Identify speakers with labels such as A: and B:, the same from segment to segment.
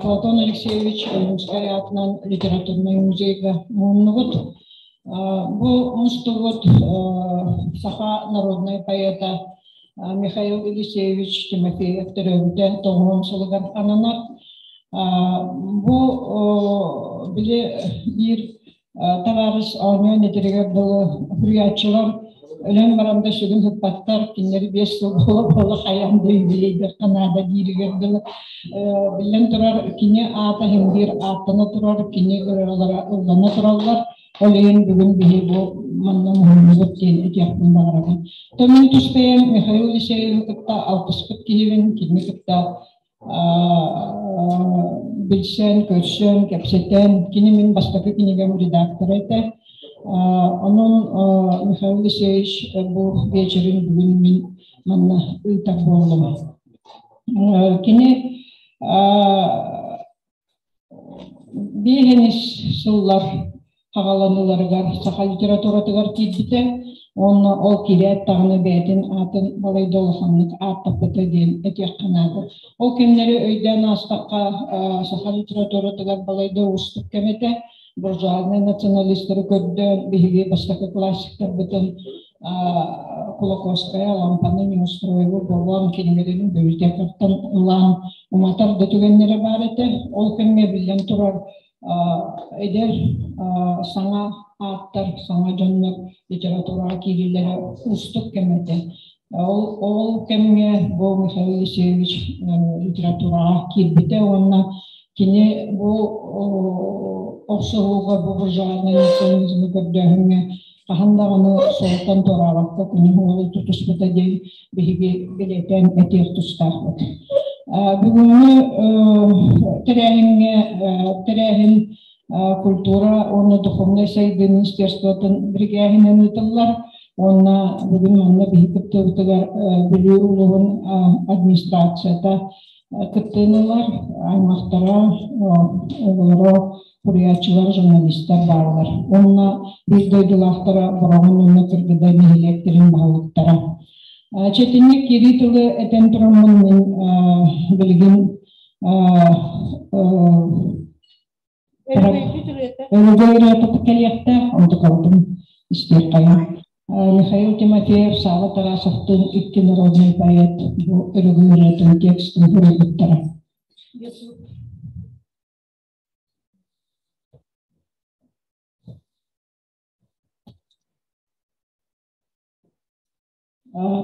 A: Платон Алексеевич Ойуунскай аатынан литературнай музейга муһуннубут. Бу мустубут саха народнай поэта Михаил Елисеевич Тимофеев төрөөбүтэ тоҕуһун сылыгар ананар. Бу били биир табаарыс оонньоон этэригэр дылы суруйааччылар өлөн баран да сүгүн сыппаттар, кинилэри 5 сыл буола-буола хайаан да юбилейдыахха наада дииригэр дылы. Биллэн турар, кини аата иһин биир ааттана турар, кини ырыалара ыллана тураллар. Ол иһин бүгүн биһи бу манна муһуннубут диэн этиэхпин баҕарабын. Томин тус бэйэм Михаил Елисеевы кытта алтыспыт киһибин, кинини кытта билсэн, көрсөн, кэпсэтэн, кини мин бастакы кинигэм редактора этэ. Онон Михаил Алексеевич бу вечерин бүгүн мин манна ыытар буоллум. Кини Биэһинис сыллар хаҕаланыыларыгар саха литературатыгар киирбитэ уонна ол киирээт даҕаны бэйэтин аатын балайда улаханнык ааттаппыта диэн этиэххэ наада. Ол кэмнэри өйдөөн аастахха, саха литературатыгар балайда уустук кэм этэ. Буржуазнай националистары көрдөөн биһиги бастакы классиктарбытын Кулаковская, Лампаны, Неустроеву булан кинилэрин библиотекаттан ылан уматар да түгэннэрэ баар этэ. Ол кэмҥэ биллэн турар эдэр саҥа ааттар, саҥа дьоннор литератураҕа киириилэрэ уустук кэм этэ. Ол кэмҥэ бу Михаил Елисеевич литератураҕа киирбитэ уонна кини бу охсуһууга, бу буржуазнай национализмы көрдөөһүҥҥэ хаһан даҕаны суолтан туораабакка күнү-уолу тутуспута диэн биһиги бэлиэтээн этиэх тустаахпыт. Бүгүҥҥү тэрээһиҥҥэ тэрээһин культура уонна духовнай сайдыы министерствотын биригээһинэн ыытыллар уонна бүгүн манна биһиги кыттыыбытыгар Бүлүү улууһун администрацията кыттыыны ылар, аймахтара, оҕолоро, суруйааччылар, журналистар бааллар. Уонна биир дойдулаахтара Бороҕон уонна Кыргыдай нэһилиэктэрин баһылыктара. Чэтинник киирии тылы этэн тураммын мин билигин Өрөгөй ырыата кэлиэхтээх, онтукабытын истиэххэйиҥ. Михаил Тимофеев, Сава Тарасовтыын икки народнай поэт бу өрөгөй ырыатын текстин суруйбуттара.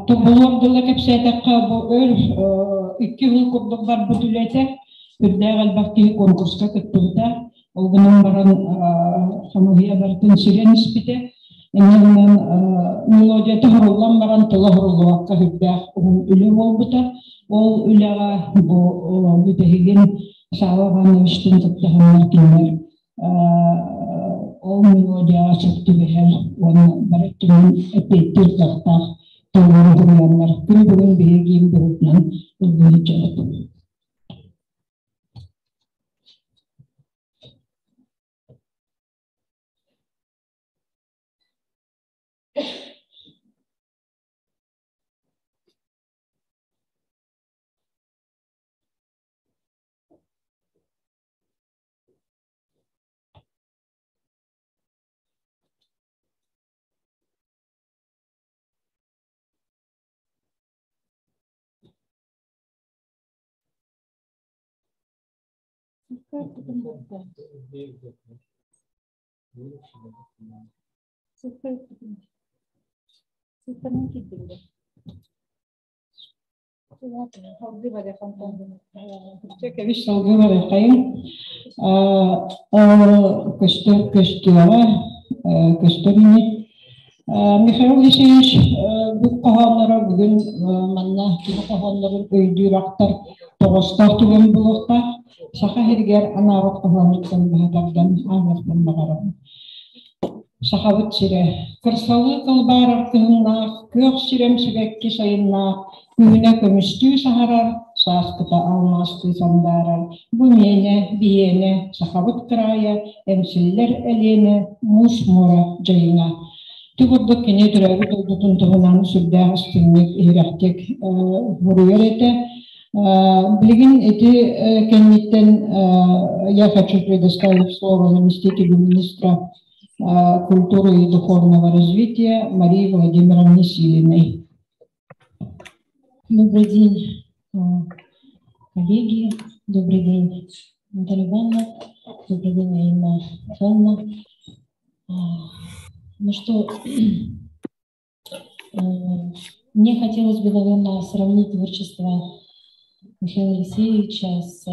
A: Тобулуор дылы кэпсээтэххэ, бу өр 2 сыл курдук барбыт үлэтэ, үрдээх элбэх киһи конкурска кыттыбыта. Ол гынан баран хамыыһыйа барытын сирэн испитэ. Инньэ гынан мелодията оһоруллан баран тыла оһоруллубакка сүрдээх уһун үлэ буолбута. Ол үлэҕэ бу бүтэһигин Сава Ивановичтыын кыттыһаннар кинилэр ол мелодияҕа сөп түбэһэр уонна бары өттүнэн эппиэттиир кыахтаах тыллары суруйаннар күн бүгүн биһиги быһыытынан ыллыы сылдьабыт. Кэбис салгыы барыаххайыҥ. Көстөр көстүөҕэ, көстөр ини. Михаил Алексеевич бу хоһоонноро бүгүн манна кини хоһооннорун өйдүүр ахтар тоҕостоох түгэн буолуохтаах. Саха сиригэр анаабыт хоһоонуттан быһа тардан ааҕыахпын баҕарабын. Сахабыт сирэ кырсалыы кылбаарар кыһыннаах, күөх сирэм сибэкки сайыннаах, күһүнэ көмүстүү саһарар, сааскыта алмаастыы сандаарар. Бу миэнэ, биһиэнэ, Сахабыт кыраайа, эҥсиллэр Элиэнэ, муус муора дьайыҥа. Ити курдук кини төрөөбүт дойдутун туһунан сүрдээх истиҥник, иһирэхтик суруйар этэ. Билигин ити кэнниттэн я хочу предоставить слово заместителю министра культуры и духовного развития Марии Владимировне Силиной.
B: Добрый день, коллеги. Добрый день, Наталья Ивановна. Добрый день, Инна Михайловна. Ну что, мне хотелось бы, наверное, сравнить творчество Михаила Елисеевича с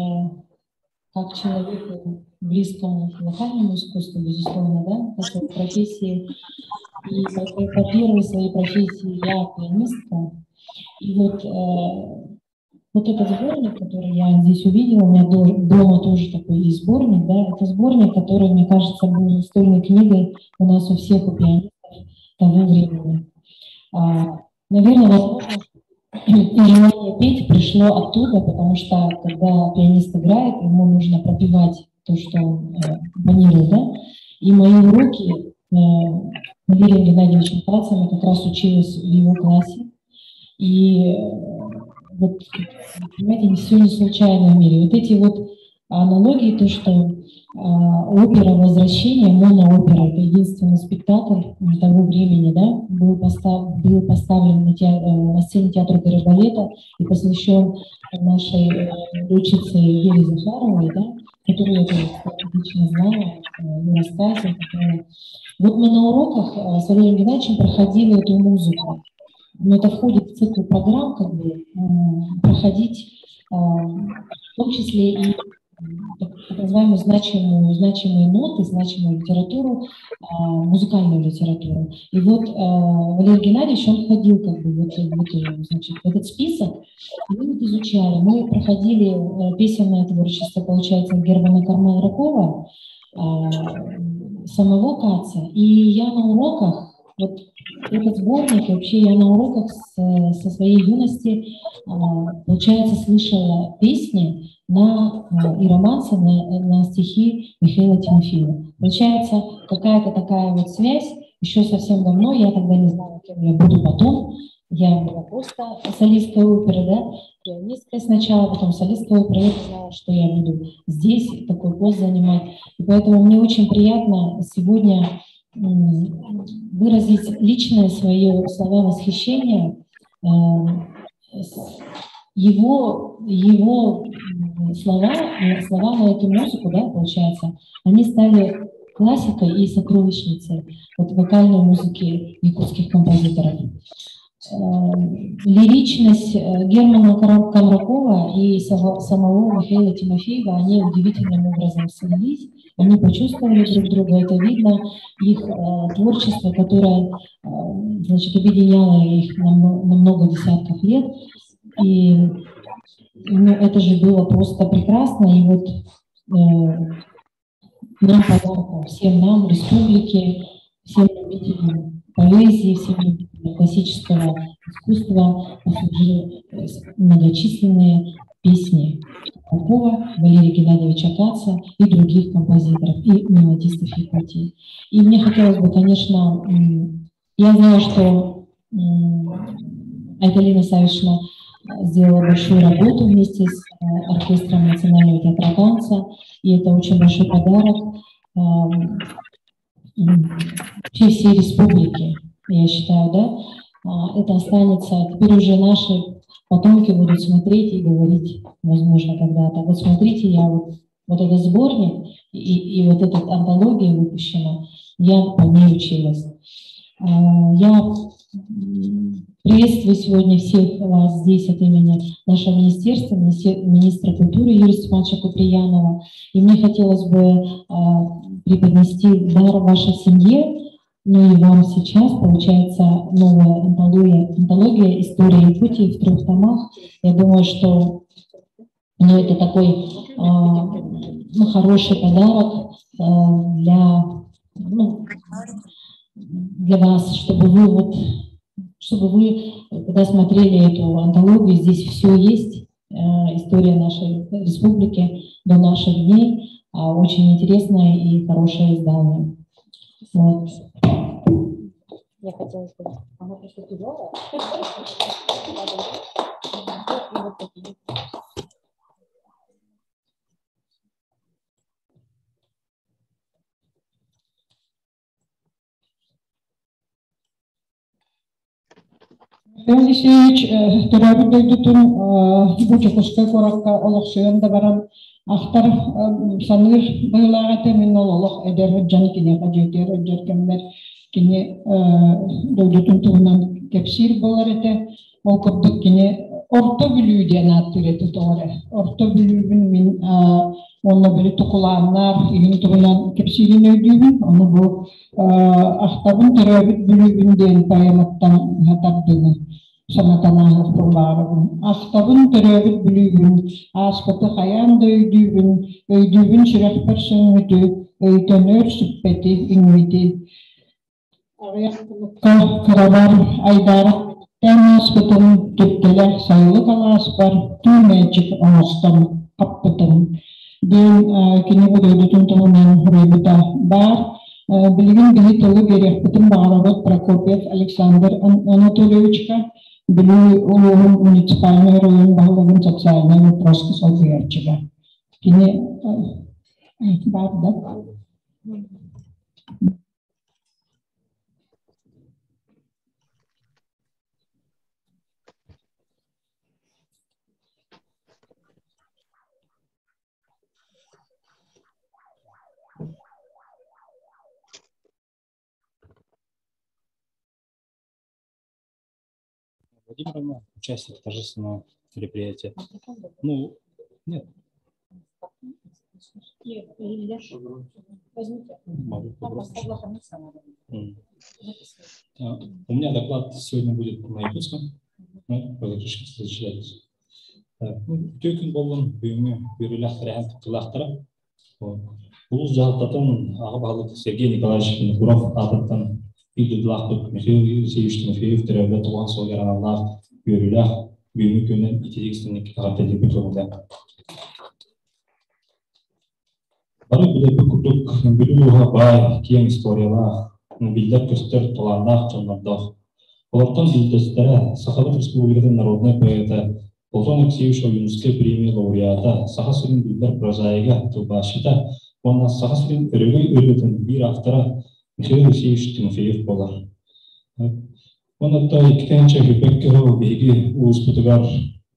B: как человеку, близкому к вокальному искусству, безусловно, да, по своей профессии. И по первой своей профессии я пианистка. И вот этот сборник, который я здесь увидела, у меня дома тоже такой есть сборник, да, это сборник, который, мне кажется, был настольной книгой у нас у всех, у пианистов того времени. Наверное, возможно, и желание петь пришло оттуда, потому что, когда пианист играет, ему нужно пропевать то, что он компонирует, да? И мои уроки Валерием Геннадьевичем Кацем я как раз училась в его классе. И вот, понимаете, все не случайно в мире. Вот эти вот аналогии, то, что опера «Возвращение», моноопера, это единственный спектакль того времени, да, был поставлен на сцене театра оперы и балета и посвящен нашей летчице Вере Захаровой, да, которую я тоже отлично знала, ее рассказы, которые... Вот мы на уроках с Валерием Геннадьевичем проходили эту музыку. Но это входит в цикл программ, как бы, проходить, в том числе и так называемую значимые ноты, значимую литературу, музыкальную литературу. И вот Валерий Геннадьевич, он входил как бы вот значит, в этот список, и мы вот изучали. Мы проходили песенное творчество, получается, Германа Комракова, самого Каца. И я на уроках, вот этот сборник, вообще я на уроках со своей юности, получается, слышала песни и романсы на стихи Михаила Тимофеева. Получается, какая-то такая вот связь еще совсем давно, я тогда не знала, кем я буду потом, я была просто солисткой оперы, да, пианисткой сначала, потом солисткой оперы, я не знала, что я буду здесь такой пост занимать. И поэтому мне очень приятно сегодня выразить личное свое слова восхищения. Его слова на эту музыку, да, получается, они стали классикой и сокровищницей вот вокальной музыки якутских композиторов. Лиричность Германа Комракова и самого Михаила Тимофеева, они удивительным образом слились, они почувствовали друг друга, это видно, их творчество, которое, значит, объединяло их на много десятков лет. И, ну, это же было просто прекрасно. И вот нам подарком, всем нам, республике, всем любителям поэзии, всем любителям классического искусства послужили многочисленные песни Попова, Валерия Геннадьевича Каца и других композиторов и мелодистов Якутии. И мне хотелось бы, конечно, я знаю, что Айталина Савишна сделала большую работу вместе с оркестром Национального театра танца, и это очень большой подарок вообще всей республике, я считаю, да, это останется, теперь уже наши потомки будут смотреть и говорить, возможно, когда-то. Вот смотрите, я вот этот сборник и вот эта антология выпущена, я по ней училась. Я приветствую сегодня всех вас здесь от имени нашего министерства, министра культуры Юрия Степановича Куприянова. И мне хотелось бы преподнести дар вашей семье, ну и вам сейчас, получается, новая антология «История Якутии» в 3 томах. Я думаю, что, ну, это такой ну, хороший подарок для, ну, для вас, чтобы вы, когда смотрели эту антологию, здесь все есть, история нашей республики до наших дней, очень интересное и хорошее издание. Вот.
C: Я хотела сказать, она просто тяжелая. И вот такие.
A: Михаил Алексеевич төрөөбүт дойдутун бу Дьокуускай куоракка олохсуйан да баран ахтар саныыр быһыылаах этэ. Мин ол олох эдэр сылдьан киниэхэ дьиэтигэр сылдьар кэммэр кини дойдутун туһунан кэпсиир буолар этэ. Ол курдук кини Орто Бүлүү диэн ааттыыр этэ тоҕо эрэ. Орто Бүлүүбүн мин уонна били тукулааннаах иһин туһунан кэпсиирин өйдүүбүн. Ону бу Ахтабын төрөөбүт Бүлүүбүн диэн поэматтан тардыыны санатан ааһыахпын баҕарабын. Ахтабын төрөөбүт Бүлүүбүн, ааспыты хайаан да өйдүүбүн, өйдүүбүн сүрэхпэр сөҥмүтү, өйтөнөр сүппэти, иҥмити. Аҕыйах хонукка кырабар айдаарах мэниктээн ааспытым, түптэлээх сайылык алааспар түү мээчик оҥостон хаппытым диэн кини бу дойдутун туһунан суруйбута баар. Билигин биһи тылы биэриэхпитин баҕарабыт Прокопьев Александр Анатольевичка, Бүлүү улууһун муниципальнай оройуон баһылыгын социальнай вопроска солбуйааччыга. Кини баар да?
D: Владимировна, участник торжественного мероприятия. Ну, нет. Могу У меня доклад сегодня будет на якутском. Ну, разрешите зачитать. Үтүө күн буоллун бүгүҥҥү үөрүүлээх тэрээһин кыттыылаахтара. Улуус дьаһалтатын аҕа баһылык Сергей Николаевич Винокуров аатыттан биир дойдулаахпыт Михаил Елисеевич Тимофеев төрөөбүтэ туһаан суолугар аналлаах үөрүүлээх бүгүҥҥү күнүнэн ититик истиҥник эҕэрдэлиирбит көҥүлэ. Бары билэрбит курдук, Бүлүү улууһа баай, киэҥ историялаах, биллэр-көстөр талааннаах дьоннордоох. Олортон биирдэстэрэ Сахабыт Республикатын народнай поэта Платон Алексеевич Ойуунускай премия лауреата, Саха сирин биллэр прозаига, тылбаасчыта уонна Саха сирин өрөгөй ырыатын биир автора Михаил Алексеевич Тимофеев буолар. Онон иккитинчи үһүбэккэ биһиги улууспутугар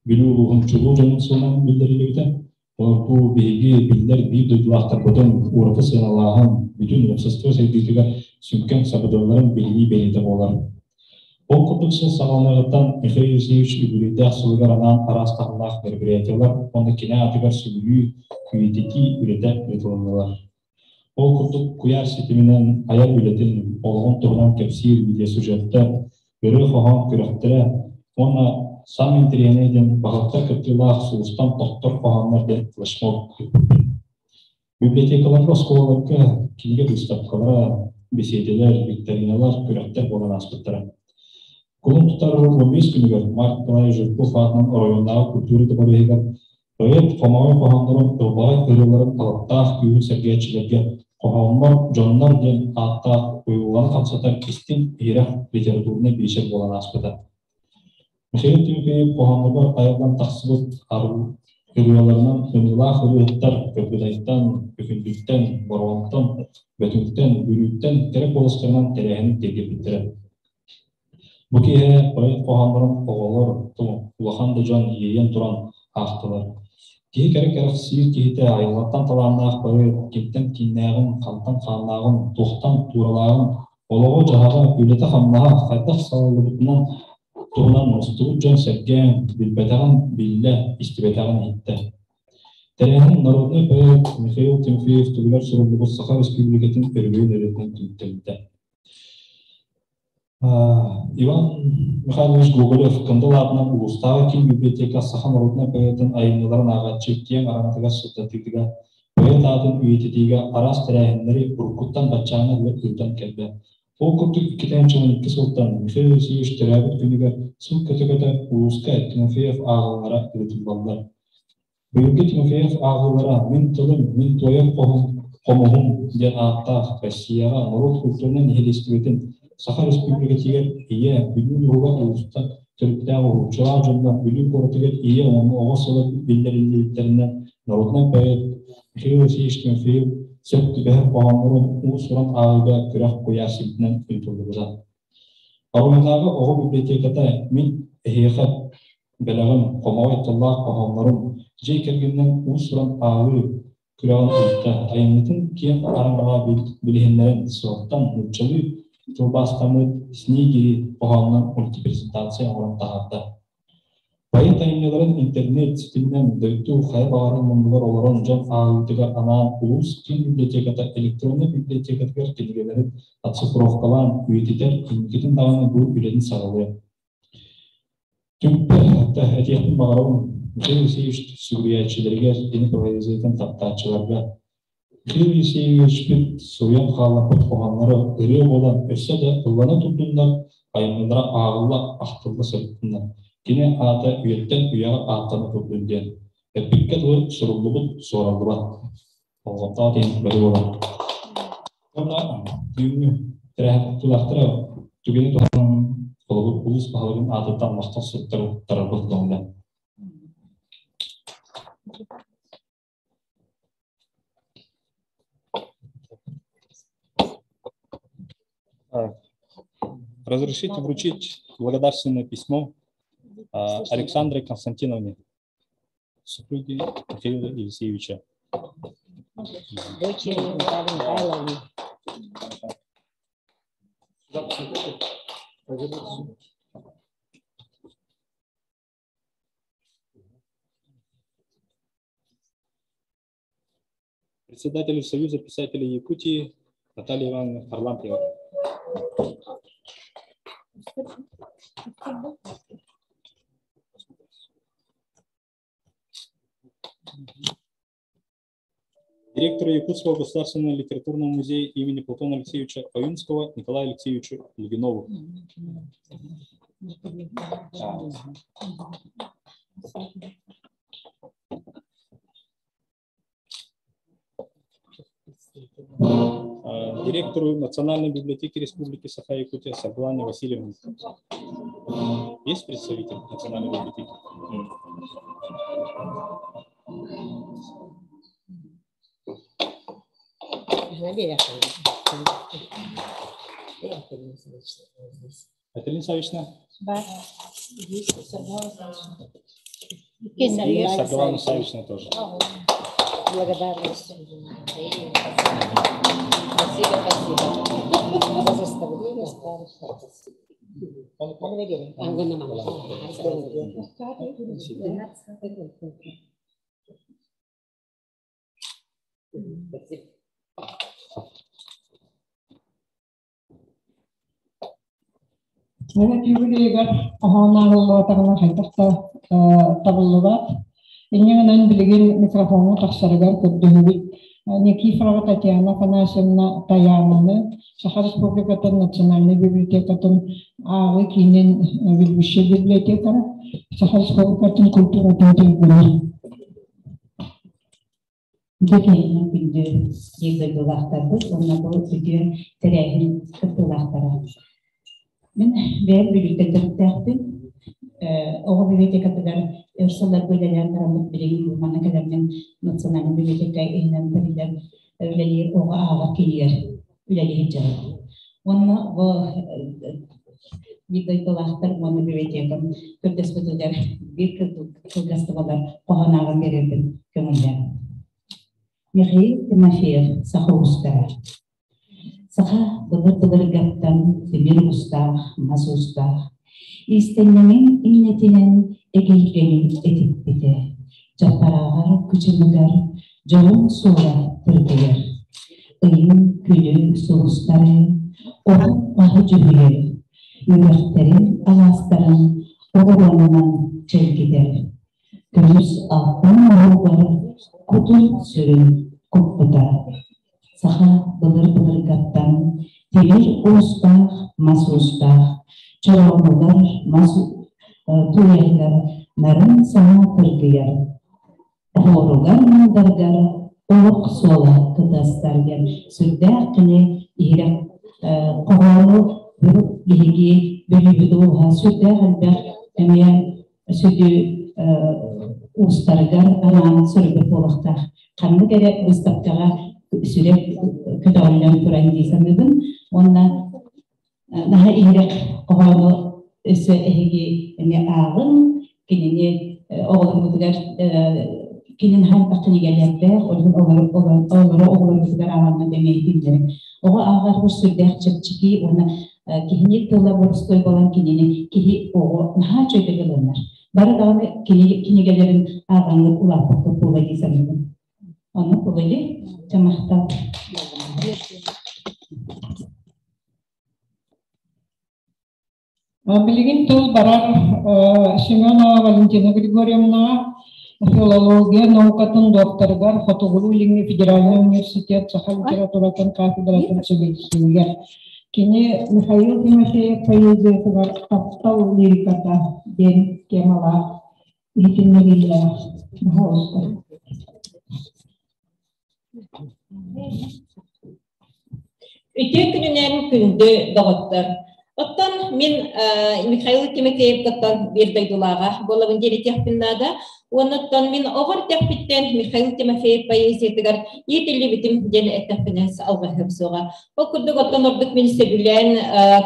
D: Бүлүү улууһун чулуу дьонун сылынан биллэриллибитэ. Бу биһиги биллэр биир дойдулаахтарбытын ураты сыаналааһын бүтүн уопсастыба сайдыытыгар сүҥкэн сабыдыалларын билинии бэлиэтэ буолар. Ол курдук сыл саҕаланыаҕыттан Михаил Елисеевич үбүлүөйдээх сылыгар анаан араас таһымнаах мероприятиелар уонна кини аатыгар сүгүрүйүү, үйэтитии үлэтэ ыытылыннылар. Ол курдук куйаар ситиминэн айар үлэтин, олоҕун туһунан кэпсиир видеосюжеттар, ырыа-хоһоон күрэхтэрэ уонна «Саамай интэриэһинэй» диэн баһылыктар кыттыылаах «Сулустан тохтор хоһооннор» диэн флешмоб ыыппыппыт. Библиотекаларга, оскуолаларга кинигэ быыстапкалара, бэсиэдэлэр, викториналар, күрэхтэр буолан ааспыттара. Кулун тутар 15 күнүгэр Марк Николаевич Жирков аатынан оройуоннааҕы культура дыбарыаһыгар Поэт хомоҕой хоһооннорун, ылбаҕай ырыаларын алыптаах күүһүн сэргээччилэргэ «Хоһооннор, дьоннор» диэн ааттаах уйулҕаны хамсатар истиҥ, иһирэх литературнай биэчэр буолан ааспыта. Михаил Тимофеев хоһоонноругар айыллан тахсыбыт ырыаларынан ымыылаах ырыаһыттар Кыргыдайтан, Өкүндүттэн, Бороҕонтон, Бөтүҥтэн, Бүлүүттэн кэрэ куоластарынан тэрээһини тиэрдибиттэрэ. Бу киэһэ поэт хоһооннорун оҕолор, улахан да дьон иэйэн туран аахтылар. Киһи кэрэ кэрэхсиир киһитэ айылҕаттан талааннаах поэт кимтэн кииннээҕин, хантан хааннааҕын, туохтан тууралааҕын, олоҕу-дьаһаҕы, үлэтэ-хамнаһа хайдах салаллыбытынан туһунан мустубут дьон сэргээн, билбэтэҕин биллэ, истибэтэҕин иһиттэ. Тэрээһин народнай поэт Михаил Тимофеев туһугар суруллубут Саха Республикатын өрөгөйүн ырыатынан түмүктэммитэ. Иван Михайлович Гоголев Кындыл аатынан улуустааҕы киин библиотека саха норуотунай поэтын айымньыларын ааҕааччы киэҥ араҥатыгар сырдатыытыгар, поэт аатын үйэтитиигэ араас тэрээһиннэри уруккуттан баччааҥҥа дылы ыытан кэллэ. Ол курдук 2012 сылтан Михаил Алексеевич төрөөбүт күнүгэр сыл көтө-көтө улууска Тимофеев ааҕыылара ыытыллаллар. Быйылгы Тимофеев ааҕыылара «Мин тылым, мин туойар хоһум, хомуһум» диэн ааттаах Россияҕа норуот культурнай нэһилиэстибэтин Саха Республикатыгар Ийэ, Бүлүү улууһугар улуустан төрүттээх уһулуччулаах дьоннор Бүлүү куоратыгар Ийэ уонна оҕо сыла биллэриллибиттэринэн народнай поэт Михаил Васильевич Тимофеев сөп түбэһэр хоһооннорун уус-уран ааҕыыга күрэх куйаар ситиминэн ыытыллыбыта. Оройуоннааҕы оҕо библиотеката мин эһиэхэ бэлэҕим, хомоҕой тыллаах хоһооннорум, дьиэ кэргэнинэн уус-уран ааҕыы күрэҕин ыытта. Айымньытын киэҥ араҥаҕа билиһиннэрэн суоттан нууччалыы тылбаастаммыт Снегири хоһоонунан мультипрезентация оҥорон таһаарда. Поэт айымньыларын интернет ситиминэн дойду хайа баҕарар муннугар олорон дьон ааҕыытыгар анаан улуус киин библиотеката электроннай библиотекатыгар кинигэлэрин оцифровкалаан үйэтитэр инникитин даҕаны бу үлэни саҕалыа. Түмүкпэр этиэхпин баҕарабын, Михаил Алексеевич сүгүрүйээччилэригэр, кини поэзиятын таптааччыларга Михаил Елисеевичпит суруйан хаалларбыт хоһоонноро ырыа буолан өссө да ыллана турдуннар, айымньылара ааҕылла, ахтылла сырыттыннар. Кини аата үйэттэн үйэҕэ ааттана турдун диэн. Эппиккэ дылы суруллубут суораллыбат. Болҕомтоҕо диэн бары буолар. Уонна бүгүҥҥү тэрээһин кыттыылаахтара түгэни туһанан холобур улуус баһылыгын аатыттан махтал суруктары туттарарбыт көҥүлэ. Разрешите вручить благодарственное письмо Александре Константиновне, супруге Михаила Елисеевича.
C: Дочери Натальи Михайловне.
D: Председателю Союза писателей Якутии Наталья Ивановна Харлампьева. Директору Якутского государственного литературного музея имени Платона Алексеевича Ойунского Николаю Алексеевичу Лугинову. Директору Национальной библиотеки Республики Саха-Якутия Саргылане Васильевне. Есть представитель Национальной библиотеки? Катерина Савична?
A: Да, есть Саргылана Савична.
D: Саргылана Савична тоже.
C: Благодарность. Спасибо, спасибо. За заставление
A: Мин юбилейгар хоһоон ааҕыллыбатаҕына хайдах да табыллыбат. Инньэ гынан билигин микрофоҥҥа тахсарыгар көрдөһөбүт Никифорова Татьяна Афанасьевна Тайаананы, Саха Республикатын Национальнай библиотекатын ааҕыы киинин ведущай библиотекара, Саха Республикатын культуратын туйгуна.
B: Дьэ киһинэн күндү биир дойдулаахтарбыт уонна бу үтүө тэрээһин кыттыылаахтара. Мин бэйэм Бүлүүттэн төрүттээхпин. Оҕо библиотекатыгар өр сылларга үлэлээн бараммыт билигин манна кэлэммин национальнай библиотека иһинэн тэриллэн үлэлиир оҕо ааҕар киинигэр үлэлии сылдьабын. Уонна бу биир дойдулаахтар уонна библиотекам көрдөспүтүгэр биир кылгас тыллар хоһоон ааҕан биэрэрбин көҥүллээн. Михаил Тимофеев саха уустара. Саха былыр-былыргаттан тимир уустаах, мас уустаах, иистэнньэҥин иннэтинэн эгэлгэнин этиппитэ, чаппарааҕар кычымыгар дьолун суола тыргыйар. Ыйын күнү сулустары, оҕо маһы дьүһүйэр, үрэхтэрин алаастарын оҕуруонунан чэлгитэр. Көмүс алтан оһугар кутун-сүрүн куппута. Саха былыр-былыргаттан тимир уустаах, мас уустаах, чороонугар мас тууйаһыгар нарын саҥа тыргыйар, оһуоругар-мандарыгар олох суола кытыастар диэн сүрдээх кини иһирэх хоһоону биһиги Бүлүүбүт улууһа сүрдээх элбэх эмиэ сүдү уустарыгар анаан суруйбут буолуохтаах. Ханнык эрэ быыстапкаҕа сүрэх көтөҕүллэн туран дии саныыбын. Уонна
E: Наһаа иһирэх хоһоону өссө эһиги эмиэ ааҕыҥ, кинини оҕолорбутугар кинин хаһан кинигэлэрдээх, ол олору оҕолорбутугар ааҕаҥҥыт эмиэ иһиллэрин. Оҕо ааҕарыгар сүрдээх чэпчэки уонна киһини тыла боростуой буолан кинини киһи оҕо наһаа үчүгэйдик ылынар. Бары даҕаны кинигэлэрин ааҕаҥҥыт улааппыккыт буолуо дии саныыбын. Оннук буолуо дии. Чэ, махтал.
A: Билигин тыл барар Семенова Валентина Григорьевнаҕа, филология наукатын докторыгар, Хотугулуу-Илиҥҥи федеральнай университет саха литературатын кафедратын сэбиэдиссэйигэр. Кини Михаил Тимофеев поэзиятыгар «Таптал лириката» диэн темалаах иһитиннэриилээх. Пожалуйста.
F: Үтүө күнүнэн күндү доҕоттор! Оттон мин Михаил Тимофеевкаттан биир дойдулааҕа буолабын диэн наада. Уонна мин оҕо эрдэхпиттэн Михаил Тимофеев поэзиятыгар иитиллибитим диэн эттэхпинэ алҕаһыам суоҕа. Ол курдук оттон ордук мин сөбүлээн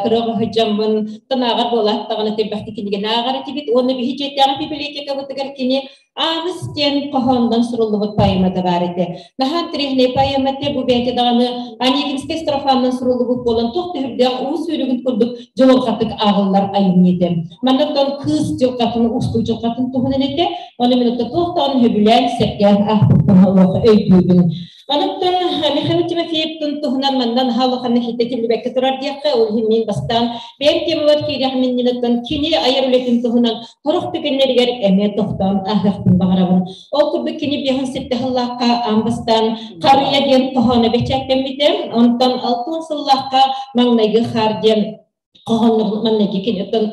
F: кыра оҕо сылдьаммын тонааҕар буолааттаҕына элбэхтик кинигэни ааҕар этибит. Уонна биһи дьиэтээҕи библиотекабытыгар кини Ааныс диэн хоһоонунан суруллубут поэмата баар этэ. Наһаа интэриэһинэй поэма этэ. Бу бэйэтэ даҕаны Онегинскай строфанынан суруллубут буолан туох түһүрдээх уу сүүрүгүн курдук дьылҕатык ааҕыллар айымньы этэ. Манна кыыс дьылҕатын, устуу дьылҕатын туһунан этэ. Ону мин туох даҕаны сөбүлээн, сэргээн аахпыппын олох өйдүүбүн. Онуттан Михаил Тимофеевтын туһунан манна наһаа улаханнык хитэтиллибэккэ турар диэххэ, ол иһин мин бастаан бэйэм темабар киириэх иннинэттэн кини айар үлэтин туһунан сорох түгэннэригэр эмиэ тохтоон ааһыахпын баҕарабын. Ол курдук кини биэһин сэттэ сыллаахха аан бастаан Харыйа диэн хоһооно бэчээттэммитэ, онтон 60 сыллаахха Маҥнайгы хаар диэн хоһооннорун маннайгы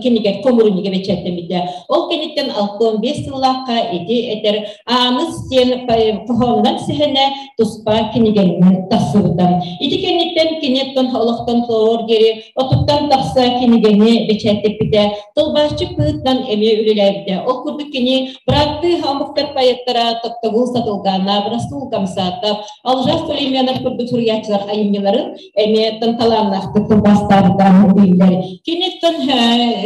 F: кинигэр хомурунига бэчээттэммитэ. Ол кэнниттэн 65 сыллаахха ити этэр Ааныс диэн хоһоонунан сэһэнэ туспа кинигэннэн тахсыбыта. Ити кэнниттэн кини олохтон туоруур диэри отуттан тахса кинигэни бэчээттэппитэ, тылбаасчыт быһыытынан эмиэ үлэлээбитэ. Ол курдук кини бырааттыы омуктар поэттара Токтогул Сатылганов, Расул Гамзатов, Алжас Сулейменов курдук суруйааччылар айымньыларын эмиэ талааннаахтык тылбаастаабыта биллэр. Киниттэн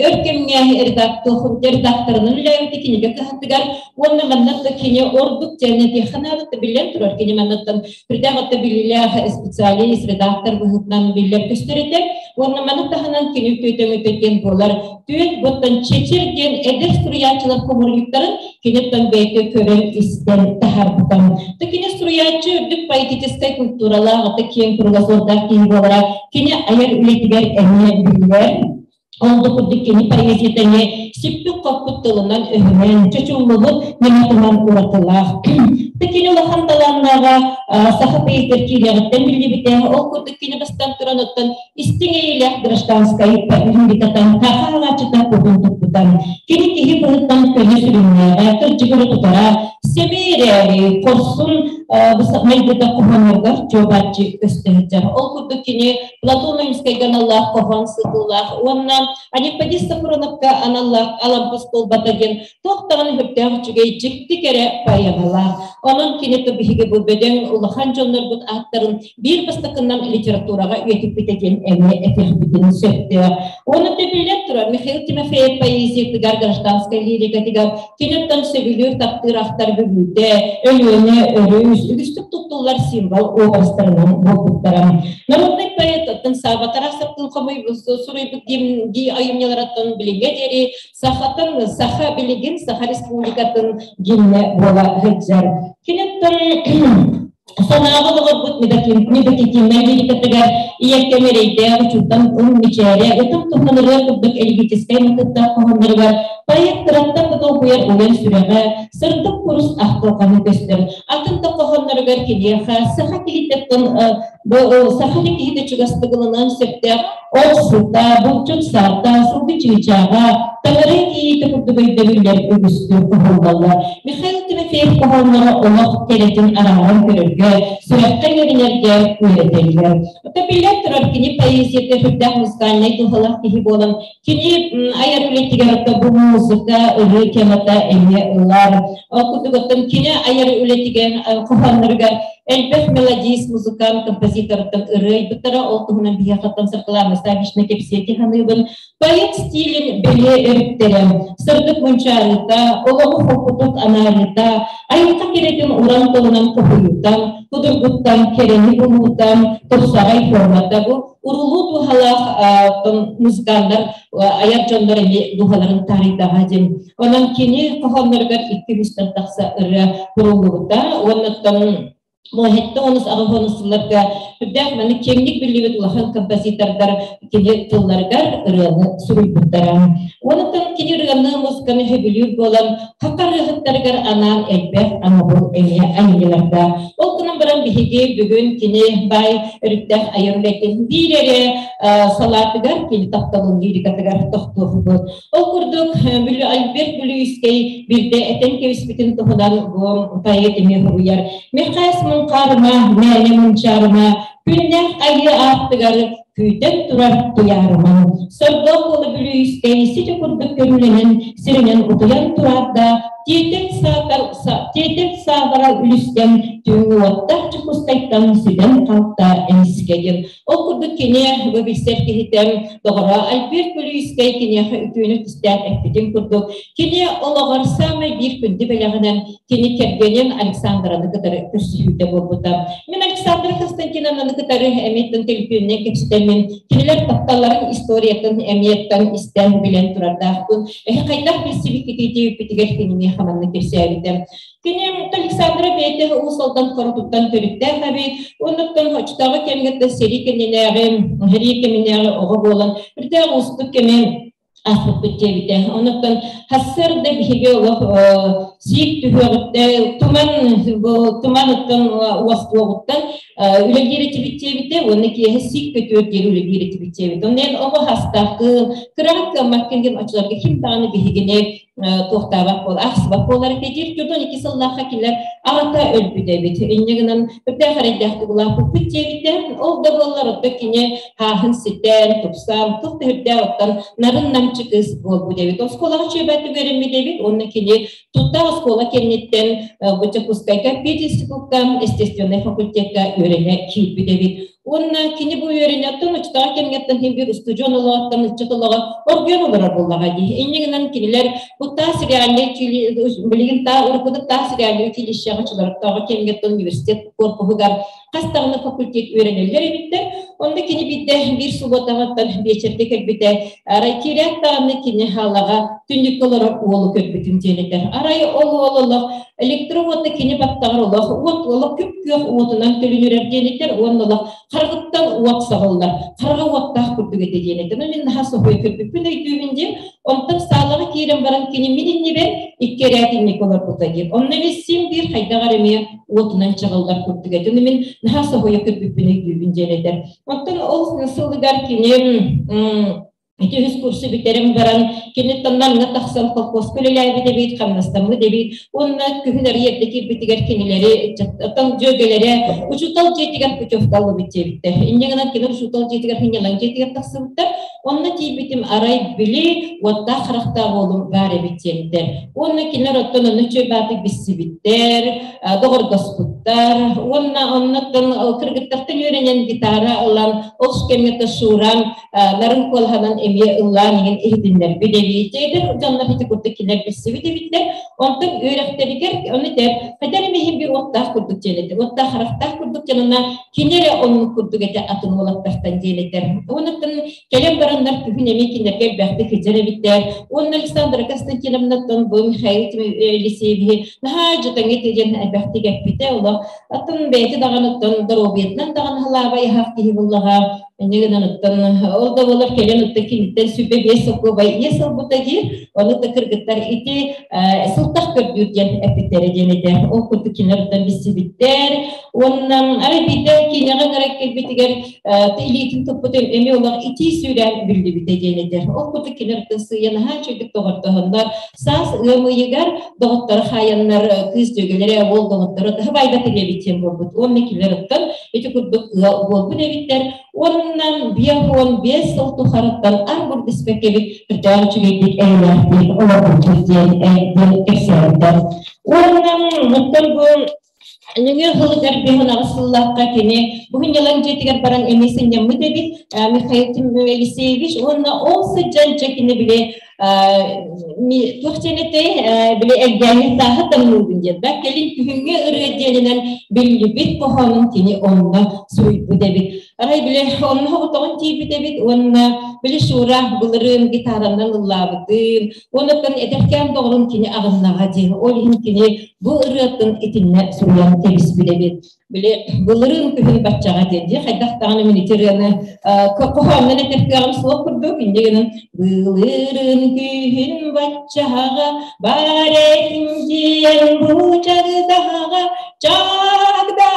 F: өр кэмҥэ редакторынан үлэлээбитэ кинигэ кыһатыгар уонна манна да кини ордук дьэнэтиэххэ наадата биллэн турар. Кини маннаттан үрдээх отто биллилээх специалист, редактор быһыытынан биллэр көстөр этэ. Уонна маны таһынан кини үтүөтөҥүтэ диэн буолар. Түөт буттан Чечер диэн эдэр суруйааччылар хомуруйуктарын киниттэн бэйэтэ көрөн истэн таһаарбыта. Та кини суруйааччы үрдүк поэтическай культуралаах, ата киэҥ кругозордаах киһи буолара кини айар үлэтигэр эмиэ биллэр. Ол да курдук кини поэзията эмиэ сиппит-хоппут тылынан өһүнэн, чочуллубут ньыматынан уратылаах. Та кини улахан талааннааҕа саха поэзиятыгар киириэҕиттэн биллибитэ. Ол курдук кини бастан туран оттон истиҥ эйэлээх гражданскай лирикатан саха аҕааччыта кутун туппута. Кини киһи быһыттан көнө сүрүннээҕэ, кырдьыгыры тутара, сэмэй эрээри, хорсун майгыта хоһоонноргор чуобааччы көстө. Ол курдук кини Платон Ойуунскайга аналлаах хоһоон сытыылаах уонна Аниппадис Сафроновка аналлаах Алампас буолбата диэн туох даҕаны сүрдээх үчүгэй дьикти кэрэ поэмалаах. Онон кини биһиги бу бөдөҥ улахан дьоннорбут ааттарын биир бастакынан литератураҕа үйэтиппитэ диэн эмиэ этиэхпитин сөптөөх. Уонна биллэн турар, Михаил Тимофеев поэзиятыгар, гражданскай лирикатыгар киниттэн сөбүлүүр таптыыр ахтар бүлүүтэ, Өлүөнэ өрүс, үгүстүк туттуллар символ образтарынан буолбуттара. Народный поэт оттон Саба Тарасовтын суруйбут дии айымньыларыттан билиҥҥэ диэри сахатын, саха билигин Саха Республикатын гимнэ буола сылдьар. Киниттэн санааҕа олоҕорбут медокитиннай лирикатыгар ийэккэм эрэйдээх учуутан ун мичээрэ ытым туһунан ырыа курдук элегическэй матыыптаах хоһоонноругар поэт кыраттан да долгуйар уйан сүрэҕэ, сырдык курус ахтылҕаны көстөр. Атын да хоһоонноругар киниэхэ саха киһиттэн саха киһитэ чугастык ылыныан сөптөөх ол сыта, булчут саарта, сылгы чыычааҕа, таҥара кийиитэ курдук өйдөбүллэр үгүстүк уһуллаллар. Михаил Тимофеев хоһоонноро олох кэрэтин арааран көрөргө, сүрэххэ үөрэнэргэ үөрэтэллэр. Оттон биллэн турар, кини поэзията сүрдээх музыкальнай туһалаах киһи буолан, кини айар үлэтигэр оттон бу музыка, ырыа темата эмиэ ылар. Ол курдук оттон кини айар үлэтигэр хоһоонноругар Элбэх мелодист, музыкант, композиторыттан ырыа айбыттара, ол туһунан биһиэхэттэн Саргылана Саввична кэпсиэти саныыбын. Поэт стилин бэлиэ өрүттэрэ, сырдык мунчаарыыта, олоҕу холкутук анаарыыта, айылҕа кэрэтин уран тылынан хоһуйуута, судургуттан кэрэни булуута, тупсаҕай формата бу урулуу дууһалаах музыканнар айар дьоннор эмиэ дууһаларын таарыйдаҕа диэн. Онон кини хоһоонноругар 200-тэн тахса ырыа куруллубута уонна Моһетта онус аҕыс сылларга үрдээх маннык киэҥник биллибит улахан композитордар кини тылларыгар ырыаны суруйбуттара. Онтон кини ырыаны музыканы сөбүлүүр буолан хата ырыаһыттарыгар анаан элбэх анабыл эмиэ айымньыларда. Ол гынан баран биһиги бүгүн кини баай өрүттээх айар үлэтин биир эрэ салаатыгар кини тапталын лирикатыгар тохтуохпут. Ол курдук, Альберт Бүлүүйүскэй биирдэ этэн кэбиспитин туһунан бу поэт эмиэ суруйар. Михась Муҥхаарыма, мээнэ мунчаарыма, күннээх айыы ааттыгар күүтэн турар туйаарыма. Сордоох уола Бүлүүйүскэй сити курдук көрүүлэнэн сиринэн утуйан тураат да, тиэтэл саатара үлүстэн түүҥҥү уоттаах Дьокуускайтан сүтэн халта эмискэ диэн. Ол курдук кини бу билсэр киһитэ доҕоро Альберт Бүлүүйүскэй киниэхэ үтүөнү түстээн эппитин курдук, кини олоҕор саамай биир күндү бэлэҕинэн кини кэргэнин Александраны кытары көрсүһүүтэ буолбута. Мин Александра Константиновнаны кытары эмиэттэн төлөпүөнүнэн кэпсэтэммин, кинилэр тапталларын историятын эмиэттэн истэн билэн турардаахпын. Эһи хайдах билсибиккитий диэбиппитигэр кини миэхэ маннык кэпсээбитэ. Кини Александра бэйэтэ Уус Алдан хоротуттан төрүттээх эбит. Оннуттан оччотооҕу кэмҥэ да сэрии кэннинээҕи, сэрии кэминээҕи оҕо буолан, үрдээх уустук кэми ааспыппыт диэбитэ. Оннуттан сарсыарда биһиги олох сиик түһүөҕүттэн, туман туман оттон уостуоҕуттан үлэлиир этибит диэбитэ уонна киэһэ сиик көтүөр диэри үлэлиир этибит диэбит. Онно эн оҕо хастаахкын, кыраҕа кыаммаккын диэн оччолорго ким даҕаны биһигини туохтаабат буол ахсыбат буолар этэ диир дьонун ики сыллаахха кинилэр аҕата өлбүт эбит инньэ гынан үрдээх эрэйдээх улааппыппыт диэбитэ ол да буоллар отто кини хааһын ситэн тупсан туох да үрдээх оттон нарын намчы кыыс буолбут эбит оскуолаҕа чүөбэт үөрэммит эбит уонна кини тута оскуола кэнниттэн бу Дьокуускайга пединститутка естественнай факультекка үөрэнэ киирбит эбит. Уонна кини бу үөрэнэттэн оччотооҕу кэмҥэттэн иһин биир устудьуон олоҕуттан ыччат олоҕо оргуйан олорор буоллаҕа дии. Инньэ гынан кинилэр бу таас реальнай билигин таа уруккута таас реальнай училищеҕа чуларыктааҕы кэмҥэттэн университет корпуһугар хас даҕаны факультет үөрэнэллэр эбиттэр. Онно кини биирдэ биир субуотаҕыттан биэчэргэ кэлбитэ. Арай киирээт даҕаны кини хаалаҕа түннүккэ олорор уолу көрбүтүм диэн этэр. Арай ол уол олох Электроуота кини баттаҕар олох уот олох күп-күөх уотунан төлөнүрэр диэн этэр уонна олох хараҕыттан уот саҕыллар. Хараҕа уоттаах курдук этэ диэн этэр. Мин наһаа соһуйа көрбүппүн өйдүүбүн диэн. Онтон саалаҕа киирэн баран кини мин иннибэр икки эрээт инники олорбута диир. Онно эмиэ син биир хайдах эрэ эмиэ уотунан чаҕыллар курдук этэ. Мин наһаа соһуйа көрбүппүн өйдүүбүн диэн этэр. Онтон ол сылыгар кини Ити үһүс курсу бүтэрэн баран, кини Намҥа тахсан колхозка үлэлээбит эбит, хамнастаммыт эбит. Уонна күһүн арыйа эрдэ киирбитигэр кинилэри оттон дьүөгэлэрэ учуутал дьиэтигэр путевка ылбыт диэбиттэр. Инньэ гынан кини учуутал дьиэтигэр сынньалаҥ дьиэтигэр тахсыбыттар. Онно тиийбитим арай били уоттаах харахтаах уолум баар эбит диэбиттэр. Уонна кинилэр оттон онно үчүгэй баатык билсибиттэр, доҕордоспуттар. Уонна оннуттан кыргыттартан үөрэнэн гитара ылан, ол кэмҥэ Шуран нарын куолаһынан эмиэ ыллаан иһин иһитиннэрбит эбит. Эдэр дьоннор ити курдук кинилэр билсибит эбиттэр. Онтон үөрэхтэригэр ону этэр, хайдах эмэ иһин биир уоттаах курдук диэн этэр. Уоттаах харахтаах курдук диэн онно кини эрэ оннук курдук этэ атын уолаттартан диэн этэр. Онуттан кэлэн бараннар күһүн эмиэ кинилэргэ элбэхтик сылдьар эбиттэр. Уонна Александра Константиновнаттан бу Михаил Елисеевиһи наһаа дьатаҥы диэн элбэхтик эппитэ. Олох атын бэйэтэ даҕаны доруобуйатынан даҕаны халаабай аһаах киһи буллаҕа. Инньэ гынан оттон ол да буолар кэлэн оттон киниттэн 25 солкуобай иэс ылбыта диир. Ону да кыргыттар ити сылтах көрдүүр диэн эппиттэрэ диэн этэ. Ол курдук кинилэр оттон билсибиттэр. Уонна арай биирдэ киинэҕэ ыҥыран кэлбитигэр илиитин туппут эмиэ олох итии сүүрээн биллибитэ диэн этэр. Ол курдук кинилэр оттон сыыйа наһаа үчүгдүк доҕордоһоннор саас ыам ыйыгар доҕотторо хаайаннар кыыс дьүөгэлэрэ уол доҕотторо таһы байбат эбит диэн буолбут. Уонна кинилэр оттон ити курдук ыал буолбут эбиттэр. Уонна 55 сыл тухарыттан ар-бур диспэккэбит кырдьаҕар үчүгэйдик эйэлээхтик олорбуппут диэн диэн кэпсээбиттэр. Уонна оттон бу Нөҥүө сылыгар биһунаҕы сыллаахха кини бу дьиэтигэр баран эмиэ сынньаммыт эбит Михаил Елисеевич уонна ол сылдьан дьэ кини били туох диэн этэй били элгээҥҥи сааһы тамныыбын диэн да кэлин күһүҥҥү ырыа диэнинэн биллибит хоһоонун кини онно суруйбут эбит. Арай били онно оҕотоҕун тиийбит эбит уонна били Шура былырыын гитаранан ыллаабытын Онуттан эдэркээн доҕорун кини аҕыннаҕа диэн, ол иһин кини бу ырыатын итиннэ суруйан кэбиспит эбит. Били былырыын күһүн баччаҕа диэн, дии хайдах даҕаны мин ити ырыаны хоһооннон этэр кыаҕым суох курдук, инньэ гынан былырыын күһүн баччаҕа бар этим диэн бучагдаҕа чагдаҕа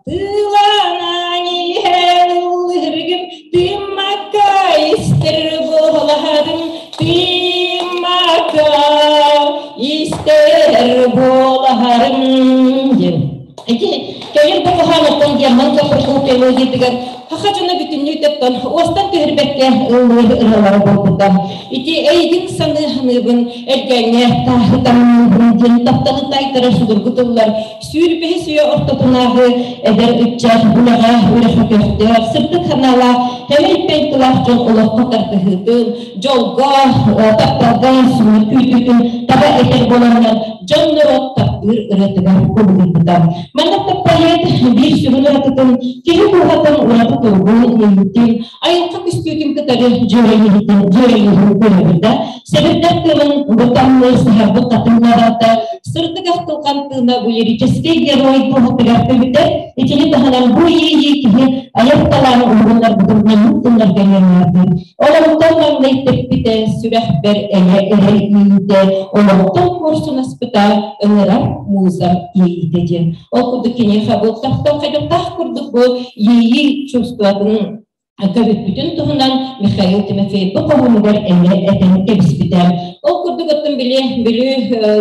F: тыланан иһэн ыллыыргым Тыыммакка истэр буолаһарым, тыыммакка истэр буолаһарым диэн. Ити кэлин бу хоһоонуттан Герман Капрыков мелодиятыгар саха дьоно бүтүннүү тэптэн уостан түһэрбэккэ ыллыыр ырыалара буолбута. Ити эйигин саныы саныыбын, эргээҥҥэ тааһытаммын диэн тапталы таайтара судургу тыллар сүүрбэһис үйэ ортотунааҕы эдэр ыччат үлэҕэ үрэхэ көхтөөх, сырдык санаалаах, кэмэй тылаах дьон олоххо тардыһыытын, дьолго, тапталга сүнньүн күүтүүтүн таба этэр буоланнар дьон норуот таптыыр ырыатыгар кубулуйбута. Манна поэт биир сүрүн уратытын, киһи дууһатын ураты туругун, иэйиитин, айылҕа көстүүтүн кытары дьүөрэлиһитин, дьүөрэлиһин көрөбүт да, сэбирдэх тыынын бутаммы саһарбыт хатыҥнарата, сырдык ахтылҕан тыына бу лирическэй герой дууһатыгар көбүтэр, итини таһынан бу иэйии киһи айар талааны уһугуннарбытын маннык тылларга иҥэрнэрдин. Олохтон маҥнай тэппитэ, сүрэхпэр эйэ эрэй иитэ, олохтон куорсунаспыта, ыҥырар музам иэйиитэ диэн. Ол курдук киниэхэ бу таптал хайдахтаах курдук бу иэйии чувствотын көбүппүтүн туһунан Михаил Тимофеев хоһоонугар эмиэ этэн кэбиспитэ. Ол курдук оттон били Бүлүү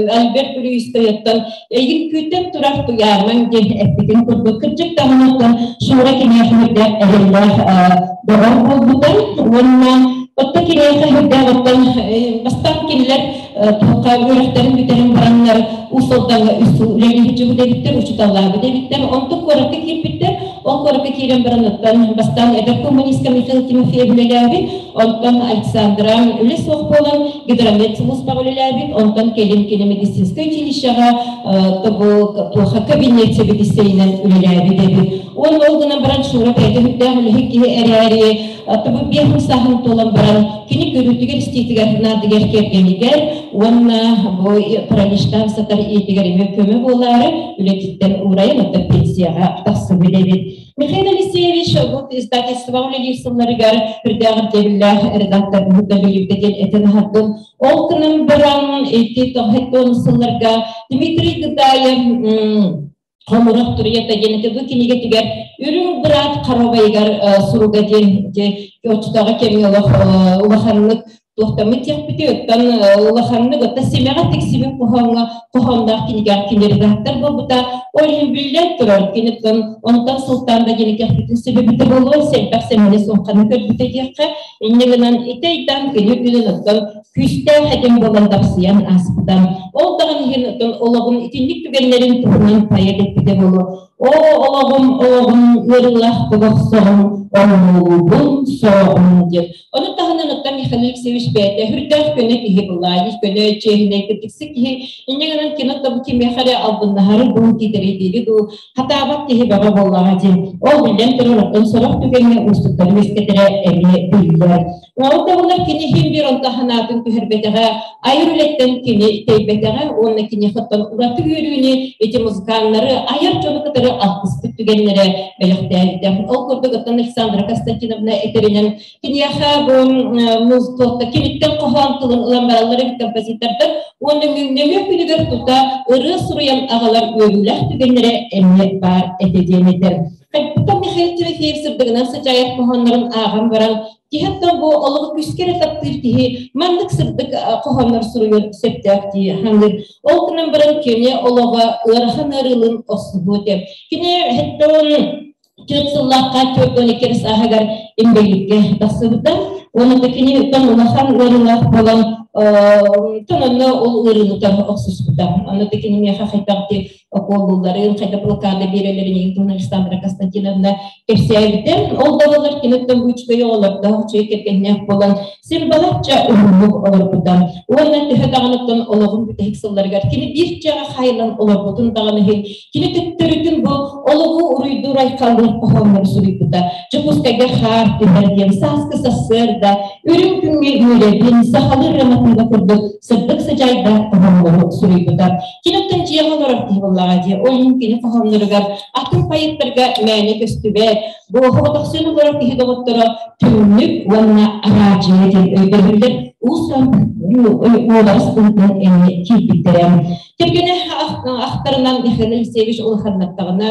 F: Альберт Бүлүүстойоттон эйигин күүтэн турар туйаармаҥ диэн эппитин курдук кырдьык даҕаны оттон Шура киниэхэ үрдээх эрэллээх доҕор буолбута уонна оттон киниэхэ үрдээх оттон бастаан кинилэр туохха үөрэхтэрин бүтэрэн бараннар Уус Алдаҥҥа үс сыл үлэлии сылдьыбыт эбиттэр, учууталлаабыт эбиттэр, онтон куоракка киирбиттэр. Ол куоракка киирэн баран оттон бастаан эдэр коммунистка Михаил Тимофеев үлэлээбит, онтон Александра үлэ суох буолан гидромет сулууспаҕа үлэлээбит, онтон кэлин кини медицинскэй училищеҕа тобу туоха кабинет сэбиэдиссэйинэн үлэлээбит эбит. Уонна ол гынан баран Шура бэйэтэ үрдээх үлэһит киһи эрээри, тобу биэс сааһын туолан баран кини көрүүтүгэр-истиитигэр наадыгар кэргэнигэр уонна бу параличтаах сытар ийэтигэр эмиэ көмө буолаары үлэтиттэн уурайан оттон пенсияҕа тахсыбыт эбит. Михаил Алексеевич бу издательствоҕа үлэлиир сылларыгар үрдээх ирдэбиллээх редактор быһыыта билибитэ диэн этэн аһардым. Ол гынан баран ити тоҕус сылларга Дмитрий Гыдаев хомурах туруйата диэн ити бу кинигэтигэр үрүҥ быраат харобайыгар суруга диэн оччотооҕу кэмҥэ олох улаханнык туохтаммыт диэхпити оттон улаханнык отто симэҕэ тиксибит хоһооҥҥо хоһоонноох кинигэҕэ кини редактор буолбута. Ол иһин биллэн турар кини онтон сылтаан да диэн кэхпитин сөбүбүтэ буолуо сэлбэх сэмэни суохханы көрбүтэ диэххэ. Инньэ гынан ити ыйтан кини үрдүнэн оттон күүстээх этим буолан дапсыйан ааспыта. Ол даҕаны иһин оттон олоҕум итинник түгэннэрин туһунан поэт эппитэ буолуо. Оо, олоҕум, олоҕум ыарыылаах тобохсоҕум, оҥоһуубун, сооҕум диэн. Ону таһынан оттон Михаил Алексеевич бэйэтэ сүрдээх көнө киһи былаайыс, көнө, чиэһинэй, кырдьыксык киһи. Инньэ гынан кино тобу кимиэхэ эрэ албыннаһары дуу, киитэрийдиири дуу хатаабат киһи бөҕө буоллаҕа диэн. Ол биллэн турар, оттон сорох түгэҥҥэ уустуктары үөскэтэрэ эмиэ биллэр. Ол да буоллар кини иһин биир онто санаатын түһэрбэтэҕэ, айар үлэттэн кини тэйбэтэҕэ уонна киниэхэ оттон ураты үөрүүнү ити музыканнары айар дьону кытары алтыспыт түгэннэрэ бэлэхтээбитэ. Ол курдук оттон Александра Константиновна этэринэн киниэхэ бу муз киниттэн хоһоон тылын ылан бараллар эбит композитордар уонна нөҥүө күнүгэр тута ырыа суруйан аҕалар үөрүүлээх түгэннэрэ эмиэ баар этэ диэн этэр. Хайпыта Михаил Тимофеев сырдыгынан сыдьаайар хоһооннорун ааҕан баран, киһиттэн бу олоҕу күскэ эрэ таптыыр киһи маннык сырдык хоһооннор суруйуон сөптөөх дии хаҥыр. Ол гынан баран кини олоҕо ыарахан ыарыылын охсуһуо этэ. Кини хэттон 4 сыллаахха 42 сааһыгар инбэлииккэ тахсыбыта. Уонна да кини улахан ыарыылаах буолан. Тон онно ол ыарыыны охсуспута. Онно кини миэхэ хайдах окуоллуулларын, хайдах блокада биэрэллэрин иһин туһунан Александра Константиновна кэпсээбитэ. Ол да буоллар киниттэн бу үчүгэй оҕолордоох, үчүгэй кэргэннээх буолан син балачча уһуннук олорбута. Уонна төһө даҕаныттан олоҕун бүтэһик сылларыгар кини биир дьиэҕэ хаайыллан олорбутун даҕаны иһин кини төттөрүтүн бу олоҕу уруйдуур айхаллыыр хоһооннору суруйбута. Дьокуускайга хаар түһэр диэн сааскы сарсыарда үрүҥ күҥҥэ үөрэбин, сахалыы ырыа курдук сырдык сыдьаайдаах хоһооннору суруйбута. Кини оттон дьиэҕэ олорор киһи буоллаҕа дии. Ол иһин кини хоһоонноругар атын поэттарга мээнэ көстүбэт, бу оҕотохсуйан олорор киһи доҕотторо түннүк уонна араадьыйа диэн өйдөбүллэр уус-уран уобарас быһыытынан эмиэ киирбиттэрэ. Кэргэнэ ахтарынан Михаил Алексеевич улаханнаттаҕына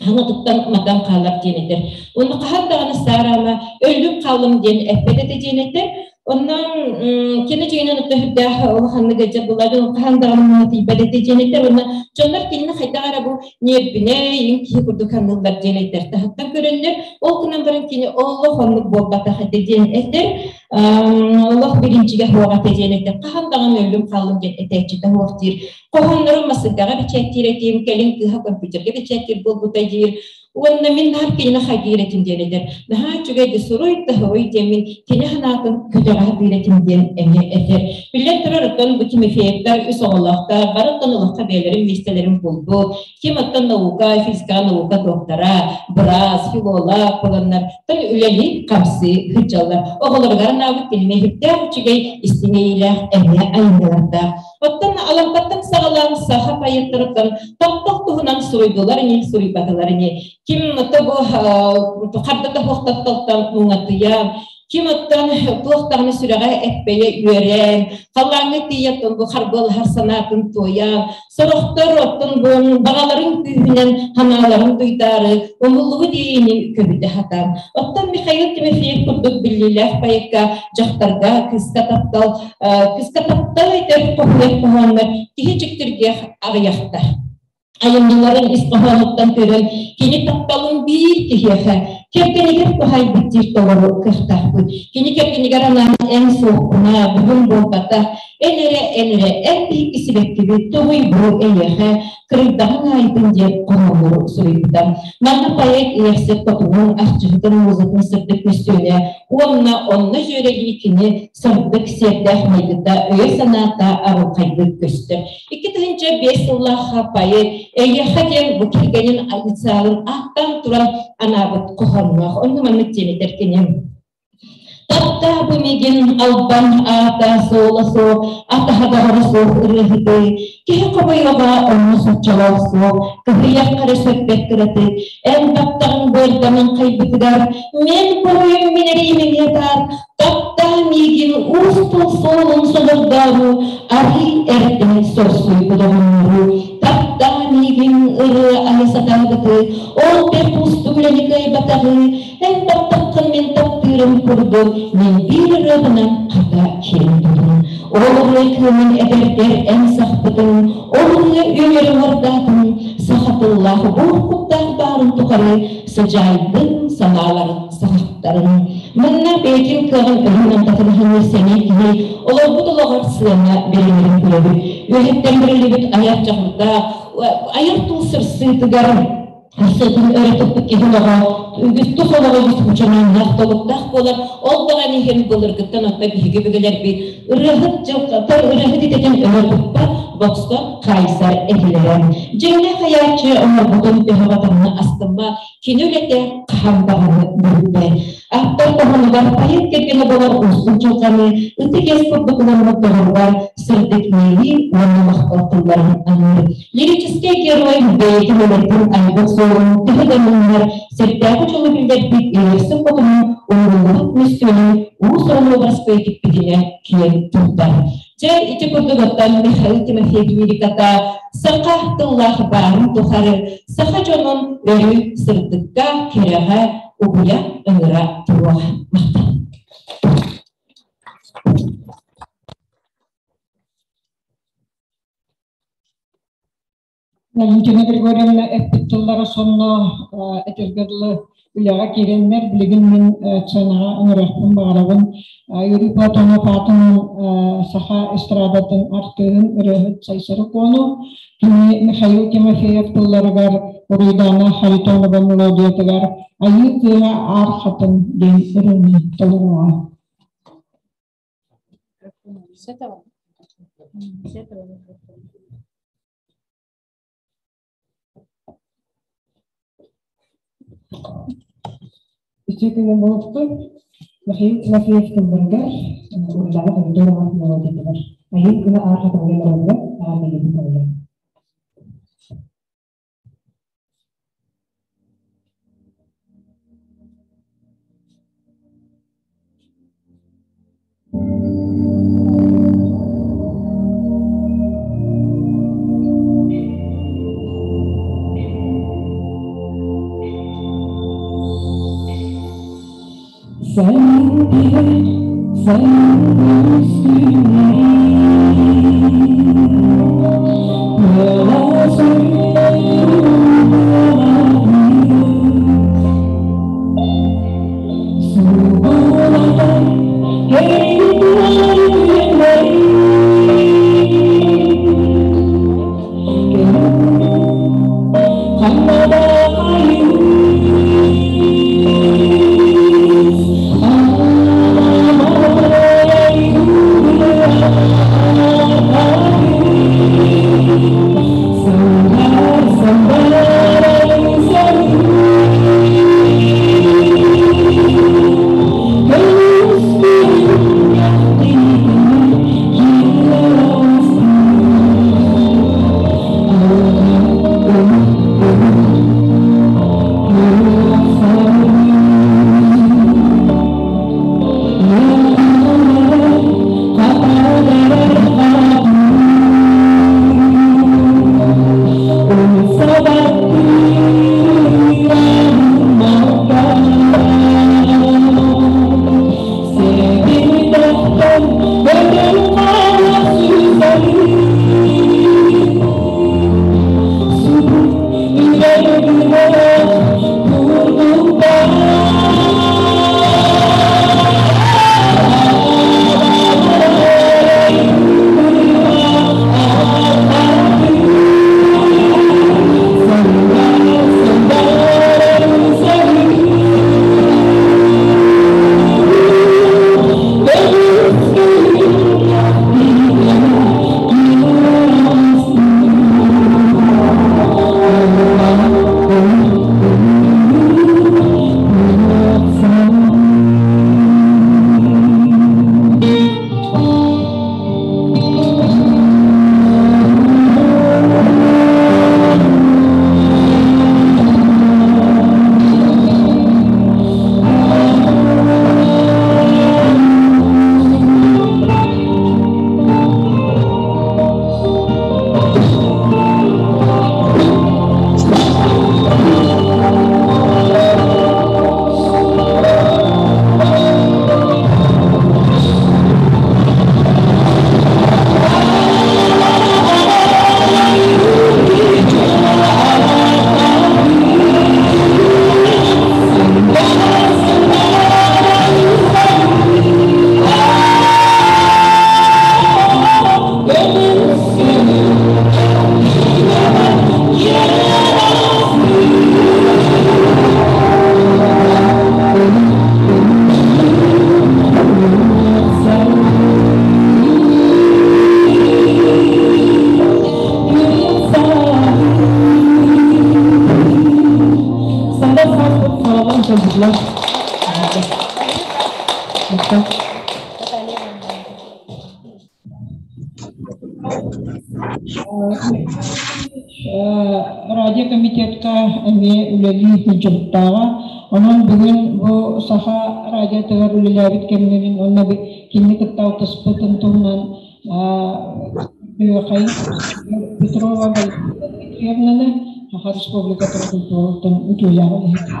F: хаҥатыттан матан хаалар диэн этэр. Онно хаһан даҕаны саараама өллүм хааллым диэн эппэт этэ диэн этэр. Онон кини дьиҥинэн отто сүрдээх улаханнык ыалдьар буолла, хаһан даҕаны муҥатыйбат этэ диэн этэр. Онно дьоннор кинини хайдах эрэ бу ньиэрбинэ, иҥ киһи курдук саныыллар диэн этэр. Таһыттан көрөннөр, ол гынан баран кини олох оннук буолбатах этэ диэн этэр. Олох биринчигэ суох этэ диэн этэр. Хаһан даҕаны өллүм хааллым диэн этээччитэ суох диир. Хоһооннорун массыынкаҕа бэчээттиир этим, кэлин кыыһа компьютерга бэчээттиир буолбута диир. Уонна мин наһаа кинини хайгыыр этим диэн этэр. Наһаа үчүгэй да суруй да суруй диэммин кини санаатын көтөҕө сатыыр этим диэн эмиэ этэр. Биллэн турар, оттон бу Тимофеевтар үс оҕолоохтор, бары оттон олоххо бэйэлэрин миэстэлэрин булбут. Ким оттон наука, физика наука доктора, быраас, филолог буоланнар, тон үлэлии хамсыы сылдьаллар. Оҕолоругар анаабыт кинини сүрдээх үчүгэй истиҥ иэйиилээх эмиэ айымньылардаах. Оттон Алампаттан саҕалаан саха поэттарыттан таптал туһунан суруйдулар ини, суруйбатылар ини. Ким тобу хардата суох тапталтан муҥатыйа, ким оттон туох даҕаны сүрэҕэ эппэйэ үөрэн, халлааҥҥа тиийэ оттон бу харбыалаһар санаатын туойан, сорохтор оттон бу баҕаларын күүһүнэн санааларын дуйдаары умуллубут иэйиини көбүтэ сатаан. Оттон Михаил Тимофеев курдук биллиилээх поэкка дьахтарга, кыыска таптал Кыска таптал этэр хоһуйар хоһооннор киһи дьиктиргиэх аҕыйахтар. Айымньыларын ис хоһоонуттан көрөн, кини тапталын биир киһиэхэ кэргэнигэр туһайбыт диир толору кыахтаахпыт. Кини кэргэнигэр анаан эн суоххуна, бүгүн буолбатах, эн эрэ, эн эрэ, эн биһикки сибэккибит тугуй бу эйиэхэ, кырыйдаҕыҥ аайытын диэн хоһооннору суруйбута. Манна поэт иэхсит хотугун, арчыһытын музыкатын сырдык мөссүөнэ уонна онно дьүөрэлии кини сырдык сиэрдээх майгыта өйө-санаата арылхайдык көстөр. 2005 сыллаахха поэт Эйиэхэ диэн бу кэргэнин инициалын ааттаан туран анаабыт хоһоонноох. Онно маннык диэн этэр кини. Таптаа бу мигин албан аата суола суох, атаһа доҕоро суох ырыаһыты, киһи хобойоҕо онно соччолоох суох, кыһыйахха эрэ сөппөт кыраты, эн таптаҕыҥ быарданан хайбытыгар, мен буруйум мин эриимин ытаар, таптаа миигин уус тыл суолун солордоору, арыы эрдэ сорсуйбут оҕонньору, таптаа миигин ырыа айа сатаабыты, ол бэрт уустук үлэни кыайбатаҕы, Эн таптаххын мин таптыырым курдук, мин биир ырыабынан хата киэн тутун. Ол ырыа кыымын эдэрдэр эн сахпытын, ол ырыа үөрэ уордаатын, саха тыллаах буор куттаах баарын тухары сыдьаайдын санааларын сахахтарын. Манна бэйэтин кыаҕын өһүн татынаһыныы сэмэй киһи олорбут олоҕор сыана бэринэрин көрөбүт. Үөһэттэн бэриллибит айар дьоҕурдаах, айар тыл сырсыытыгар Сытын өрө туппут киһи олоҕо үгүстүк олоҕо үгүс мучанааннаах толуктаах буолар. Ол даҕаны иһин былыргыттан отто биһиги өбүгэлэрбит ырыаһыт дьылҕата ырыаһыт идэтин өрө туппат, бопсо хаайсар этилэрэ. Дьиҥнээх айааччы оҥорбутун төһөҕө даҕаны астымма, кини үлэтэ хаһан даҕаны бүппэт. Аттар хоһоонугар поэт кэргэнэ буолар уустук дьылҕаны ытык иэс курдук ылыммыт доҕоругар сырдык иэйии уонна махтал тылларын аныыр. Лирическэй герой бэйэтин өлөрбүн айбыт суолун төһө да мунньар сирдээҕи дьолу биллэрбит иэйэхсит хотунун ууруллубут мөссүөнүн уус-уран уобараска этиппитинэ киэн туттар. Дьэ, ити курдук оттон Михаил Тимофеев лириката саха тыллаах баарын тухары саха дьонун өрүү сырдыкка, кэрэҕэ угуйа ыҥыра туруоҕа. Махтал.
A: Валентина Григорьевна эппит тыллара сонно этэргэ дылы. үлэҕэ киирэннэр, билигин мин сценаҕа ыҥырыахпын баҕарабын. Юрий Платонов аатынан саха эстрадатын артыыһын ырыаһыт Сайсары Куону, кини Михаил Тимофеев тылларыгар Уруйдаана Харитонова мелодиятыгар «Айыы кыыһа аар хатын» диэн ырыаны толоруоҕа.
B: Үтүө күнүн буолуохтун. Михаил Тимофеев тылларыгар Уруйдаана Помидорова мелодиятыгар Айыы кыыһа аар хатыҥҥа ырыатыгар эҕэрдэлиибин толорор. Sen bir, sen üstüne
A: Радиокомитетка эмиэ үлэлии сылдьыбыттааҕа. Онон бүгүн бу Саха радиотыгар үлэлээбит кэмнэрин уонна кинини кытта алтыспытын туһунан Михаил Петрова Валентина Дмитриевнаны Саха Республикатын культуратын үтүөлээх үлэһитэ.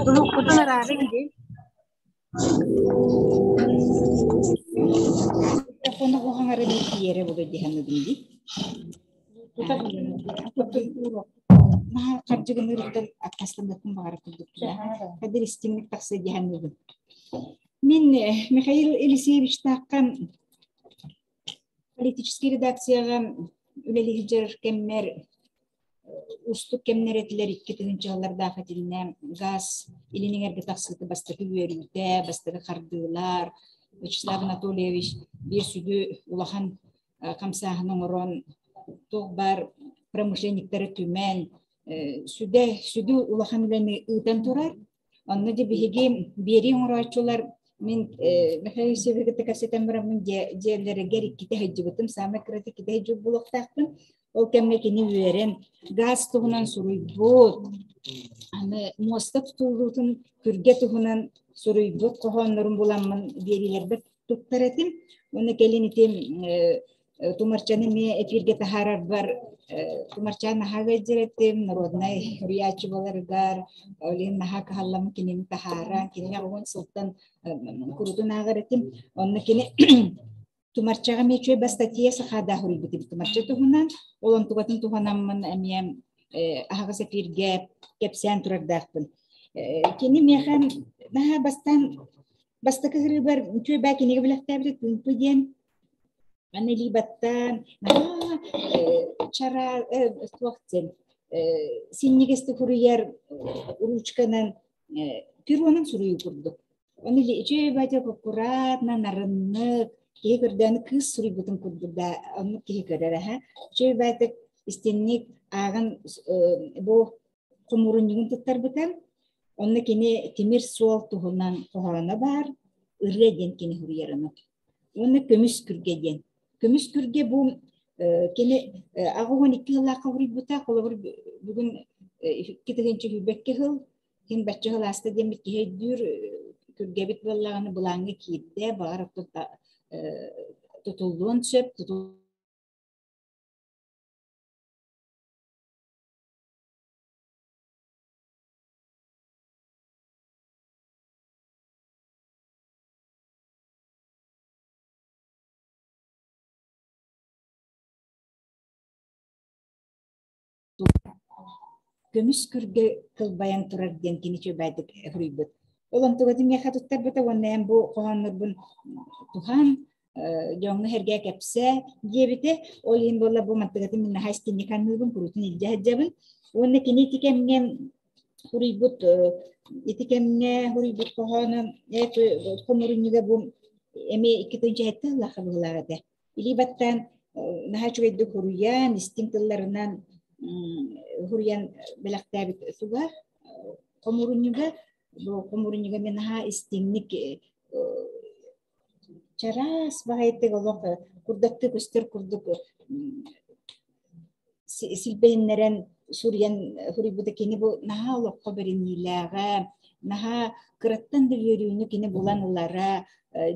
G: Уруккутун араарыҥ дии. Микрофону уһаҥарын тиэрэ буолуо дии саныыбын дии.
H: Наһаа хардьыгыныырыттан аккаастаныахпын баҕарар курдук. Кадыр истиҥник тахса диэханныыбын. Мин Михаил Елисеевичтаахха политическай редакцияҕа үлэлии сылдьар кэммэр уустук кэмнэр этилэр икки тыһыынчалардаах итиннэ газ илин эҥэргэ тахсыыта бастакы үөрүүтэ, бастакы хардыылар. Вячеслав Анатольевич биир сүдү улахан хамсааһын оҥорон туох баар промышленниктары түмэн сүдэ сүдү улахан үлэни ыытан турар. Онно дьэ биһиги биэрии оҥорооччулар мин Михаил Евсеевиһы кытта кэпсэтэн бараммын дьиэлэригэр иккитэ сылдьыбытым, саамай кырата иккитэ сылдьыбыт буолуохтаахпын. Ол кэмҥэ кини үөрэн газ туһунан суруйбут, аны муоста тутуллуутун күргэ туһунан суруйбут хоһооннорун буламмын биэриилэрбэр туттар этим. Уонна кэлин ити Тумарчаны эмиэ эфиргэ таһаарарбар Тумарчаан наһаа ыалдьар этим, народнай суруйааччы буоларыгар, ол иһин наһаа кыһалламмын кинини таһааран, кинини 10 сылтан курутун ааҕар этим. Онно кини Тумарчаҕа эмиэ үчүгэй бастатия сахаада суруйбут эбит Тумарча туһунан. Ол онтугатын туһанаммын эмиэ аһаҕас эфиргэ кэпсээн турардаахпын. Кини миэхэ наһаа бастаан бастакы сырыыбар үчүгэй баа кинигэ бэлэхтээбитэ Тыымпы диэн. Аны илии баттаан наһаа чара туох диэн синньигэстик суруйар ручканан перонан суруйуу курдук. Оны үчүгэй батя аккуратно, нарыннык, киһи көрдөөн кыыс суруйбутун курдук да оннук киһи көрөр аһа. Үчүгэй батя истинник ааҕан бу хомуурунньугун туттарбыта. Онно кини тимир суол туһунан хоһооно баар, ырыа диэн кини суруйарыны. Уонна көмүс күргэ диэн. Көмүс күргэ бу кини 82 сыллаахха суруйбута, холобур бүгүн 2 сүүс сыл Ким бачча сыл ааста диэммит киһи өйдүүр күргэбит буоллаҕына былааҥҥа киирдэ, баҕар тутуллуон сөп, Көмүс күргэ кылбайан турар диэн кини үчүгэйдик суруйбут. Ол онтугатын миэхэ туттарбыта уонна эн бу хоһооннорбун туһан дьоҥҥо сэргээ кэпсээ диэбитэ. Ол иһин буолла бу мантыгатын мин наһаа истинник аныыбын, куруутун илдьэ сылдьабын. Уонна кини ити кэмҥэ суруйбут ити кэмҥэ суруйбут хоһооно хомурунньуга бу эмиэ 2007 сыллаахха быһыылаах этэ. Илии баттаан наһаа үчүгэйдик суруйан, истиҥ тылларынан суруйан бэлэхтээбит суга хомуурунньуга. Бу хомуурунньуга мин наһаа истиҥник чараас баҕайытык олох курдаттыы көстөр курдук силбэһиннэрэн суруйан суруйбута кини бу наһаа олоххо бэриниилээҕэ, наһаа кыраттан да үөрүүнү кини булан ылара,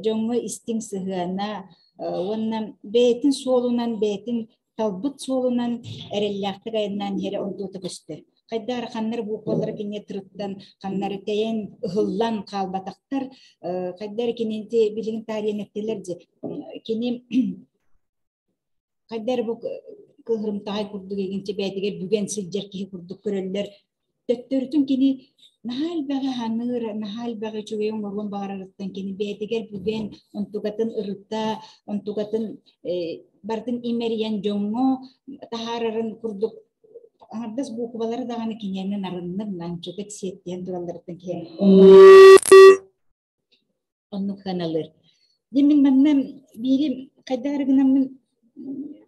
H: дьоҥҥо истиҥ сыһыана уонна бэйэтин суолунан, бэйэтин талбыт суолунан эрэллээхтик айаннаан иһэрэ онтуота көстөр. Хайдах эрэ ханна эрэ буквалара кинини тырыттан, ханна эрэ тэйэн, ыһыллан хаалбатахтар. Хайдах эрэ кинини билигин таарыйан эттилэр дьэ. Кини хайда эрэ бу кыһырымтаҕай курдук игинчи бэйэтигэр бүгэн сылдьар киһи курдук көрөллөр. Төттөрүтүн кини наһаа элбэҕи ханыыр, наһаа элбэҕи үчүгэй оҥоруон баҕарарыттан кини бэйэтигэр бүгэн онтукатын ырыта, онтукатын барытын имэрийэн дьоҥҥо таһаарарын курдук аҥардас буукубалары даҕаны киниэнэ нарыннык, намчытык сиэттиһэн туралларыттан киһи оннук сыаналыыр. Дьэ мин манна биири хайдах эрэ гынаммын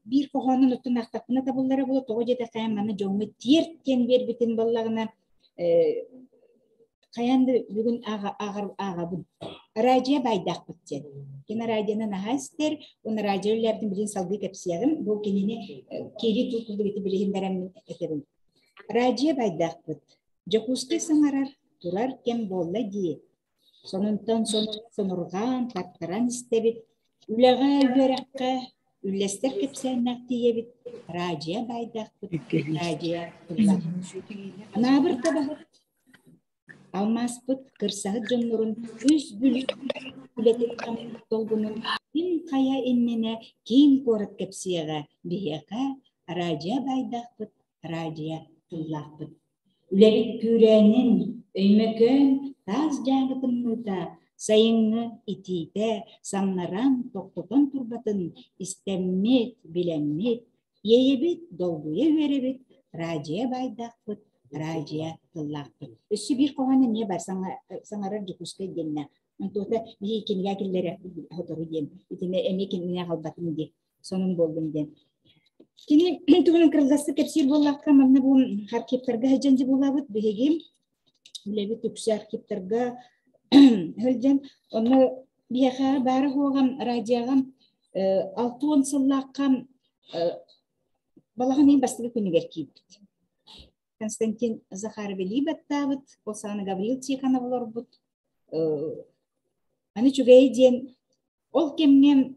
H: биир хоһоонун оттон аахтахпына табыллара буолуо, тоҕо диэтэххэ манна дьоҥҥо тиэрт диэн биэрбитин буоллаҕына хайаан да бүгүн ааҕабын. Радио баайдаахпыт диэн. Кини радионы наһаа истэр, уонна радио үлэлээбитин билигин салгыы кэпсиэҕим. Бу кинини киирии тыл курдук ити билиһиннэрэммин этэбин. Радио баайдаахпыт. Дьокуускай саҥарар, турар кэм буолла дии. Сонунтан сонун сонурҕаан, тартаран истэбит, үлэҕэ, үөрэххэ үллэстэр кэпсээннээх тиийэбит, радио баайдаахпыт, радио тыллаах. Анаабыр табаһыт, алмааспыт кырсаһыт дьоннорун үс Бүлүү үлэтин долгунун ким хайа иннинэ киин куорат кэпсиэҕэ биһиэхэ радио баайдаахпыт. радио тыллаахпыт. Үлэбит күүрээнин, Өймөкөөн таас дьааҥы тымныыта, сайыҥҥы итиитэ самнаран, тохтотон турбатын истэммит, билэммит, иэйэбит, долгуйа үөрэбит, радио баайдаахпыт, радио тыллаахпыт. Өссө биир хоһоон эмиэ бар саҥарар Дьокуускай диэннэ. Онтуота биһиги кинигэ киллэрэ сотору диэн, итини эмиэ кинигэ аҕалбатым диэн, сонун буоллум диэн. Кини туһунан кырылластык кэпсиир буоллахха, манна бу архивтарга сылдьан дьэ буолабыт. Биһиги үлэбит үксэ архивтарга сылдьан, онно биһиэхэ баара суоҕа радиоҕа 60 сыллаахха балаҕан ыйын бастакы күнүгэр киирбит. Константин Захаров илии баттаабыт, ол саҕана Гаврил Тихонов олорбут. Аны үчүгэй диэн ол кэмҥэ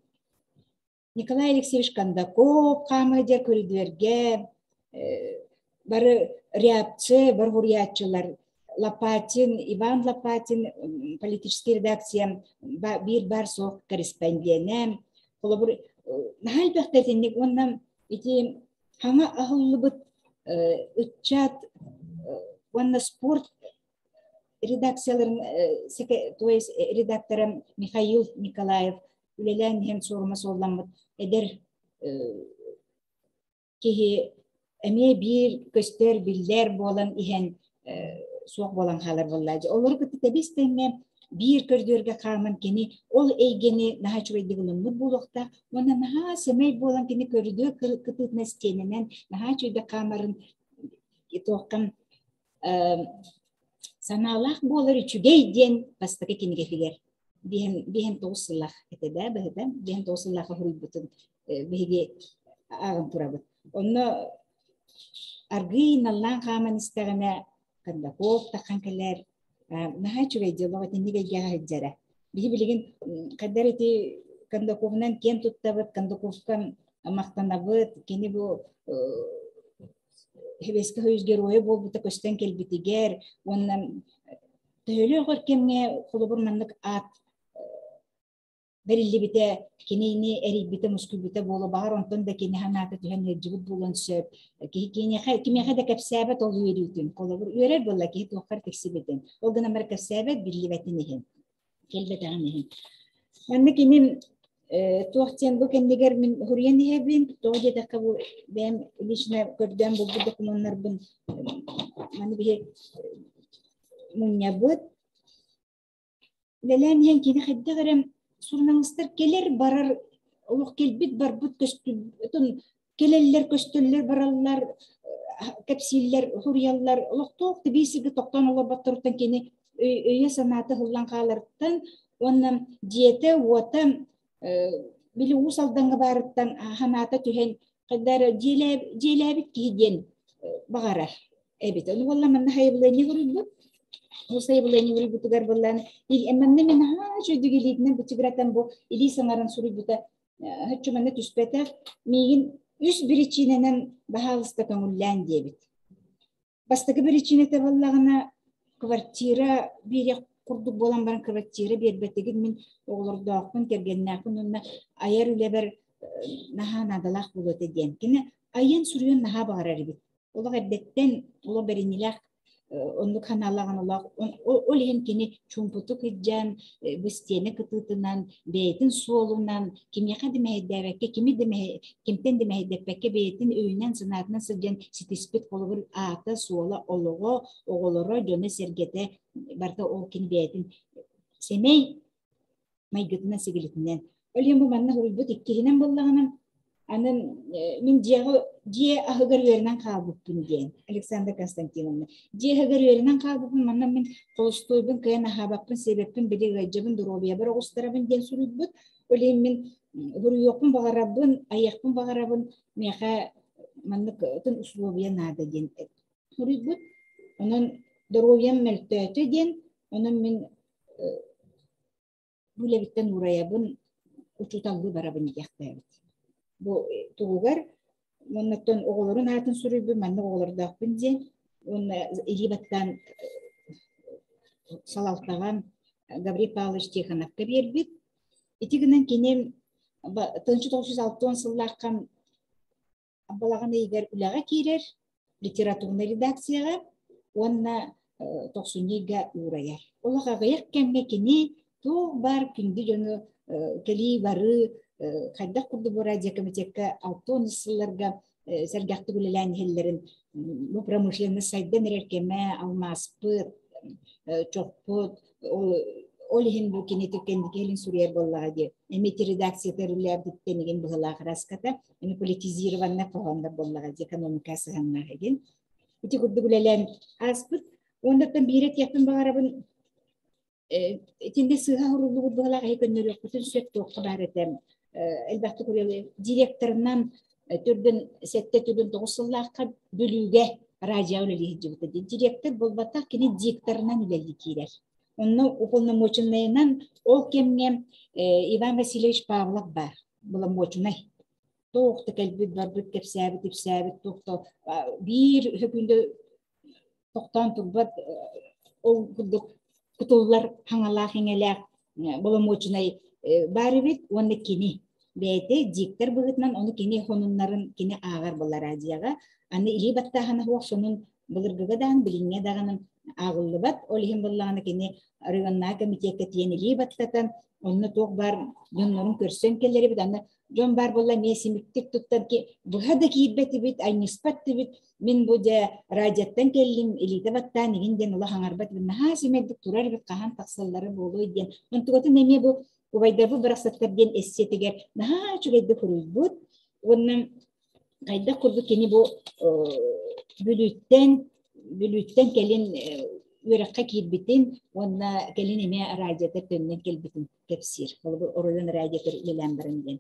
H: Николай Алексеевич Кондаков хаамыдьа көрүдүөргэ бары рябцы, бар хуруйааччылар Лопатин, Иван Лопатин политическай редакция биир баар суох корреспонденэ. Холобур, наһаа элбэхтэ итинник уонна ити хаҥа аһыллыбыт ыччат уонна спорт редакцияларын то есть редактора Михаил Николаев үлэлээн иһэн суорума суолламмыт эдэр киһи эмиэ биир көстөр биллэр буолан иһэн суох буолан хаалар буоллаа. Олору кытта тэбис тэҥҥэ биир көрдүөргэ хааман кини ол эйгэни наһаа үчүгэйдик ылыммыт буолуохтаах уонна наһаа сэмэй буолан кини көрдүө кытыытына стенэнэн наһаа үчүгэйдик хаамарын туоххан санаалаах буолар үчүгэй диэн бастакы кинигэтигэр биһэн тоҕус сыллаах этэ да быһыта биһэн тоҕус сыллаахха суруйбутун биһиги ааҕан турабыт. Онно аргыый наллаан хааман истэҕинэ Кондаков таххан кэлэр наһаа үчүгэй дьоллоох итинник эйгэҕэ сылдьара. Биһи билигин хайдар ити Кондаковунан киэн туттабыт, Кондаковка махтанабыт, кини бу Сэбиэскэй Союз геройа буолбута көстөн кэлбитигэр уонна төһөлөөх өр кэмҥэ холобур маннык аат бэриллибитэ кинини эрийбитэ мускуйбута буолуо баҕар онтон да кини санаата түһэн ыалдьыбыт буолуон сөп киһи киниэхэ кимиэхэ да кэпсээбэт ол үөрүүтүн холобур үөрэр буолла киһи туоххар тиксибитин ол гынан баран кэпсээбэт биллибэтин иһин кэлбэтэҕин иһин манна кини туох диэн бу кэннигэр мин суруйан иһэбин тоҕо диэтэххэ бу бэйэм лично көрдөөн булбут докумуоннарбын маны биһи мунньабыт үлэлээн иһэн кини хайдах эрэ суруналыыстар кэлэр барар олох кэлбит барбыт көстүбүтүн кэлэллэр көстөллөр бараллар кэпсииллэр суруйаллар олохтоох да биир сиргэ тохтоон олорботторуттан кини өйө-санаата ыһыллан хааларыттан уонна дьиэтэ-уота били Уус Алдаҥҥа баарыттан санаата түһэн хайда эрэ дьиэлээбит киһи диэн баҕарар эбит. Ону буолла манна сайабылыанньа суруйбут. Ол сайабылыанньа суруйбутугар буоллаан манна мин наһаа үчүгэйдик илиитинэн бычыгыратан бу илии саҥаран суруйбута Һөччү манна түспэтэх, миигин үс биричиинэнэн баһаалыста көҥүллээн диэбит. Бастакы биричиинэтэ буоллаҕына, квартира биэриэх курдук буолан баран квартира биэрбэтигин мин оҕолордоохпун, кэргэннээхпин уонна айар үлэбэр наһаа наадалаах буолуо этэ диэн. Кини айан суруйан наһаа баҕарар эбит. Олох эрдэттэн олох бэриниилээх оннук санаалаах олох ол иһин кини чуумпутук илдьэн бу истиэнэ кытыытынан бэйэтин суолунан кимиэхэ да мэһэйдээбэккэ кими да кимтэн да мэһэйдэппэккэ бэйэтин өйүнэн санаатынан сылдьан ситиспит холобур аата суола олоҕо оҕолоро дьоно сэргэтэ барыта ол кини бэйэтин сэмэй майгытынан сигилитинэн. Ол иһин бу манна суруйбут иккиһинэн буоллаҕына, аны мин дьиэҕэ дьиэ аһыгар үөрэнэн хаалбыппын диэн Александра Константиновна. Дьиэ аһыгар үөрэнэн хаалбыппын, манна мин холостуойбун кыайан аһаабаппын, сиэбэппин, били ыалдьабын, доруобуйабар оҕустарабын диэн суруйбут. Ол иһин мин суруйуохпун баҕарабын, айыахпын баҕарабын, миэхэ маннык атын условия наада диэн суруйбут. Онон доруобуйам мөлтөөтө диэн, онон мин бу үлэбиттэн уурайабын, учууталлыы барабын диэхтээбит. Бу туһугар уоннаттан оҕолорун аатын суруйбут, маннык оҕолордоохпун диэн уонна илии баттаан салалтаҕа Гаврил Павлович Тихоновка биэрбит. Ити гынан кини 1960 сыллаахха балаҕан ыйыгар үлэҕэ киирэр. литературнай редакцияҕа уонна тохсунньу ыйга уурайар. Олох аҕыйах кэмҥэ кини туох баар күндү дьону кэлии-барыы хайдах курдук бу радиокомитекка 60 сылларга сэргэхтик үлэлээн иһэллэрин бу промышленность сайдан эрэр кэмэ алмааспыт, чохпут ол иһин бу кини кэнники илин суруйар буоллаҕа дии. Эмиэ редакцията үлэлээбититтэн игин быһылаах раската, эми политизированный хоһооннор буоллаҕа дии, экономика сыһаннаах игин. Ити курдук үлэлээн ааспыт. Уоннаттан биир этиэхпин баҕарабын, итиннэ сыыһа оһоруллубут быһылаах эһи көннөрүөхпүтүн сөп туохха баар этэ. Элбэхтик үлэлии директорынан төрдүн сэттэ төрдүн тоҕус сыллаахха Бүлүүгэ радио үлэлии сылдьыбыта. Директор буолбатах, кини дикторынан үлэлии киирэр. Онно уполномоченнайынан ол кэмҥэ Иван Васильевич Павлов баар, боломуочунай. Туох да кэлбит, барбыт, кэпсээбит, ипсээбит, туох да биир сөкүүндэ тохтоон турбат ол курдук кутуллар хаҥалаах иҥэлээх боломуочунай баар эбит уонна кини бэйэтэ диктор быһыытынан ону кини сонуннарын кини ааҕар буолла радиоҕа аны илии баттааһына суох сонун былыргыга даҕаны билиҥҥэ даҕаны ааҕыллыбат ол иһин буоллаҕына кини районнааҕы комитекка тиийэн илии баттатан онно туох баар дьоннорун көрсөн кэлэр эбит аны дьон баар буолла эмиэ симиктик туттан ки быһа да киирбэтибит анньыспат дибит мин бу дьэ радиоттан кэллим илиитэ баттаан игин диэн улах аҥарбат наһаа симэрдик турар эбит хаһан тахсаллара буолуой диэн онтугатын эмиэ бу убайдарбыт барахсаттар диэн эссиэтигэр наһаа үчүгэйдик суруйбут уонна хайдах курдук кини бу Бүлүүттэн Бүлүүттэн кэлин үөрэххэ киирбитин уонна кэлин эмиэ радиотар төннөн кэлбитин кэпсиир. Холобур, оройуон радиотар үлэлээн баран диэн.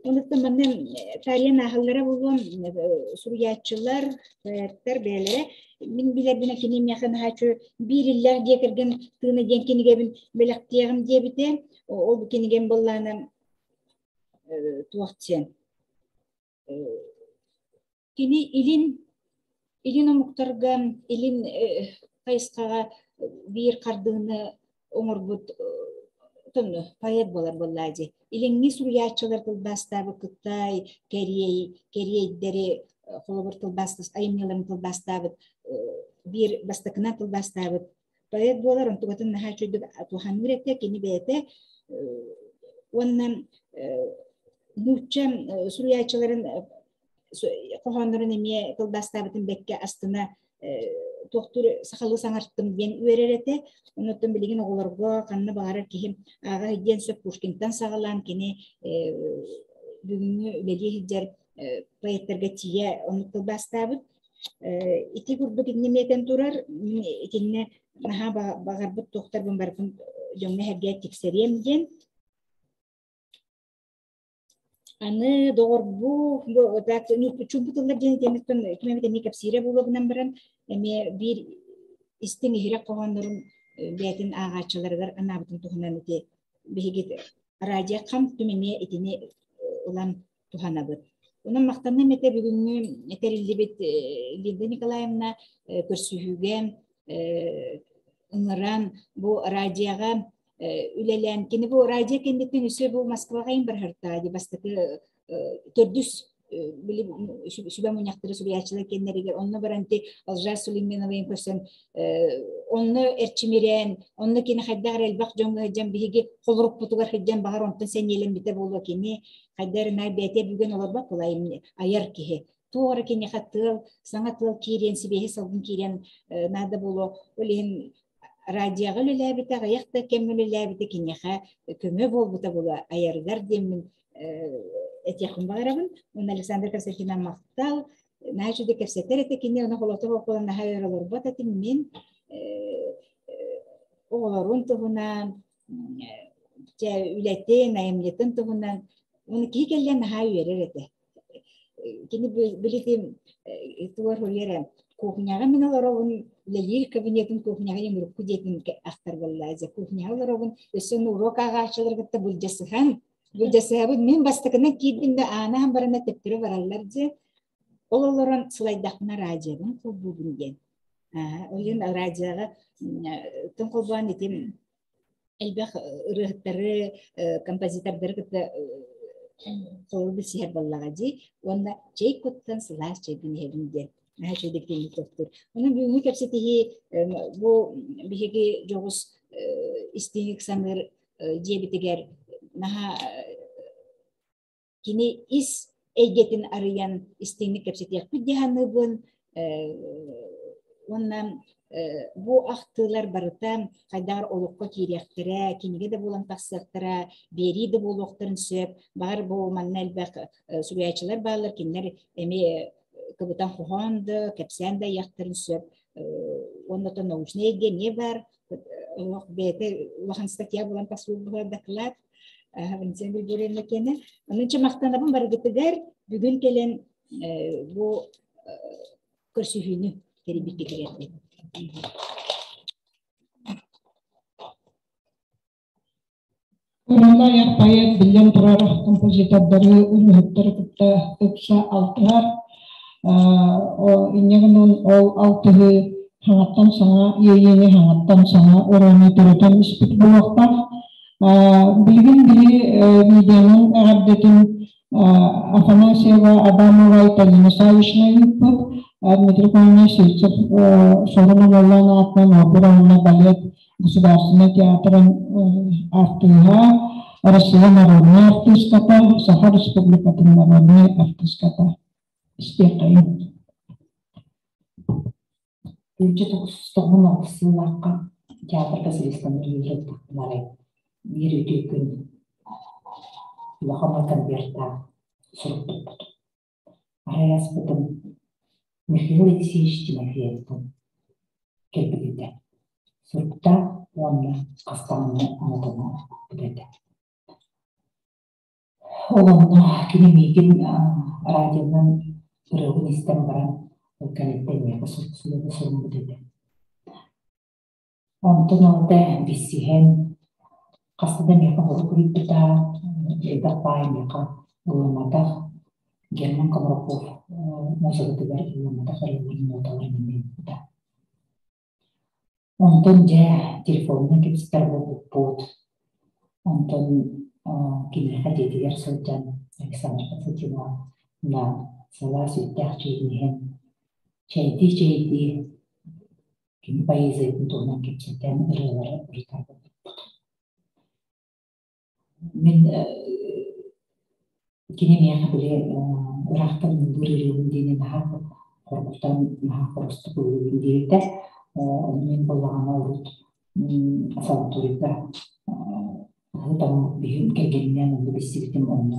H: Онуттан манна Талия ааһаллара буолуон суруйааччылар, поэттар бэйэлэрэ мин билэрбинэ кини миэхэ наһааччы биир иллээх дьиэ кэргэн тыына диэн кинигэбин бэлэхтиэҕим диэбитэ. Ол кинигэм буоллаана туох диэн Кини илин илин омуктарга илин хайысхаҕа биир хардыыны оҥорбут тонну поэт буолар буоллаа дии. Илиҥҥи суруйааччылар тылбаастаабыт Кытай, Кэриэй, кэриэйдэри холобур тылбаастас айымньыларын тылбаастаабыт биир бастакынан тылбаастаабыт поэт буолар онтугатын наһаа үчүгдүк туһаныыр этэ кини бэйэтэ уонна нуучча суруйааччыларын хоһооннорун эмиэ тылбаастаабытын бэккэ астына туохтуур сахалыы саҥарттым диэн үөрэр этэ. Онуттан билигин оҕолорго ханна баҕарар киһи ааҕа диэн сөп Пушкинтан саҕалаан кини бүгүҥҥү үлэлии сылдьар поэттарга тиийэ оннук тылбаастаабыт. Ити курдук инним этэн турар, итиннэ наһаа баҕарбыт туохтарбын барытын дьоҥҥо эһэргэ тиксэриэм диэн. Аны доҕорбу чуумпу тыллар диэн итиэнниттэн ким эмит эмиэ кэпсиирэ буолуо гынан баран эмиэ биир истиҥ иһирэх хоһооннорун бэйэтин ааҕааччыларыгар анаабытын туһунан ити биһиги радио хам түм эмиэ итини ылан туһанабыт. Онон махтаныам этэ бүгүҥҥү тэриллибит Линда Николаевна көрсүһүүгэ ыҥыран бу радиоҕа үлэлээн кини бу радио кэнниттэн өссө бу Москваҕа им барһартаа ди бастакы төрдүс били сүбэ мунньахтары суруйааччылар кэннэригэр онно баран ти Алжас Сулейменовайын көрсөн онно эрчимирээн онно кини хайдах эрэ элбэх дьоҥҥо сылдьан биһиги холорукпутугар сылдьан баҕар онтон сэниэлэммитэ буолуо кини хайдах эрэ наар бэйэтэ бүгэн олорбот була айар киһи туох эрэ киниэхэ тыал саҥа тыал киириэн сибиэһи салгын киириэн наада буолуо ол иһин радиоҕа үлэлээбитэ аҕыйах да кэмҥэ үлэлээбитэ киниэхэ көмө буолбута буолуо айарыгар диэммин этиэхпин баҕарабын. Уонна Александр Константиновна махтал. Наһаа үчүгэй кэпсэтэр этэ кини, ону холотох окуолан наһаа өр олорбот этим мин. Оҕолорун туһунан, дьэ үлэтин, айымньытын туһунан. Уонна киһи кэллиэн наһаа үөрэр этэ. Кини билитин тугар суруйар кухняҕа мин олоробун, үлэлиир кабинетым кухняҕа урукку диэтин ахтар буолла. Дьэ кухняҕа олоробун, өссө уруок ааҕааччылары кытта былдьасыһан, былдьасыһабын. Мин бастакынан киирдим да аанаан барана төптөрү бараллар дьэ. Ол олорон сылайдахпына радиобын холбуубун диэн. Ол иһин радиоҕа тын холбоон итим элбэх ырыаһыттары, композитордары кытта холобур билсиһэр буоллаҕа дии. Уонна чэй куттан сылаас чэйбин иһэбин диэн. Наһаа үчүгэйдик тиийбит. Онон бүгүҥҥү кэпсэтиһии бу биһиги дьоҕус истиҥик саныыр дьиэбитигэр наһаа кини ис эйгэтин арыйан истиҥник кэпсэтиэхпит дии саныыбын. Уонна бу ахтыылар барыта хайдах олоххо киириэхтэрэ, кинигэ да буолан тахсыахтара, биэрии да буолуохтарын сөп. Баҕар бу манна элбэх суруйааччылар бааллар, кинилэр эмиэ кыбытан хоһоон да, кэпсээн да айыахтарын сөп. Уонна оттон научнай эйгэ эмиэ баар. Олох бэйэтэ улахан статья буолан тахсыбыт доклад. Валентина Григорьевна киэнэ. Онон махтанабын барыгытыгар бүгүн кэлэн бу көрсүһүүнү тэрийбиккитигэр.
A: Уран айар поэт биллэн турар композитордары, ырыаһыттары кытта ыкса алтыһар. Инньэ гынан ол алтыһыы хаҥаттан саҥа иэйиини, хаҥаттан саҥа ырыаны төрөтөн испит буолуохтаах. Билигин биһи видеонан эҕэрдэтин Афанасьева Адамова Айталина Саввична ыыппыт, Дмитрий Конович Сивцев Сорун Оҕолоон аатынан опера уонна балет Государственнай театрын артыыһа, Россия народнай артыыската, Саха Республикатын народнай артыыската. Истиэххэйин.
I: Үчү тоҕус алыс сыллаахха театрга солистанар ыытыллыбыттар биир үтүө күн улахан конвертаах сурук туппут. Арай аспытым Михаил Алексеевич Тимофеевтан кэлбит этэ. Суруктаах уонна хастаҥны анатана укпут этэ. Ол онно кини миигин радионан ырыабын истэн баран, ол кэнниттэн миэхэ сурук суруммут этэ. Онтон ылата билсиһэн, хаста да миэхэ хорук ыйбыта, элбэх баай миэхэ ылламматах, Герман Комраков музыкатыгар ылламматах ырыаларын ноталарын эмиэ ыыппыта. Онтон дьэ телефонунан кэпсэтэр буолбуппут. Онтон киниэхэ дьиэтигэр сылдьан Александр Константиновна сылаас үүттээх чэйин иһэн чэйдии-чэйдии кини поэзиятын туһунан кэпсэтэн ырыалары ырытар буолбуппут. Мин кини миэхэ били ыраахтан ыллыыр ырыабын диэни наһаа хоргутан, наһаа хорустук ыллыыбын диэбитэ. Ону мин буоллаҕына урут санаторийга ыһыы биһим кэргэнинээн онно билсибитим онно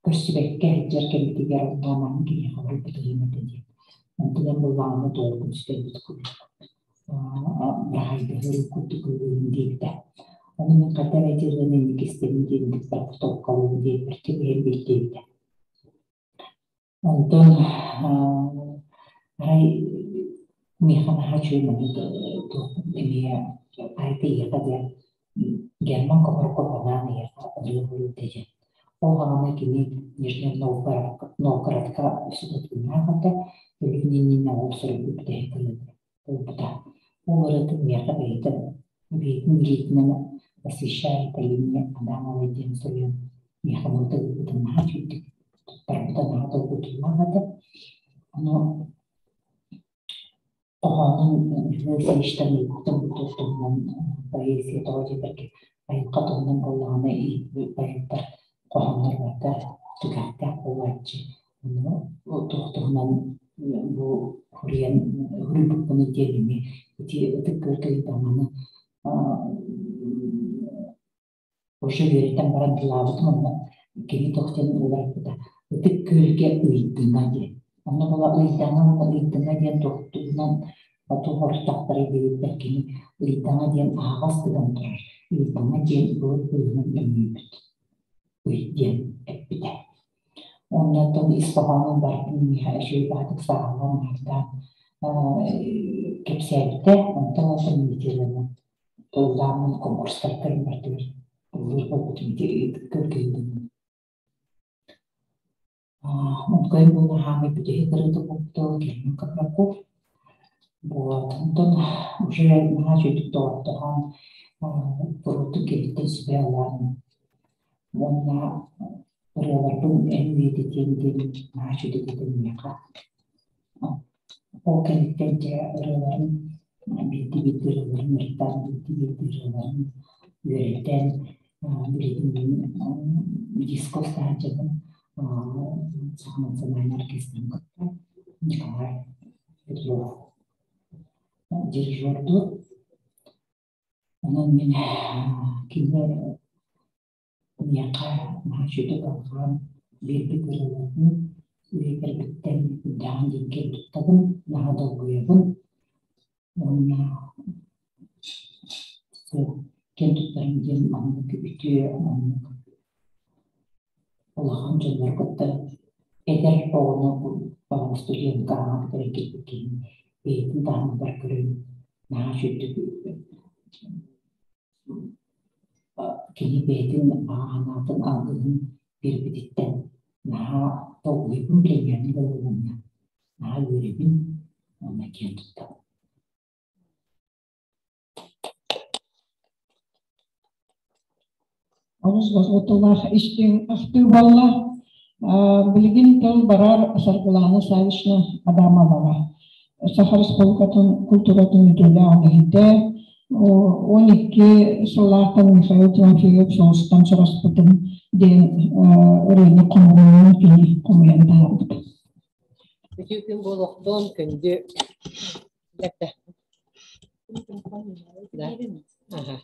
I: көрсүбэккэ сылдьар кэммитигэр онно киһиэхэ барбыт ырыам этэ диэн. Онтон буоллаҕына туолбун сүтэрбит курдук быраһайдаһыы курдук ыллыыбын диэбитэ. Ону мин хата эрэ дьылын инники истэбин диэн барбытолкалыыбын диэбиппэр түбэһэн билдиэбитэ. Онтон арай миэхэ наһаа үчүгэй маннык туох эмиэ айта ийэхэ диэн Герман Комарков анаан эйиэхэ ырыа буруйда диэн. Ол аҕана кини Нижний Новгородка сутутуннаах этэ, өлүөн иннинэ ол суруйбут бүтэһик ырыата буолбута. Ол ырыатын миэхэ бэйэтэ бэйэтин илиитинэн посвящает Алине Адамовой диэн суруйан миэхэ нота ыыппытын наһаа үчүгдүк туттарбыта наһаа долгутуулаах этэ. Ону Хоһоонун Михаил Ильичтан ыйбытым туһунан поэзия тоҕо диэтэргэ айылҕа туһунан буоллаҕына поэттар хоһооннор барыта түгэхтээх буолааччы. Ону туох туһунан бу суруйан суруйбуппунуй диэн эмиэ ити ытык күөлгэ даҕаны уже үөрэтэн баран тылаабытым онно кини туох диэн уларыппыта ытык күөлгэ ыйдыҥа диэн онно була ыйдаҥа уонна ыйдыҥа диэн туохтуунан туох ортохторой диэбиппэр кини ыйдаҥа диэн аһаҕас тыган турар ыйдаҥа диэн былыт быыһынан өҥнүйбүт ый диэн эппитэ Оннуттан ис хоһоонун барытын миэхэ үчүгэй баҕатык сааһылаан наардаан кэпсээбитэ. Онтон онтон имитиилэнэн тыллааммын конкурстарга барытыгар ыллыыр буолбутум ити көргөйдөнөн. Онкой буола хаамай бүтэһик ырыата буолбута Герман Капраков. Вот. Онтон уже наһаа үчүгдүк доҕордоһон, куруутун киһиттэн сүбэ ылан уонна Ырыаларбын эн үйэтитиэм диэн наһаа үчүгэй миэхэ. Ол кэнниттэн дьэ ырыаларын биирдии-биирдии ырыаларын ырытан, биирдии-биирдии ырыаларын үөрэтэн, билигин мин диско устааччыбын Саха национальнай оркестрын кытта Николай Петров дирижердуур. Онон мин кини Миэхэ наһаа үчүгэйдик алҕаан биэрбит ырыаларын үйэтэрбиттэн үрдээҕин диэки туттабын, наһаа долгуйабын уонна киэн туттарым диэн маннык үтүө, маннык улахан дьоннору кытта эдэр оҕону студентка аҥа бүтэрэн кэлбит киһи бэйэтин таһымыгар көрөн наһаа үчүгэйдик Кини бэйэтин анаатын алгыһын биэрбититтэн наһаа долгуйбун, премияны да ылынна. Наһаа үөрэбин уонна киэн туттабын.
A: Олус долгутуулаах истиҥ ахтыы буолла. Билигин тыл барар Саргылаана Саввична Адамоваҕа. Саха Республикатын культуратын үтүөлээх үлэһитэ, 12 сыллаахтан Михаил Тимофеев Сулустан сураспытым диэн ырыаны хомуйан кини хомуйан таһаарбыт.
J: Үтүө күн буолуохтун, күндү Ага.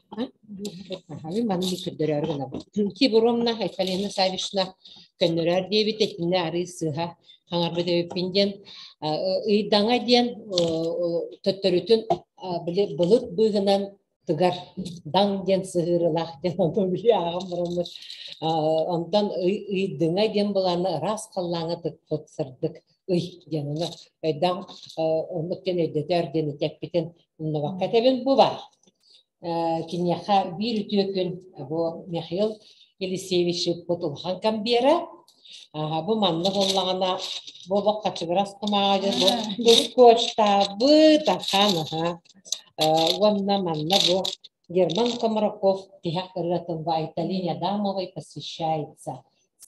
J: Аха, мин манны көрдөрөөрү гынабын. Тибуромна Айталина Савишна көннөрөөр диэбит итиннэ арыы сыыһа хаҥарбыт эбиппин диэн ыйдаҥа диэн төттөрүтүн били былыт быыһынан тыгар даҥ диэн сыһыырылаах диэн ону били ааҕан бараммыт онтон ыйдыҥа диэн былаана ыраас халлааҥҥа тыкпыт сырдык ый диэн ону өйдөөн оннук диэн өйдөтөөр диэн эппитин умнубакка этэбин бу баар киниэхэ биир үтүө күн бу Михаил Елисеевич ыыппыт улахан камбера бу манна буоллаҕына бу олох хачыгырас кумааҕы бу скотчтаабыт ахан аха уонна манна бу Герман Комраков тиһэх ырыатын бу Айталине Адамовой посвящается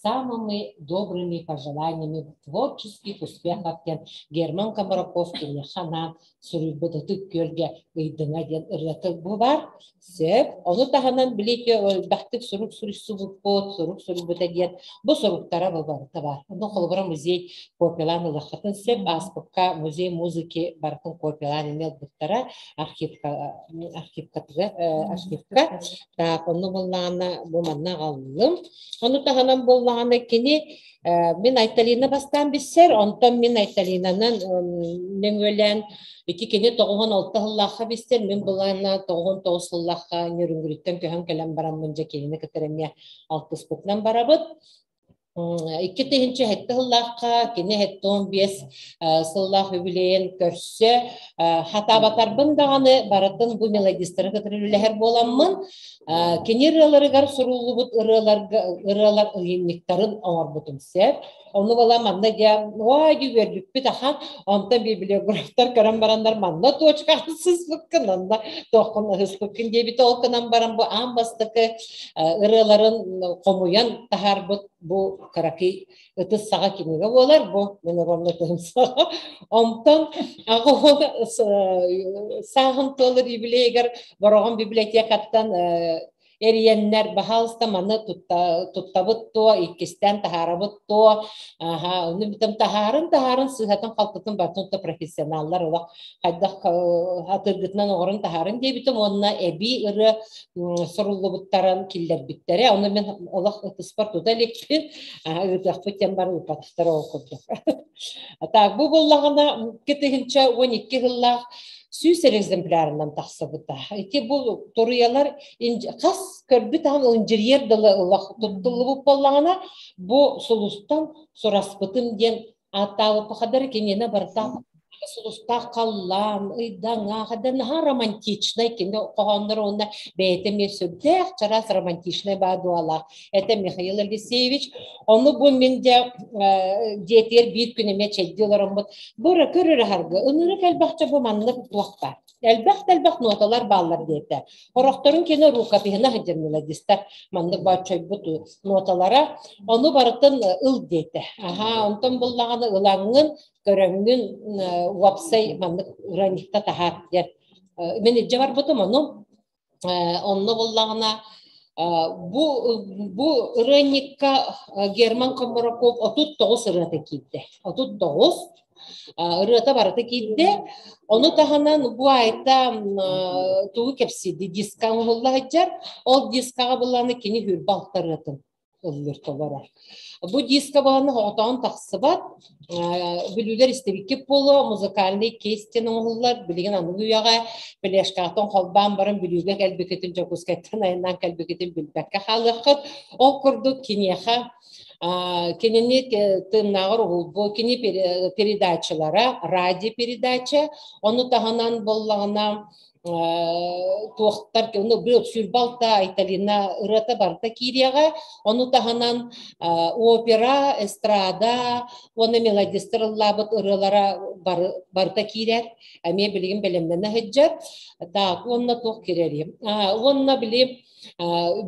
J: самыми добрыми пожеланиями творческих успехов диэн Герман Комраков киниэхэ анаан суруйбут Ытык Күөлгэ ыйдыҥа диэн ырыата бу баар. Сөп. Ону таһынан билики элбэхтик сурук суруйсубуппут, сурук суруйбута диэн бу суруктара бу барыта баар. Ону холобура музей копиялаан ылыаххытын сөп. Ааспыкка музей музыки барытын копиялаан эмиэ ылбыттара архивка архивкатыгар архивка. Так, онну буллаҕына бу манна аҕаллым. Ону таһынан буоллаҕына кини мин Айталина бастаан билсэр, онтон мин Айталинанан нөҥүөлээн ити кини 96 сыллаахха билсэр, мин былаана 99 сыллаахха Нөрүнгүрүттэн көһөн кэлэн бараммын дьэ кинини кытары эмиэ алтыспытынан барабыт. 2007 сыллаахха кини 75 сыллаах үбүлүөйүн көрсө хатаабатарбын даҕаны барытын бу мелодистары кытары үлэлэһэр буоламмын Кини ырыаларыгар суруллубут ырыаларга ырыалар ыйынньыктарын оҥорбутум сөп. Ону була манна дьэ ой үөрбүппүт ахан онтон библиографтар көрөн бараннар манна точка сыспыккын онно туоххун ыһыспыккын диэбит ол гынан баран бу аан бастакы ырыаларын хомуйан таһаарбыт бу кыракый ытыс саҕа кинигэ буолар бу мин оромно ытыһым саҕа онтон аҕа сааһын туолар юбилейгар Бороҕон библиотекаттан эрийэннэр баһаалыста маны туттабыт туо иккистээн таһаарабыт туо аха ону бүтэн таһаарын таһаарын сыыһатын халтытын барытын то профессионаллар олох хайдах атыргытынан оҕорон таһаарын диэбитим уонна эбии ырыа суруллубуттарын киллэрбиттэрэ ону мин олох ытыспар тута иликпин ыытыахпыт диэн бар ыыппатахтар ол курдук так бу буоллаҕына 2012 сыллаах 100 экземплярынан тахсыбыта. Ити бу туруйалар хас көрбүт ахан инженер дылы улах туттуллубут буоллаҕына бу сулустан сураспытым диэн ааттаабыппахадар киниэнэ барыта Сулустаах халлаан, ыйдаҥа, хада наһаа романтичнай кини хоһооннор уонна бэйэтэ эмиэ сүрдээх чараас романтичнай баадуалаах. Это Михаил Алексеевич. Ону бу мин дьэ дьиэтигэр биир күн эмиэ чэйдии олороммут. Бу көрөр аһарга ынырык элбэхчэ бу маннык туох баар. Элбэх да элбэх ноталар бааллар диэтэ. Орохторун кини рукопиһына сылдьар мелодистар маннык бооччойбут ноталара. Ону барытын ыл диэтэ. Аха, онтон буллаҕына ылаҥҥын, көрөҥҥүн уопсай маннык ыраньыкта таһаар диэн. Мин илдьэ барбытым ону. Онно буллаҕына бу бу ырыанньыкка Герман Коммороков 39 ырыата киирдэ. 39 ырыата барыта киирдэ. Ону таһынан бу айта тугу кэпсиирди диска оҥоһулла сылдьар. Ол дискаҕа булланы кини хүрбэ алта ырыатын ыллыр толорор. Бу диска баланы оҕотоон тахсыбат. Бүлүүлэр истибиккит буолуо, музыкальный кейс диэн оҥоһуллар. Билигин аныгы үйэҕэ пелешкаҕытын холбоон баран Бүлүүгэ кэлбикитин, Дьокуускайтан айаннаан кэлбикитин билбэккэ хаалыаххыт. Ол курдук киниэхэ кинини тыыннааҕар уһулбу кини передачалара, радио передача, ону таһынан буоллаҕына туохтар ну сүүрбэ алта Айталина ырыата барыта киириэҕэ ону таһынан опера эстрада уонна мелодистар ыллаабыт ырыалара барыта киирэр эмиэ билигин бэлэмнэнэ сылдьар так уонна туох киирэрий уонна били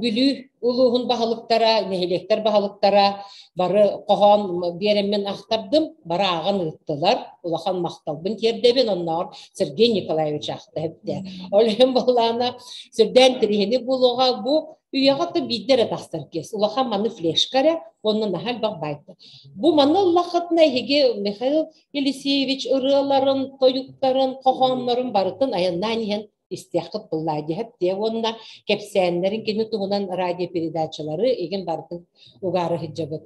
J: Бүлүү улууһун баһылыктара, нэһилиэктэр баһылыктара бары хоһоон биэрэммин ахтардым, бары ааҕан ыыттылар. Улахан махталбын тиэрдэбин, оннооҕор Сергей Николаевич ахта эбитэ. Ол иһин буоллаҕына, сүрдээн тириһини буолуоҕа бу үйэҕэ то биирдэ эрэ тахсар киэс. Улахан маны флешка эрэ, уонна наһаа элбэх байта. Бу маны ыллаххытына эһиги Михаил Елисеевич ырыаларын, тойуктарын, хоһооннорун барытын айаннаан иһэн истиэххит буллаадиһап диэ уонна кэпсээннэрин кини туһунан радиопередачалары игин барытын угаары сылдьабыт.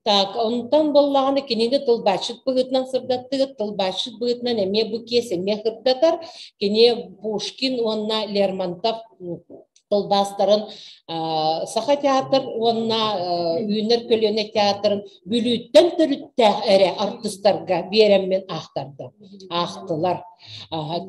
J: Так, онтон буоллаҕына кинини тылбаасчыт быһыытынан сырдаттыгыт, тылбаасчыт быһыытынан эмиэ бу киэс эмиэ сырдатар. Кини Пушкин уонна Лермонтов тылбаастарын Саха театр уонна Үүнэр көлүөнэ театрын Бүлүүттэн төрүттээх эрэ артыстарга биэрэммин аахтарда. Аахтылар.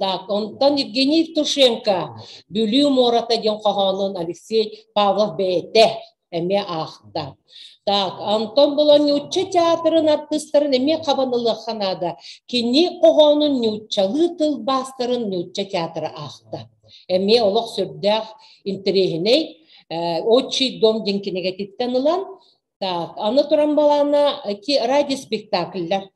J: Так, онтон Евгений Евтушенко Бүлүү муората диэн хоһоонун Алексей Павлов бэйэтэ эмиэ аахта. Так, Антон Болон нуучча театрын артыыстарын эмиэ хабан ылыахха наада. Кини хоһоонун нууччалыы тылбаастарын нуучча театра аахта. Эмиэ олох сүрдээх интэриэһинэй «Отчий дом» диэн кинигэтиттэн ылан Так, аны туран балаана ити радиоспектакльлар.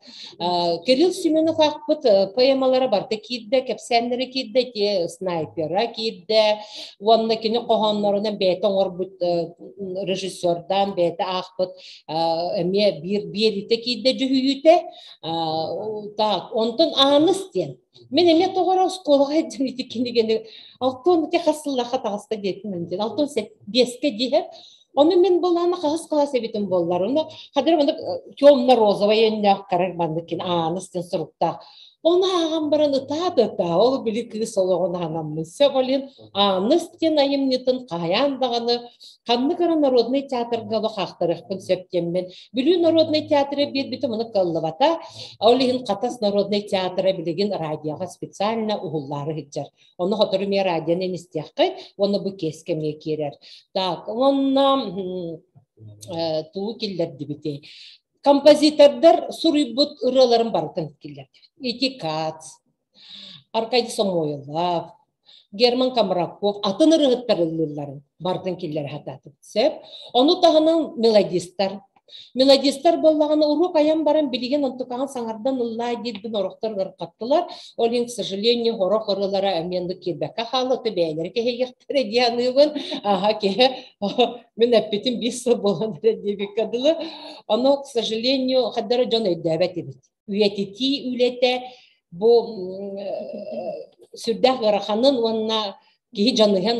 J: Кирилл Семенов аахпыт поэмалара барыта киирдэ, кэпсээннэрэ киирдэ, ити снайпера киирдэ, уонна кини хоһооннорунан бэйэтэ оҥорбут режиссердаан бэйэтэ аахпыт эмиэ биир биэриитэ киирдэ дьүһүйүүтэ. Так, онтон Ааныс диэн. Мин эмиэ тоҕо эрэ оскуолаҕа сылдьан ити кинигэни алтан ити хас сыллаахха таҕыста диэтим диэн алтан биэскэ диэһэр Ону мин былаана хаһыс кылаас эбитим буоллар, ону хадыр маннык темно-розовай өҥнөөх карар маннык кин ааныс диэн суруктаах. Ону ааҕан баран ытаа да ытаа, ол били кыыс олоҕун аанаммын сөп олин ааныс диэн айымньытын хаһайаан даҕаны ханнык эрэ народнай театрга олох аахтарыахпын сөп диэммин Бүлүү народнай театра биэрбитим ону кыаллыбата. Ол иһин Хатас народнай театра билигин радиоҕа специально уһуллаары сылдьар. Ону сотору эмиэ радионан истиэххит, уонна бу киэскэ эмиэ киирэр. Так, уонна тугу киллэрдибитий? Композитордар суруйбут ырыаларын барытын киллэрдибит. Ити Кац, Аркадий Самойлов, Герман Комраков атын ырыһыттар ыллыылларын барытын киллэрэ сатаатыбыт сөп. Ону таһынан мелодистар Мелодистар буоллаҕына уруок айан баран билигин онтукаҕын саҥардан ыллаа диирбин орохтор ыарахаттылар. Ол иһин, к сожалению, сорох ырыалара эмиэ оннук киирбэккэ хаалла, то бэйэлэрэ кэһэйиэхтэрэ дии саныыбын. Аха, киһи мин эппитим биир сыл буолан эрэ диэбиккэ дылы. Ону, к сожалению, хаддара дьон өйдөөбөт эбит. Үйэтитии үлэтэ бу сүрдээх ыараханын уонна киһи дьаныһан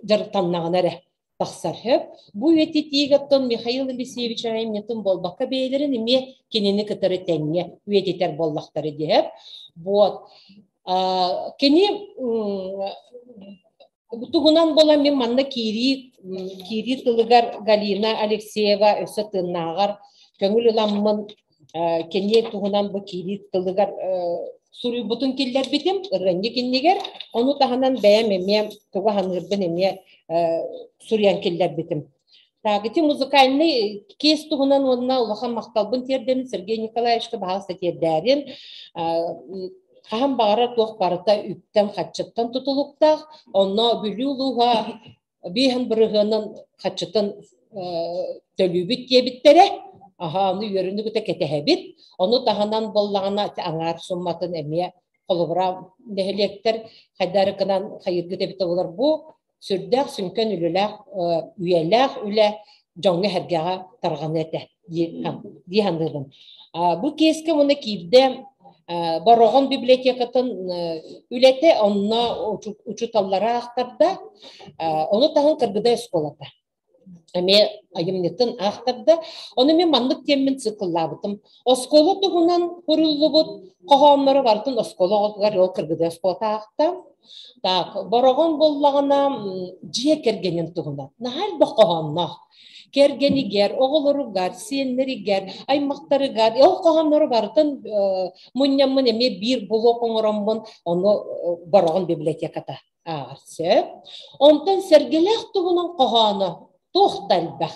J: дьарыктаннаҕына эрэ тахсар сөп. Бу үйэтитиигэ оттон Михаил Елисеевич айымньытын буолбакка бэйэлэрин эмиэ кинини кытары тэҥҥэ үйэтитэр буоллахтара диэп. Вот. Кини тугунан буолан мин манна киирии киирии тылыгар Галина Алексеева өссө тыыннааҕар көҥүл ыламмын. Кини туһунан бу киирии тылыгар суруйбутун киллэрбитим ырыанньык иннигэр. Ону таһынан бэйэм эмиэ тугу саныырбын эмиэ суруйан киллэрбитим. Так, ити музыкальный кейс туһунан уонна улахан махталбын тиэрдэбин Сергей Николаевичка баһаалыста тиэрдээрин. Хаһан баҕарар туох барыта үптэн-хаччыттан тутулуктаах. Онно Бүлүү улууһа биэһин бырыһыанын хаччытын төлүүбүт диэбиттэрэ. Аха, ону үөрүүнү кытта кэтэһэбит. Ону таһынан буоллаҕына аҥаар сумматын эмиэ холобура нэһилиэктэр хайдарыкынан хайыргыт эбитэ буолар бу сүрдээх сүҥкэн үлэлээх үйэлээх үлэ дьоҥҥо-сэргэҕэ тарҕаныа этэ дии саныыбын. Бу киэскэ уонна киирдэ Бороҕон библиотекатын үлэтэ онно учууталлара аахтарда, ону таһын Кыргыдай оскуолата эмиэ айымньытын аахтарда. Ону мен маннык диэммин цикллаабытым. Оскуола туһунан куруллубут хоһооннору барытын оскуола оҕотугар ол Кыргыдай оскуолата аахта. Так, Бороҕон буоллаҕына дьиэ кэргэнин туһунан наһаа элбэх хоһоонноох. Кэргэнигэр, оҕолоругар, сиэннэригэр, аймахтарыгар ол хоһооннору барытын мунньаммын эмиэ биир блок оҥороммун ону Бороҕон библиотеката ааҕар сөп. Онтон Сэргэлээх туһунан хоһооно туох да элбэх.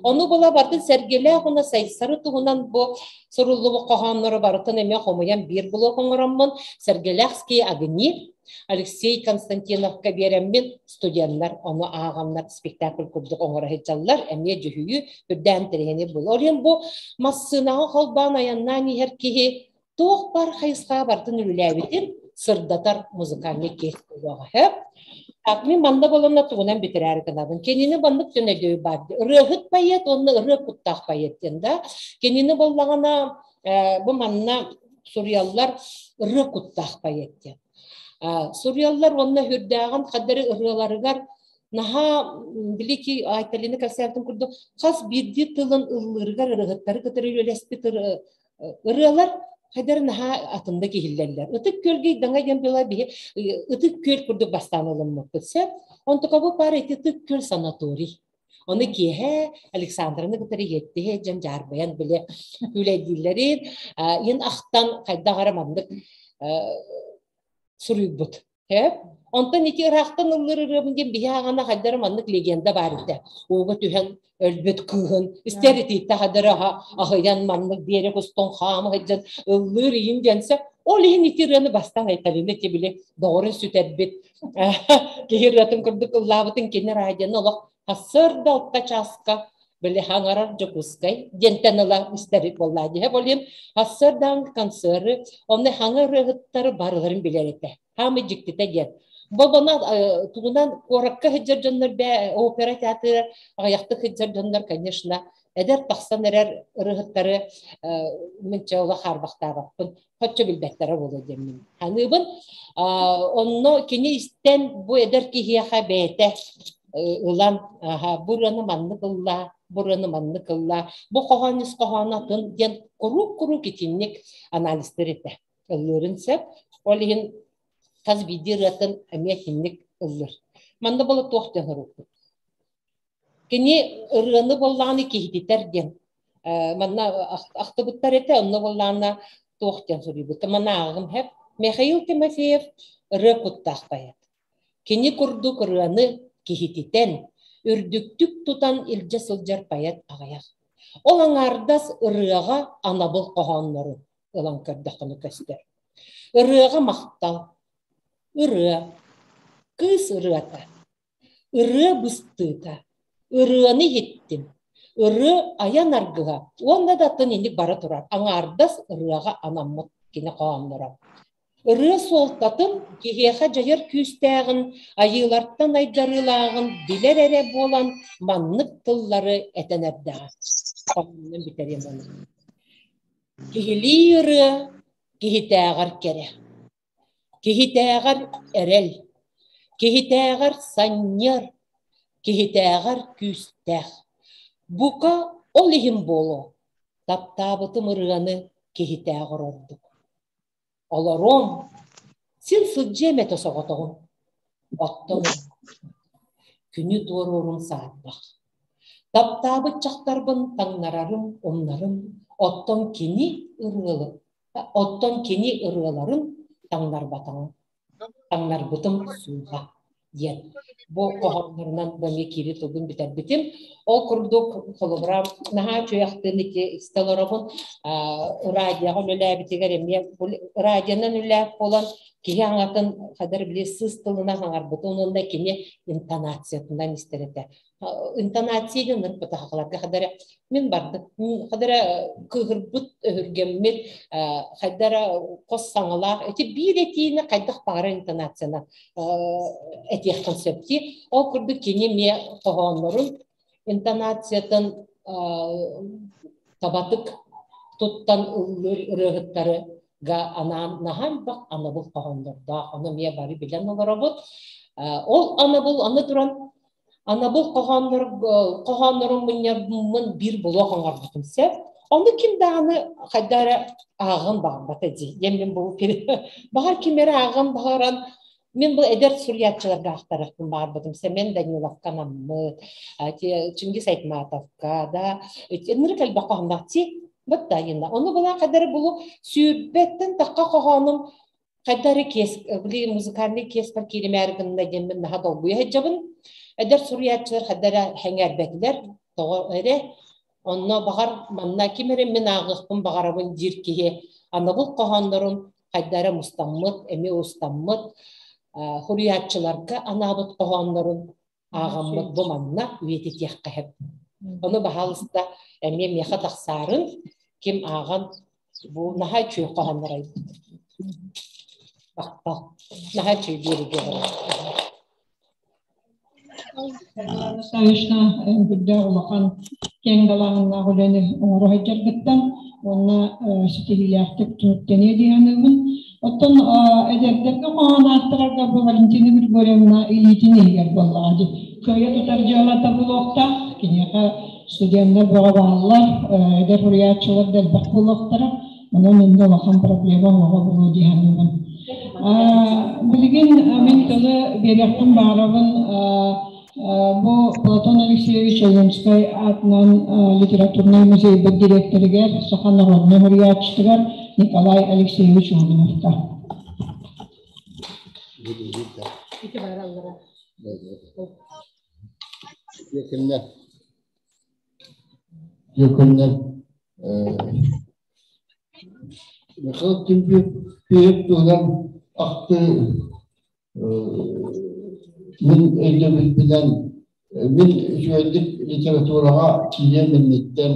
J: Ону була барытын Сэргэлээх уонна Сайсары туһунан бу суруллубут хоһооннору барытын эмиэ хомуйан биир блок оҥороммун Сэргэлээхские огни Алексей Константиновка биэрэммин студеннар ону ааҕаннар спектакль курдук оҥоро сылдьаллар эмиэ дьүһүйүү үрдээн тэриһини бул. Ол иһин бу массыынаҕа холбоон айаннаан иһэр киһи туох бар хайысхаҕа барытын үлэлээбитин сырдатар музыкальный киэс буолуоҕа сөп. Так, мин манна болонно тугунан бүтэрээри гынабын. Кинини маннык төнөдөй бар. Ырыаһыт поэт уонна ырыа куттаах поэт диэн да. Кинини боллаҕына бу манна суруйаллар ырыа куттаах поэт диэн. Суруйаллар уонна хүрдээҕин хадары ырыаларыгар наһаа билики Айталина кэпсээбитин курдук хас биирдии тылын ыллыырыгар ырыһыттары кытары үлэлэспит ырыалар хайдары наһаа атында киһиллэллэр. Ытык күөлгэ ыйдаҥа диэн была биһи Ытык күөл курдук бастаан ылыммыппыт сөп. Онтукабы паар ити Ытык күөл санаторий. Ону киэһэ Александраны кытары иэттиһэ дьон дьаарбайан биле күлэйдииллэрин, ин ахтан хайдах эрэ маннык суруйбут. Онтон ити ыраахтан ыллыр ырыабын диэн биһи аҕана хайдары маннык легенда баар этэ. Ууга түһэн өлбүт кыыһын истэр итиитте хадары аһыйан маннык биэрэ кустун хаама сылдьан ыллыыр иһин диэнсэ ол иһин ити ырыаны бастаан Айталина ити били доҕорун сүтэрбит киһи ырыатын курдук ыллаабытын кини радионы олох сарсыарда алта чааска били хаҥарар Дьокуускай диэнтэн ыла истэр буоллаа диһэ болин сарсыардаан концеры онно хаҥа ырыаһыттары барыларын билэр этэ хаамы дьиктитэ диэн Бобона тугунан куоракка сылдьар дьоннор бээ опера театры аҕыйахтык сылдьар дьоннор конечно эдэр тахсан эрэр ырыһыттары мин чэ олох хаарбахтаабаппын хоччо билбэттэрэ буолуо диэммин саныыбын. Онно кини истэн бу эдэр киһиэхэ бэйэтэ ылан бу ырыаны маннык ыллаа, бу ырыаны маннык ыллаа, бу хоһоон ис хоһооно атын диэн куруук-куруук итинник анализтыр этэ. Ыллыырын сөп. Ол иһин хас биирдии ырыатын эмиэ итинник ыллыр. Манна буола туох диэн орууппут. Кини ырыаны буоллаҕына киһититэр диэн манна ахтыбыттар этэ, онно буоллаҕына туох диэн суруйбут. Манна ааҕым хэп. Михаил Тимофеев ырыа куттаах поэт. Кини курдук ырыаны киһититэн, үрдүктүк тутан илдьэ сылдьар поэт аҕыйах. Ол аҥаардас ырыаҕа анабыл хоһооннору ылан көрдөххүнэ көстөр. Ырыаҕа махтал, ырыа, кыыс ырыата, Ырыа быстыыта, ырыаны иһиттим, ырыа айан аргыһа уонна да атын инник бара турар аҥаардас ырыаҕа анаммыт кини хоһоонноро. Ырыа суолтатын, киһиэхэ дьайар күүстээҕин, айыылартан айдарыылааҕын билэр эрэ буолан маннык тыллары этэн эрдэҕэ. Хоһоонунан бүтэриэм ону. Киһилии ырыа киһитээҕэр кэрэ. Киһитээҕэр эрэл, киһитээҕэр санньыар, киһитээҕэр күүстээх. Бука ол иһин буолуо, таптаабытым ырыаны киһитээҕэр ордук. Олоруом, син сылдьыам этэ соҕотоҕун. Оттон күнү туоруурум саарбах. Таптаабыт дьахтарбын таҥнарарым, умнарым, оттон кини ырыалы, оттон кини ырыаларын таҥнарбатаҕым, таҥнарбытым суоҕа диэн. Бу хоһооннорунан бу эмиэ киири тылбын бүтэрбитим. Ол курдук, холобура, наһаа үчүгэйхтыын ити истэ олоробун. Радиоҕа үлэлээбитигэр эмиэ радионан үлэлээт буолан киһи аҥатын хадar били сыыс тылынан хаҥарбытын уонна кини интонациятынан истэр этэ. Интонация диэн ырпыта хахаларга хадара мин бардым хадара кыыһырбыт өһүргэммит хайдара хос саҥалаах ити биир этиини хайдах баҕарар интонациянан этиэххин сөп дии. Ол курдук кини эмиэ хоһооннорун интонациятын табатык туттан ыллыыр ырыаһыттарыга анаан наһаа элбэх анабыл хоһооннордоох. Ону эмиэ бары билэн олоробут. Ол анабыл аны туран анабыл хоһооннор хоһооннорун мунньармын биир булуох оҥорбутум сөп. Ону ким даҕаны хайда эрэ ааҕын баҕарбата дии. Диэн мин бу баҕар ким эрэ ааҕын баҕаран мин бу эдэр суруйааччыларга аахтарыахпын баҕарбытым. Семен Даниловка анаммыт, Чингиз Айтматовка, да, ынырык элбэх хоһоонноох ти баттайына. Ону была хайдары булу сүүрбэттэн тахха хоһоонум хайдары киэс били музыкальный киэспэр кииримээр гынна диэммин наһаа долгуйа сылдьабын. Эдэр суруйааччылар хайдара сэҥээрбэтилэр, тоҕо эрэ. Онно баҕар манна ким эрэ мин ааҕыахпын баҕарабын диир киһи анабыл хоһооннорун хайдара мустаммыт, эмиэ устаммыт суруйааччыларга анаабыт хоһооннорун ааҕаммыт бу манна үйэтитиэххэ сөп. Ону баһаалыста эмиэ миэхэ тахсаарын ким ааҕан бу наһаа үчүгэй хоһооннор айбыт. Махтал. Наһаа үчүгэй биэриигэ олорор.
A: Савишна үрдээх улахан киэҥ далааһыннаах үлэни оҥоро сылдьаргыттан уонна ситиһиилээхтик түмүктэниэ дии саныыбын. Оттон эдэрдэргэ хоһоон аахтарарга бу Валентина Григорьевна илиитин иһигэр буоллаҕа дии. Кыайа тутар дьыалата буолуохтаах. Киниэхэ студеннар бөҕө бааллар, эдэр суруйааччылар да элбэх буолуохтара. Онон иннэ улахан проблема оҥоһо буолуо дии саныыбын. Билигин мин тылы биэриэхпин баҕарабын бу Платон Алексеевич Ойуунскай аатынан литературнай музейбыт дириэктэригэр, саха народнай суруйааччытыгар Николай Алексеевич Лугиновка.
K: Күннэр Михаил Тимофеев туһунан ахтыы мин өйдөбүлбүнэн мин үчүгэйдик литератураҕа киириэм инниттэн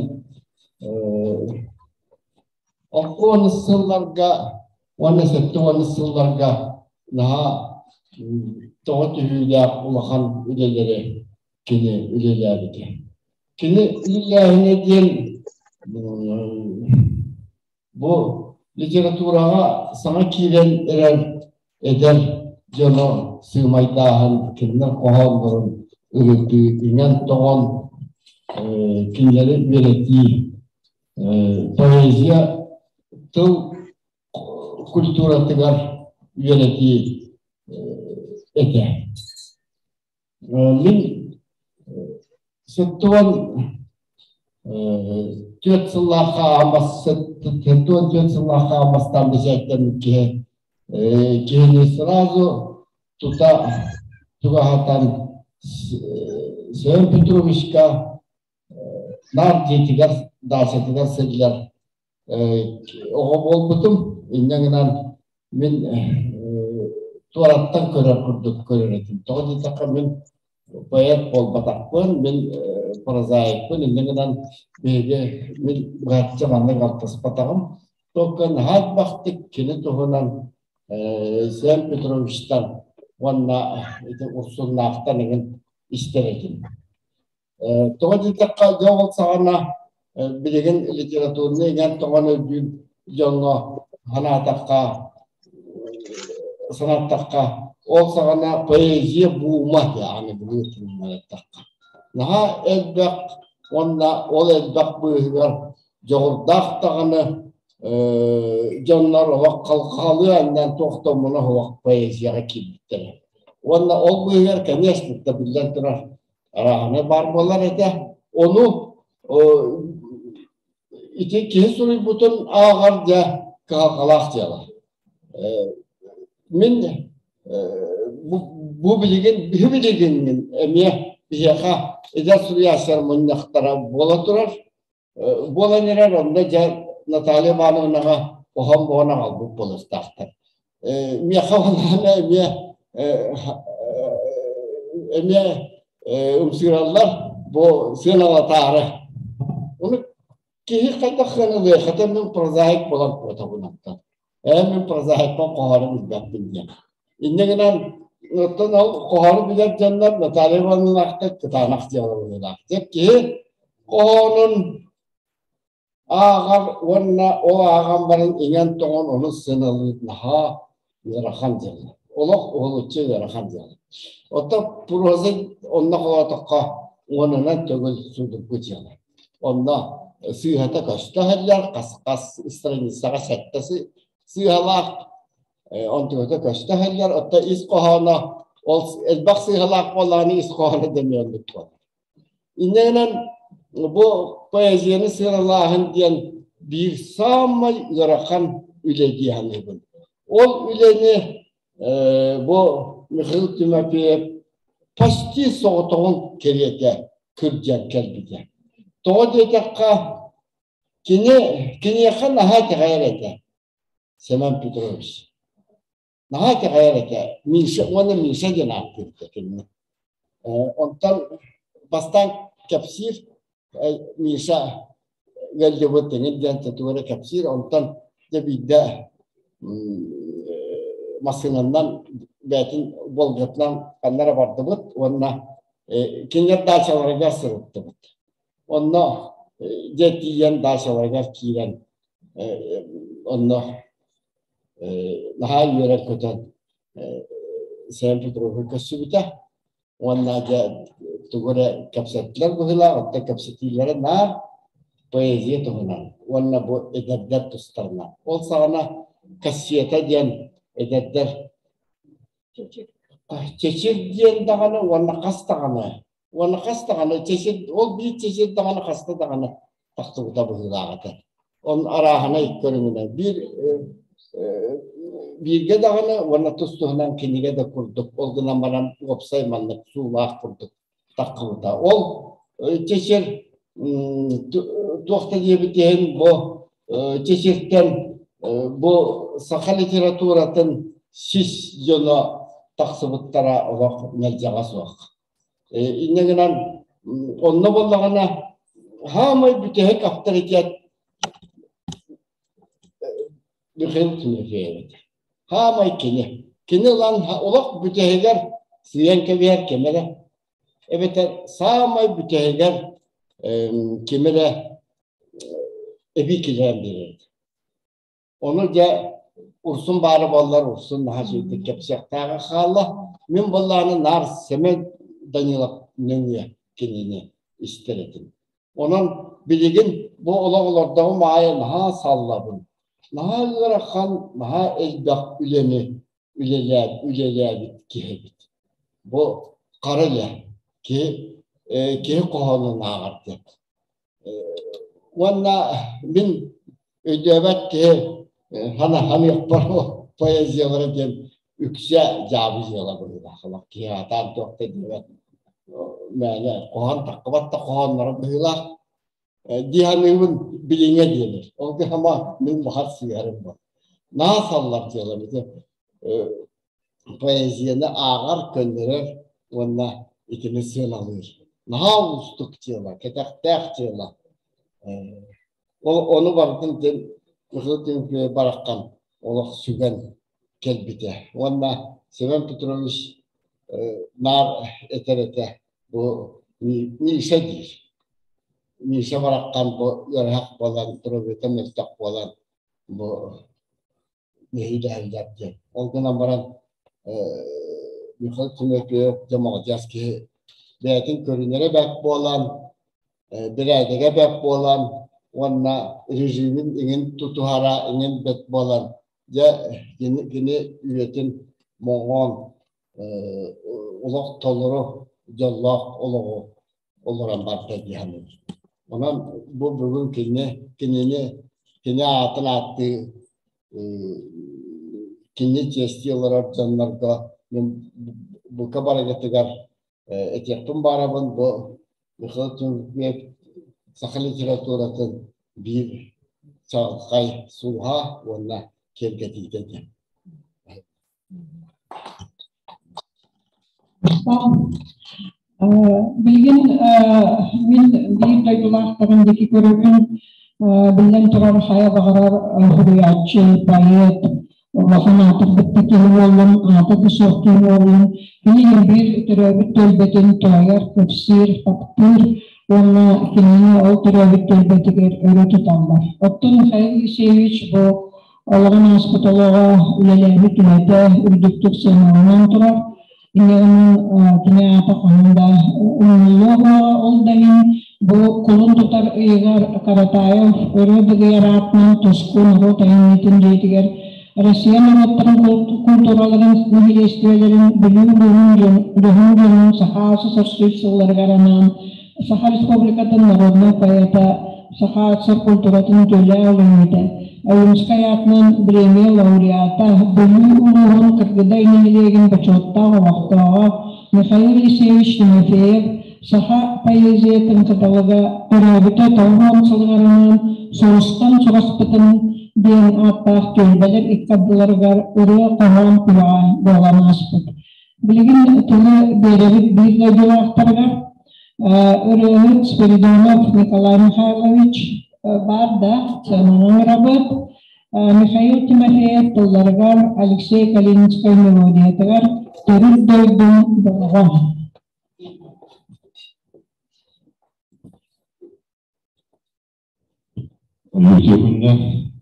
K: 60 сылларга уонна 70 сылларга наһаа тоҕо түһүүлээх улахан үлэлэри кини үлэлээбитэ. Кини үлэлээһинэ диэн бу литератураҕа саҥа киирэн эрэр эдэр дьону сыымайдааһын, кинилэр хоһооннорун ырытыы, иҥэн-тоҥон кинилэри үөрэтии, поэзия тыл культуратыгар үөрэтии этэ. Мин сыттыбан түөрт сыллаахха 74 сыллаахха бастаан бэчээттэммит киһи киһини сразу тута чугаһатан Семен Петровичка наар дьиэтигэр даачатыгар сылдьар оҕо буолбутум. Инньэ гынан мин туораттан көрөр курдук көрөр этим. Тоҕо диэтэххэ мин поэт буолбатахпын, мин прозаикпын, инньэ гынан биһиги мин быһаччы маннык алтыспатаҕым. Только наһаа элбэхтик кини туһунан Семен Петровичтан уонна ити Урсуннаахтан эҥин истэр этим. Тоҕо диэтэххэ, дьэ ол саҕана билигин литературнай иҥэн-тоҥон өйдүүр дьоҥҥо санаатахха, санаттахха, ол саҕана поэзия буума аны былыр тылынан эттэххэ. Наһаа элбэх уонна ол элбэх быыһыгар дьоҕурдаах даҕаны дьоннор олох халҕалыы анньан туох да омуна суох поэзияҕа киирбиттэрэ. Уонна ол быыһыгар, конечно, биллэн турар, арааһынай баар буолар этэ. Ону ити киһи суруйбутун ааҕар дьэ кыһалҕалаах дьыала. Мин бу билигин биһи билигин эмиэ биһиэхэ эдэр суруйааччылар мунньахтара буола турар. Буолан эрэр онно дьэ Наталья Ивановнаҕа оһон буолан аҕалбыт буолуохтаахтар. Миэхэ онно эмиэ эмиэ ымсыыраллар бу сыаналатаары. Ону киһи хайдах сыаналыа хата мин прозаик буолан куотабын оттон. Ээ мин прозаикпын хоһоону билбэппин диэн. Инньэ гынан оттон ол хоһоону билэр дьоннор Наталья Ивановнаахтар кытаанах дьыала быһыылаах. Дьэ киһи хоһоонун ааҕар уонна ол ааҕан баран иҥэн-тоҥон ону сыаналыыр наһаа ыарахан дьыала. Олох уһулуччу ыарахан дьыала. Оттон проза онно холоотоххо уонунан төгүл судургу дьыала. Онно сыыһата көстө иһэллэр, хас-хас страницаҕа сэттэ сыыһалаах, онтугата көстө иһэллэр. Оттон ис хоһооно ол элбэх сыыһалаах буоллаҕына ис хоһооно дэмиэнник буолар. Инньэ гынан бу поэзияны сыаналааһын диэн биир саамай ыарахан үлэ дии саныыбын. Ол үлэни бу Михаил Тимофеев почти соҕотоҕун кэриэтэ кырдьан кэлбитэ. Тоҕо диэтэххэ, кини киниэхэ наһаа итэҕэйэр этэ Семен Петрович. Наһаа итэҕэйэр этэ. Миша уонна Миша диэн ааттыырда кинини. Онтон бастаан кэпсиир Миша ыалдьыбыт эҥин диэн тугу эрэ кэпсиир. Онтон дьэ биирдэ массыынанан бэйэтин Волгатынан ханна эрэ бардыбыт уонна кинилэр даачаларыгар сырыттыбыт. Онно дьэ тиийэн даачаларыгар киирэн онно наһаа үөрэн-көтөн Сэһэн Петровы көрсүбүтэ уонна дьэ тугу эрэ кэпсэттилэр быһыылаах, оттон кэпсэтиилэрэ наар поэзия туһунан уонна бу эдэрдэр тустарынан. Ол саҕана кассета диэн эдэрдэр чэчир диэн даҕаны уонна хас даҕаны уонна хас даҕаны чэчир ол биир чэчир даҕаны хаста даҕаны тахсыбыта быһыылаах этэ. Он арааһынай көрүҥүнэн биир бииргэ даҕаны уонна тус-туһунан кинигэ да курдук ол гынан баран уопсай маннык суулаах курдук таххыбыта. Ол чэчир туох да диэбит иһин бу чэчиртэн бу саха литературатын сис дьоно тахсыбыттара олох мэлдьэҕэ суох. Инньэ гынан онно буоллаҕына хаамай бүтэһик авторитет Михаил Тимофеевич. Хаамай кини. Кини ылан олох бүтэһигэр сыйан кэбиһэр ким эрэ эбэтэр саамай бүтэһигэр ким эрэ эбии киллэрэн биэрэр. Ону дьэ Урсун баара буоллар Урсун наһаа үчүгэйдик кэпсиэхтээҕэ хаалла. Мин буоллаҕына наар Сэмэн Данилов нөҥүө кинини истэр этим. Онон билигин бу олох олордоҕум аайы наһаа саллабын. Наһаа ыарахан, наһаа элбэх үлэни үлэлээбит, үлэлээбит киһи эбит. Бу хара үлэ. Киһи, киһи хоһоонун ааҕар диэн. Уонна мин өйдөөбөт киһи хана ханыахпар поэзиялара диэн үксэ дьаабы дьыала быһыылаах. Олох киһи аатаан туох да диэбэт мээнэ хоһоон таххыбат да хоһоонноро быһыылаах дии саныыбын билиҥҥэ диэнэр. Ол гына мин баҕар сыыһарым бу. Наһаа саллар дьыалам ити поэзияны ааҕар, көннөрөр уонна итини сыаналыыр. Наһаа уустук дьыала, кэтэхтээх дьыала. Ол ону барытын диэн Михаил Тимофеевич бараххан олох сүгэн кэлбитэ. Уонна Семен Петрович наар этэр этэ бу Миша диир. Миша бараххан бу ыарыһах буолан, доруобуйата мөлтөх буолан бу нэһиилэһэллэр диэн. Ол гынан баран Михаил Тимофеев дьэ маладьыас киһи бэйэтин көрүнэрэ бэрт буолан, бэрээдэгэ бэрт буолан уонна режимин иҥин тутуһара иҥин бэрт буолан дьэ кини, кини үйэтин моҥоон олох толору дьоллоох олоҕу олорон барда дии саныыбын. Онон бу бүгүн кини кинини кини аатын ааттыы кини чиэстии олорор дьоннорго мин бука барыгытыгар этиэхпин баарабын бу Михаил Тимофеев саха литературатын биир чаҕылхай сууһа уонна киэргэтиитэ диэн.
A: Билигин мин биир дойдулаахтарым диэки көрөбүн. Биллэн турар, хайа баҕарар суруйааччы, поэт, улахан аатырбыт киһи буоллун, аата да суох киһи буоллун, кини биир төрөөбүт түөлбэтин туойар, кэпсиир, таптыыр уонна кинини ол төрөөбүт түөлбэтигэр өрө туталлар. Оттон Михаил Елисеевич бу Олоҕун ааспыт олоҕо, үлэлээбит үлэтэ үрдүктүк сыаналанан турар. Инньэ кини аата хаһан да умнуллуо суоҕа. Ол да иһин бу кулун тутар ыйыгар Каратаев ырыа дыгыйар аатынан Туску норуот айымньытын дьиэтигэр Россия норуоттарын культураларын нэһилиэстибэлэрин Бүлүү улууһун дьоһун дьонун Саха СССР сылларыгар анаан Саха Республикатын народнай поэта, Саха АССР культуратын үтүөлээх үлэһитэ, Ойуунскай аатынан бириэмийэ лауреата, Бүлүү улууһун Кыргыдай нэһилиэгин бочуоттаах олохтооҕо Михаил Елисеевич Тимофеев саха поэзиятын кыталыга төрөөбүтэ 90 сылыгар анаан Сулустан сураспытын диэн ааттаах түөлбэлэр икки ардыларыгар ырыа-хоһоон күрэҕэ буолан ааспыт. Билигин тылы биэрэбит биир дойдулаахтарыгар ырыаһыт Спиридонов Николай Михайлович баар да сыананан ырабыт. Михаил Тимофеев тылларыгар Алексей Калининскай мелодиятыгар Төрүт дойдум доҕоҕо.
L: Үтүө күннэр.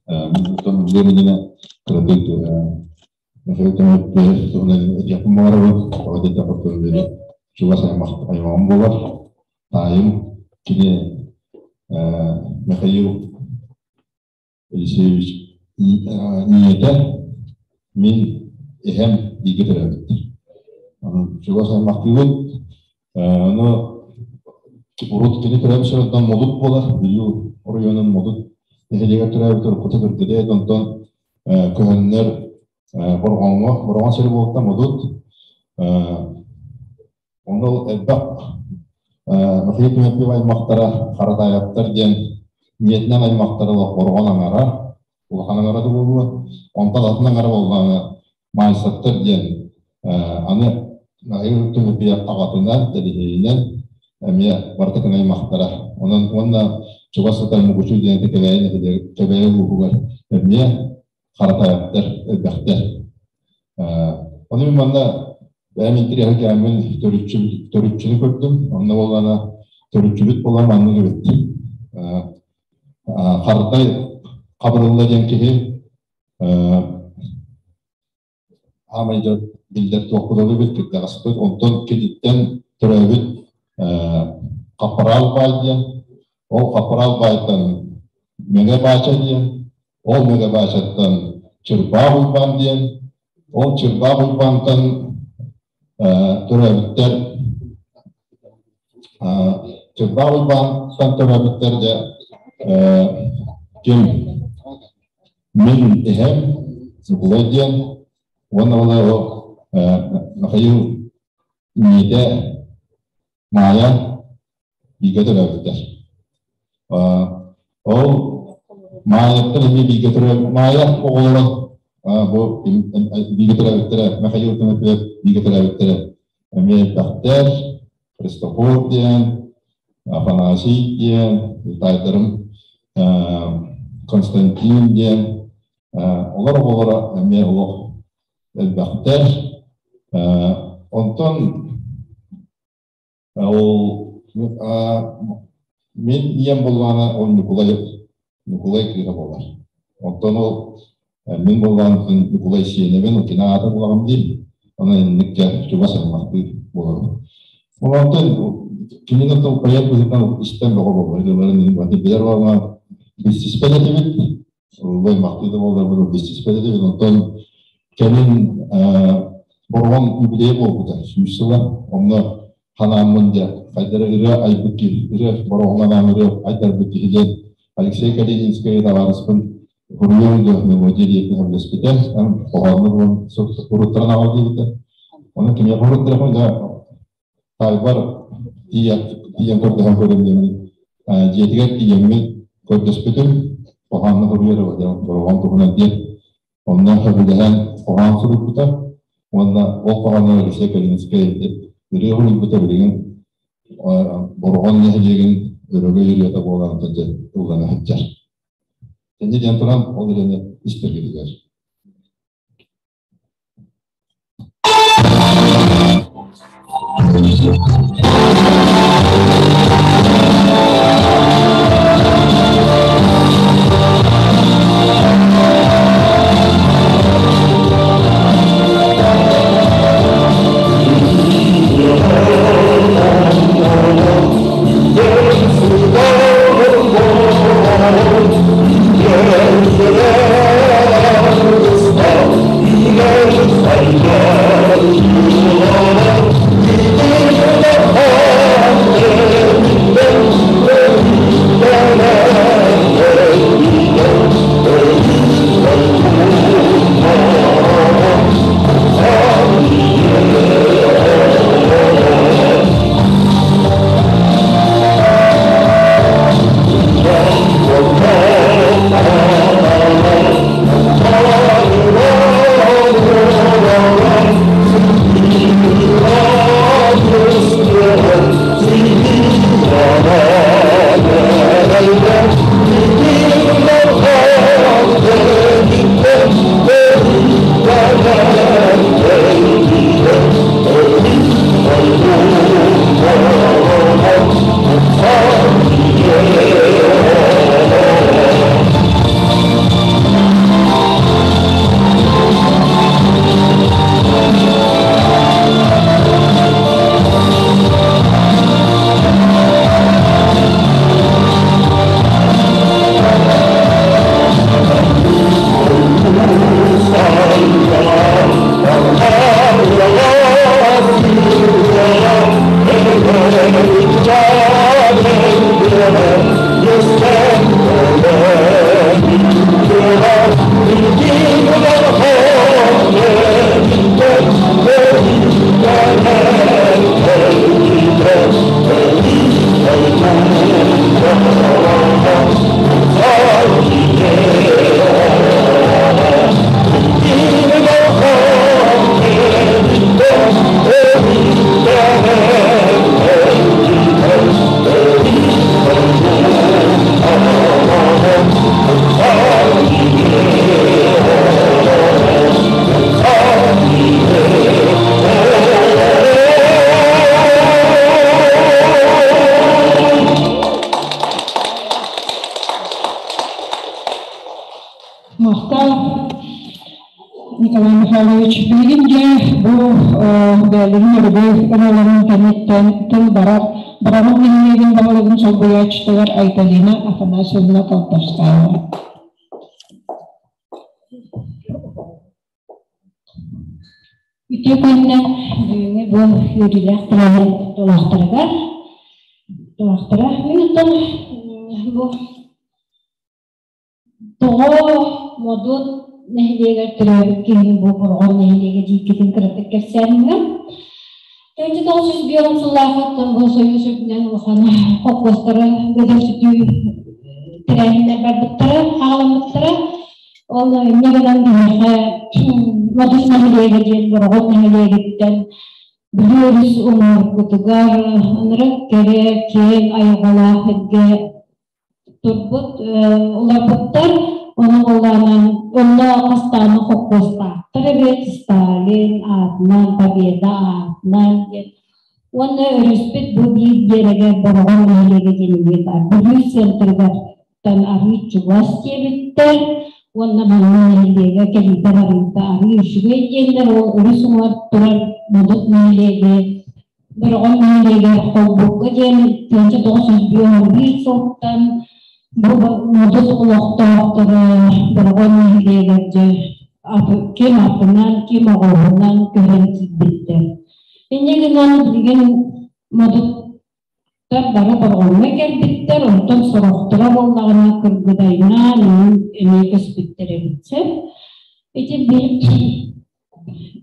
L: Мин билиэминэ кыратык Михаил Тимофеев туһунан этиэхпин баҕарабын. Тоҕо диэтэххэ били чугас аймаҕым буолар. Таайым кини Михаил Елисеевич ийэтэ мин эһэм бииргэ төрөөбүттэр. Онон чугас аймахтыыбыт. Ону урут кини төрөөбүт сиринтэн Модут буолар, Бүлүү оройуонун Модут нэһилиэгэр төрөөбүт уруккута Кыргыдай, онтон көһөннөр Борҕоҥҥо, Бороҕон сири буолта Модут. Ону элбэх Михаил Тимофеев аймахтара Харатаевтар диэн ийэтинэн аймахтара Бороҕон аҥара, улахан аҥара да буолуо, онтон атын аҥара буоллаҕына Маайсаттар диэн аны Михаил Тимофеев аҕатынан, Дэлиһиэйинэн эмиэ барыта кини аймахтара. Онон уонна чугас сытар Мукучу диэн Кэбээйи нэһилиэгэр Кэбээйи улууһугар эмиэ Харатаевтар элбэхтэр. Ону мин манна бэйэм интэриэһиргээммин төрүччүнү көрдүм. Онно буоллаҕына төрүччүбүт буолан маннык эбит. Хардай Хабырылла диэн киһи аамай дьон биллэр туохпут эбит кырдьаҕаспыт. Онтон киниттэн төрөөбүт Хаппараал баай диэн, ол Хаппараал баайтан Мэҥэ Баача диэн, ол Мэҥэ Баачаттан Чырбаах Уйбаан диэн, ол Чырбаах Уйбаантан төрөөбүттэр Чырбаах Уйбаантан төрөөбүттэр дьэ ким мин эһэм Ньукулай диэн уонна ол Михаил ийэтэ Маайа бииргэ төрөөбүттэр. Ол Маайаттан эмиэ бииргэ төрөөбүт Маайа оҕолоро бу бииргэ төрөөбүттэрэ Михаил Тимофеев бииргэ төрөөбүттэрэ эмиэ элбэхтэр Христофор диэн, Афанасий диэн, таайдарым Константин диэн, олор оҕолоро эмиэ олох элбэхтэр. Онтон ол мин ийэм буоллаҕына ол Ньукулай Ньукулай кыыһа буолар. Оттон ол мин буоллаҕына Ньукулай сиэнэбин, кини аата булаҕым дии. Онон инникке чугас аймахтыы буолабын. Онтон кинини тыл поэт быһыытынан истэн бөҕө буолар. Ырыаларын билэр буоллаҕына билсиспэт этибит. Улай махтыы да буолларбыт билсиспэт этибит. Онтон кэлин Бороҕон юбилейа буолбута 100 сыла. Онно ханааммын дьэ хайдары ырыа айбыт киһи, ырыа бороҕоҥҥо ырыа айдарбыт киһи диэн Алексей Калининскай табаарыспын Хуруйуом диэн мелодия диэки сөбүлэспитэ. Хоһоонну булан уруттаран аҕал диэбитэ. Онон киниэхэ уруттарахпын да таайбар тиийэн көрдөһөн көрүм диэммин дьиэтигэр тиийэммин көрдөспүтүм. Хоһоонну суруйар диэн бороҕон туһунан диэн. Онно сөбүлэһэн хоһоон суруйбута. Уонна ол хоһоону Алексей Калининскай ырыа суруйбута билигин Бороҕон нэһилиэгин өрөгөй ырыата буолан ыллана сылдьар. Инньэ диэн туран ол ырыаны истэргитигэр.
A: Махтал, Николай Михайлович. Билигин дьэ бу бэйэлэрин өрөгөй ырыаларын кэнниттэн тыл барар Барабын нэһилиэгин баһылыгын солбуйааччытыгар Айталина Афанасьевна Колтовская.
B: Үтүө күнүнэн бүгүҥҥү бу үөрүүлээх тэрээһин толоохторугар толоохторо мин оттон бу тоҕо Модут нэһилиэгэр төрөөбүт киһини бу Бороҕон нэһилиэгэ дииккитин кыратык кэпсээниҥҥэ. 1905 сыллаахыттан бу Союз үрдүнэн улахан холкуостары бөдөҥсүтүү тэрээһиннэр барбыттара, хаҕаламмыттара. Ол инньэ гынан биһиэхэ Модут нэһилиэгэ диэн Бороҕон нэһилиэгиттэн Бүлүү өрүс уҥуоргутугар ынырык кэрэ, киэҥ айылҕалаах сиргэ турбут уларбыттар. Онон буоллаҕына онно хастааны холкуостаахтар эбит Сталин аатынан, Победа аатынан диэн. Уонна өрүспүт бу биир биэрэгэр Бороҕон нэһилиэгэ диэн эмиэ баар. Бүлүү центрыгар арыы чугас диэбиттэр. Уонна манна нэһилиэгэ кэлиитэ барыыта арыы үчүгэй диэннэр ол өрүс уҥуор турар Модут нэһилиэги Бороҕон нэһилиэгэр холбукка диэн 1951 сылтан бу Модут олохтоохторо Бороҕон нэһилиэгэр дьэ ким атынан, ким оҕуһунан көһөн киирбиттэр. Инньэ гынан билигин Модут
E: Бары Бороҕоҥҥо кэлбиттэр, онтон сорохторо буоллаҕына Кыргыдайнаан эмиэ көспүттэр эбит сөп. Ити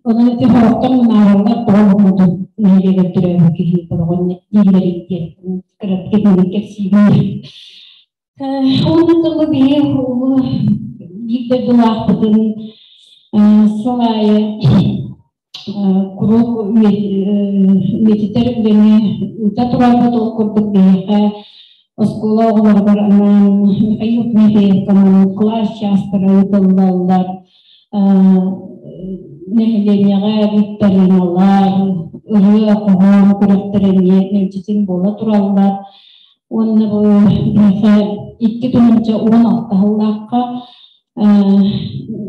E: онон ити сорохтор мунаараллар тоҕо муннутун нэһилиэгэр төрөөбүт киһи Бороҕон дииллэрий диэн кыратык итинник кэпсиибин. Уонна тылы биһи улуу биир дойдулаахпытын сыл аайы куруук үйэтитэр үлэни ыыта турарбыт. Ол курдук биһиэхэ оскуола оҕолоругар анаан Михаил Дмитриевка кылаас чаастара ыытыллаллар, нэһилиэнньэҕэ викториналар, ырыа, хоһоон күрэхтэрэ эмиэ мэлдьитин буола тураллар. Уонна бу биһиэхэ 2016 сыллаахха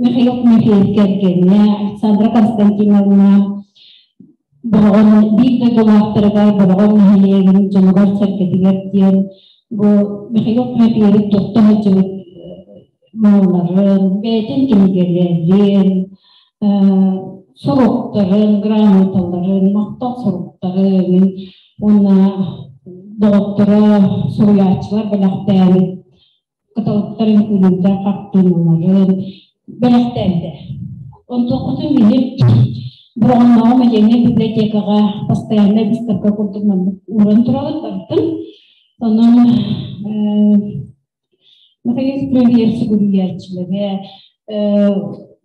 E: Михаил Тимофеев кэргэнэ Александра Константиновна Бороҕон биир дойдулаахтарыгар Бороҕон нэһилиэгин дьонугар-сэргэтигэр диэн бу Михаил Тимофеевич тутта сылдьыбыт малларын, бэйэтин кинигэлэрин, суруктарын, грамоталарын, махтал суруктарын уонна доҕотторо суруйааччылар бэлэхтээбит кыталыктар үҥкүүлүүрдэр хартыыналарын бэлэхтээбитэ. Онтуохпутун биһи Бороҕоннооҕу модельнай библиотекаҕа постояннай выставка курдук маннык ууран турабыт барытын. Онон Михаил Премьер сүгүрүйээччилэрэ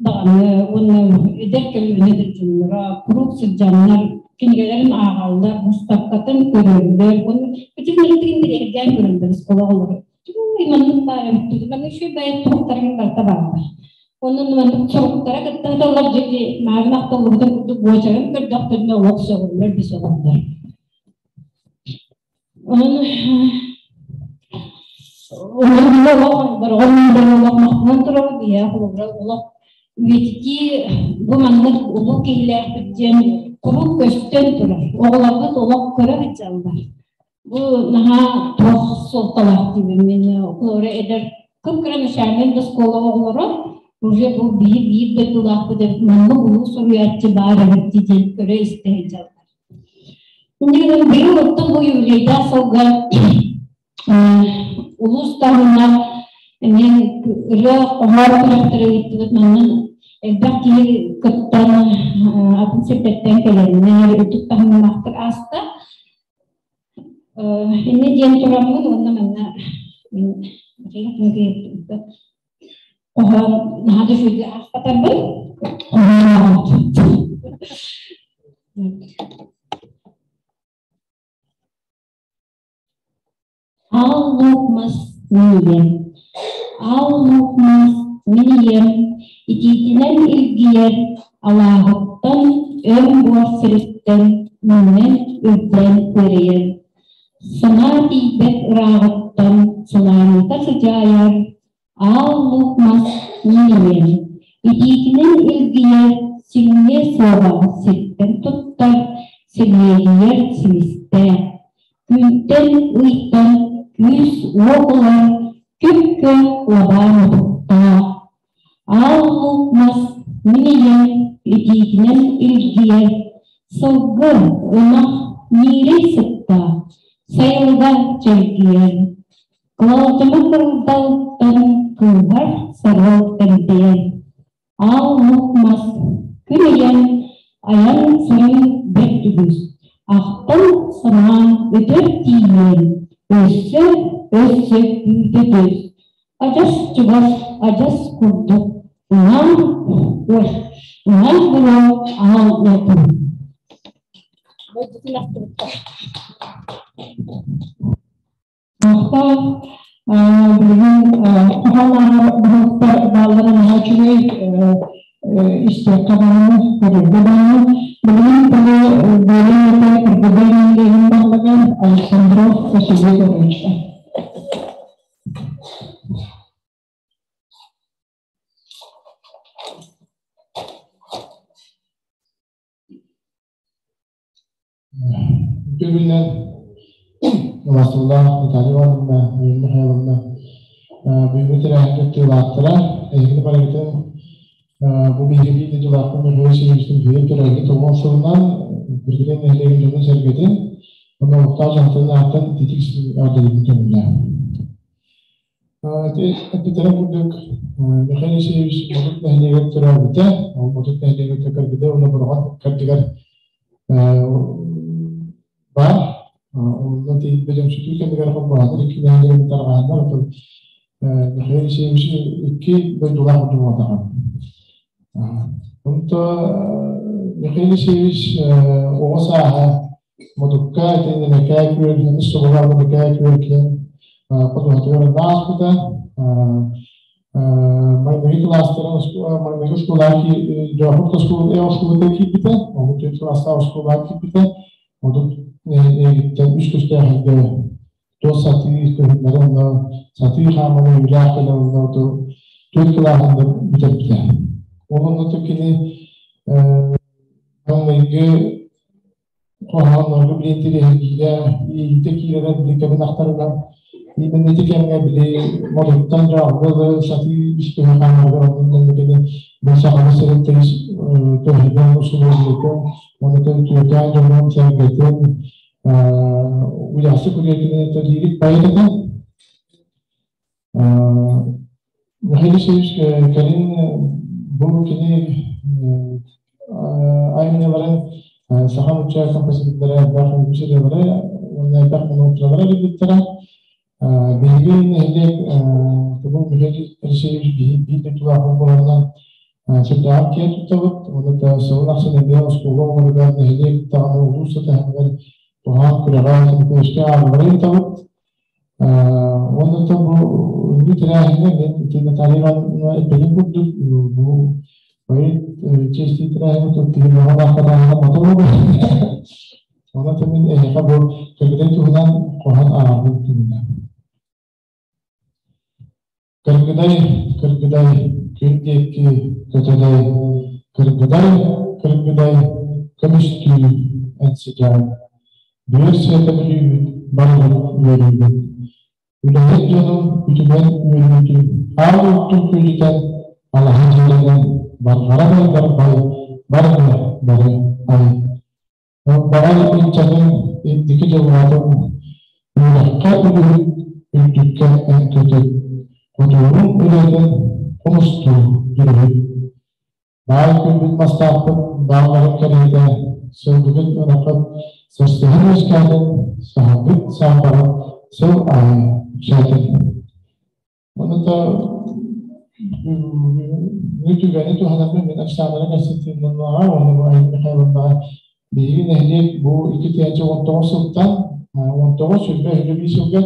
E: даҕаны уонна эдэр көлүөнэ дьонноро куруук сылдьаннар кинигэлэрин ааҕаллар, выставкатын көрөллөр. Уонна бүтүн интэриэһиргээн көрөллөр оскуола оҕолоро. Туй маннык баар эбит, маннык үчүгэй бэйэ туруктарын барыта бааллар. Онон маннык соруктара кытта ыталлар дьиҥи маарын ахтыллыбытын курдук буочарын көрдөхтөрүнэ олох сөҕөллөр да сөҕөллөр. Онон олох бороҕон олох махтанан турабыт ийэ холобура олох үйэтитии бу маннык улуу киһилээхпит диэн куруук көстөн турар. Оҕолорбут олох көрө сылдьаллар. Бу наһаа туох суолталаах диибин мин холобура эдэр кып-кыра начальнай да оскуола оҕолоро уже бу биир биир дойдулаахпыт эбит маннык улуу суруйааччы баар эбит диэн көрө истэ сылдьаллар. Иннигинэн быйыл оттон бу юбилейдаах сылга улуус таһымнаах эмиэ ырыа хоһоон күрэхтэрэ ыыттыбыт. Манна элбэх киһи кыттан атын сирдэртэн кэлэннэр үрдүк таһымнаахтык ааста. Инньэ диэн тураммын уонна манна мин хоһоон наһаа да үчүгэйдик аахпатарбын хоһоон Аал луук мас мин ийэм, аал луук мас мин ийэм, итиитинэн илгийэр алааһыттан өҥ буор сириттэн үүнэн үрдээн күөрэйэр, санаа тиийбэт ырааҕыттан санааныыта сыдьаайар, аал луук мас мин ийэм, итиитинэн илгийэр сиҥниэ суоҕа сиртэн туттар, силиэдийэр силистээх, Күнтэн ыйтан күүс-уох ылар күп-күөх лабаа мутуктаах, Аал луук мас мин ийэм итиитинэн илгийэр, сылгы, ынах ньиирэй сыттаах, сайылыга чэлгийэр. Кылалдьыма кырдалтан кыыһар сарыал тэмтэйэр. Аал луук мас күн ийэм айан сырын бэрт үгүс, ахтан санаан өтөр тиийиэн, өссө өссө күүтэ түс, адьас чугас адьас курдук уҥан уҥан буруо аал уотун.
F: Дойдутун ахтыбыттар.
A: Махтал. Билигин хоһоон баһылыктар бааллара наһаа үчүгэй, истиэххэ даҕаны, көрөргө даҕаны. Билигин бары бэйэм этэ Кыргыдай нэһилиэгин баһылыга Александров Василий Егоровичка.
M: Үтүө Василла Наталья Ивановна, Марина Михайловна бүгүҥҥү тэрээһин кыттыылаахтара, эһигини барыгытын бу биһиги биир дойдулаахпын Михаил Васильевичтын быйыл төрөөбүт тоҕус сылынан Бүргүтэн нэһилиэгин дьонун-сэргэтин Онно олохтоох дьаһалтатын ааттан ититик эҕэрдэлиибин көҥүллээн. Эппиттэрин курдук, Михаил Алексеевич Модут нэһилиэгэр төрөөбүтэ. Ол Модут нэһилиэгэр көрбүтэ уонна Бороҕон кэрдигэр баар. Онно бөдөҥсүтүү кэмигэр холбоһоннор икки нэһилиэгин тарҕаһаннар, оттон Михаил Алексеевич икки дойдулаах курдук буолбатаҕа. Онто Михаил Алексеевич оҕо сааһа Модукка итиннэ Мэкээ күөл, эмис соболоох Мэкээ күөл киэн ходуһатыгар ааспыта. Маҥнайгы кылаастарын маҥнайгы оскуолаҕа Дьоохур оскуолата киирбитэ, онно түөрт кылаастаах оскуолаҕа киирбитэ. Модут нэһилиэгиттэн үс көстөөх эргэ туох сатыы көһүннэри онно сатыы хааман өйүлээх кэлэн онно түөрт кылааһын бүтэрбитэ. Ол онно кини маҥнайгы хоһооннорго били интэриэһиргиирэ, иитэ киирэрэ били кэбин ахтарынан именно ити кэмҥэ били модуттан дьоҕурга сатыы үс көһө хаамарга оннун кини бу сахалы сирин тыйыс көһүнэн усулуобуйатын уонна түөкээн дьонун сэргэтин уйаасы күрүөтүнэн лирик поэт этэ. Михаил Алексеевич кэлин бу кини айымньыларын саха нуучча композитордара элбэх үгүс ырыалары уонна элбэх монологтары билбиттэрэ. Биһиги нэһилиэк Тумул Михаил Алексеевич биир дойдулаахпыт буоларынан сүрдээҕин киэн туттабыт. Уонна сылын ахсын эмиэ оскуола оҕолоругар нэһилиэк даҕаны улуус сатаһыныгар туһаан күрэҕэ көмүскэ ааҕыллары ыытабыт. Уонна бу үндү тэрээһиҥҥэ мин ити Наталья Ивановна эппитин курдук бу поэт честии тэрээһиҥҥэ тут киһи мөҕөн аахпатаҕына мотолуга. Онон мин эһиэхэ бу Кыргыдай туһунан хоһоон ааҕарбын түмүнэ. Кыргыдай, кыргыдай, күн диэки көтөдөй, кыргыдай, кыргыдай, көмүстүү эн сыдьаан. Бүөр сыата бүлүүбүт, барыбыт үөрүүбүт. Үлэһит дьонум үтүмэн үөрүүтүн, аал уоттун күөдьүтэн, алаһа дьиэлэнэн, барҕара байдарбай, барыны бары ай. Баҕар ыччатын инники дьылҕатын үөрэххэ үгүһүт, үрдүккэ эн көтүт, хотуурун үлэтин хомустуу дьүрүһүт. Баай күлбүт мастаахпыт баалларын кэриэтэ, сылгыгыт ынаххыт сырсыһан үөскээтин, саһарбыт саамбаҕыт сыл аайы үксээтин. Онута түгэни туһанарбын мин Оксана Константиновнаҕа уонна бу Айым Михайловнаҕа биһиги нэһилиэк бу 2019 сылтан 19 21 сылга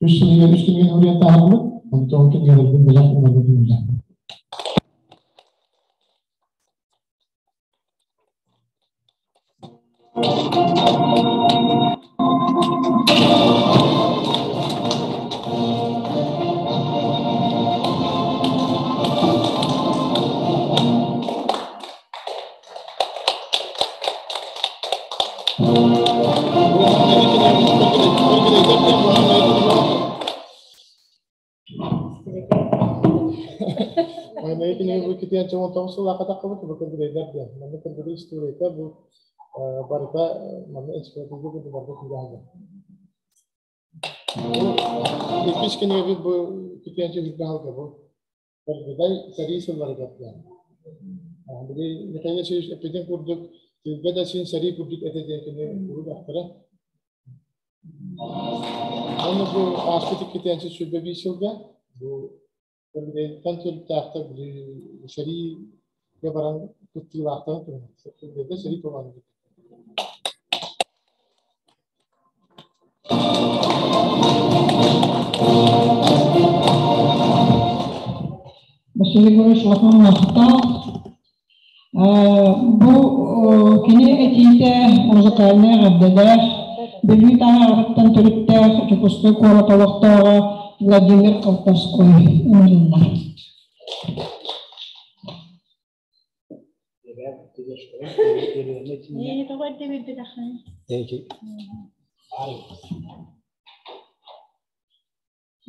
M: үс сылыгар үс кинигэни уруйан таһаарбыт, онтон кинигэлэрбин бэлэх уунарбын көҥүллээн. Майнайы кинигэ бу китиэн 19 сыллаахха таххыбыт бу кыргыдайдар диэн. Манна кыргыдай историята бу барыта манна энциклопедия курдук барыта киирэ Иккис кинигэбит бу китиэн сүүрбэ сылга бу Кыргыдай сэрии сылларыгар диэн. Били Михаил Васильевич эппитин курдук тыылга да син сэрии курдук этэ диэн кини урут ахтара. Уонна бу ааспыт иккитиэнчи 21 сылга бу Кыргыдайтан төрүттээхтэр били сэриигэ баран кыттыылаахтарын туһунан Кыргыдайга сэрии туһунан
A: Василий Егорович улахан махтал. Бу кини этиитэ музыкальнай эҕэрдэлээх, Бүлүү таһаҕарыттан төрүттээх Дьокуускай куорат олохтооҕо Владимир Колтовской ыҥырыллар.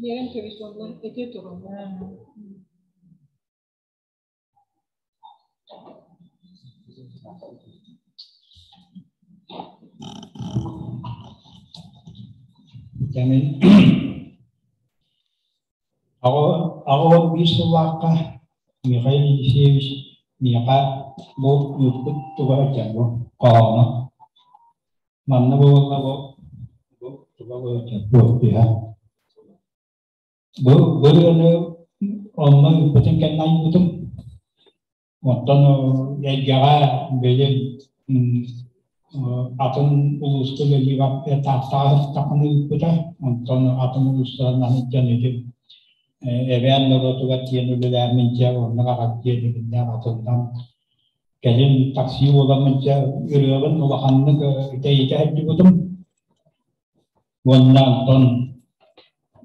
A: Биэрэн кэбис уонна этиэ турун.
N: Дэмин 81 сыллаахха Михаил Елисеевич миэхэ бу ыыппыт туга сылдьар бу хоһооно. Манна буолла бу бу туга сылдьар подпиһа. Бу ырыаны онно ыыппытын кэннэ айбытым. Оттон эйгэҕэ бэйэм атын улууска үлэлии Тааттаҕа сыттахпына ыыппыта. Онтон атын улуустарынан сылдьан ити эбээн норуотугар тиийэн үлэлээммин дьэ онно аҕат диэн атыннан кэлин такси буоламмын дьэ ырыабын улаханнык тэйитэ сылдьыбытым. Уонна онтон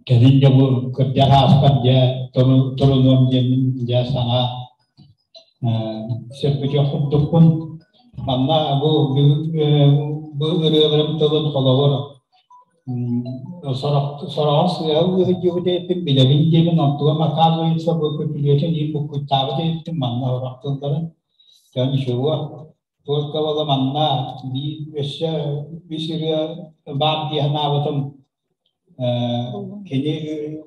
N: кэлин дьэ бу кырдьар ааспар дьэ турунуом диэммин дьэ саҥа сөргүтүөх курдукпун. Манна бу бу ырыаларым тылын холобур сороҕор сыыһа ыһыдьыбыт эбиппин билэбин диэбин онтугам оказывается бу күлүөтүн иир буккуйтаабыт эбиппин манна сорох тылларын. Дьэ ничего Только буола манна биир өссө үс ырыа баар дии санаабытым кини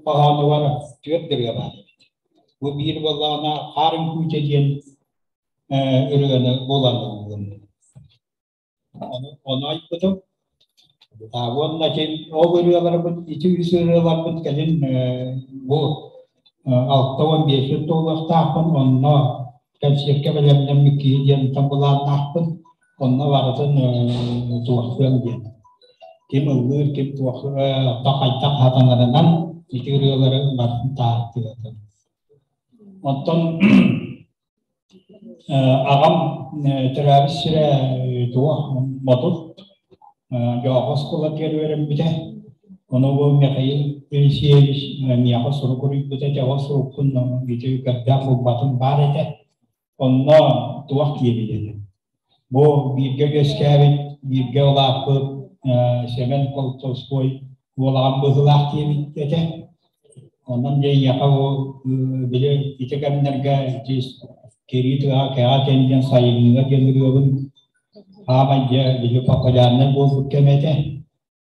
N: хоһоонугар түөрт ырыа баар эбит. Бу биир буоллаҕына Хаар үҥкүүтэ диэн ырыаны булан ыллым. Ону айбытым. Уонна ол ырыаларбыт ити үс ырыаларбыт кэлин бу 65 сыл туолуохтаахпын, онно кэнсиэркэ бэлэмнэммит киһи диэн былааннаахпын, онно барытын туохтуом диэн. Ким ыллыыр, ким туох хайдах хатанарынан ити ырыалары барытын таһаартыатым. Оттон Аҕам төрөөбүт сирэ туох Мотут Дьоохо оскуолатыгар үөрэммитэ. Ону бу Михаил Елисеевич миэхэ сурук уруйбута этэ, ол сурукпун ити көрдөөх булбатым баар этэ. Онно туох диэбит этэ. Бу бииргэ үөскээбит, бииргэ улааппыт Сэмэн Толстой уолаҕам быһыылаах диэбит этэ. Онон дьэ эйиэхэ бу били ити кэмнэргэ ити кирии тыаҕа кэҕэ диэн диэн сайыҥҥыга диэн ырыабын хаамай дьэ били популярнай буолбут кэмэ этэ.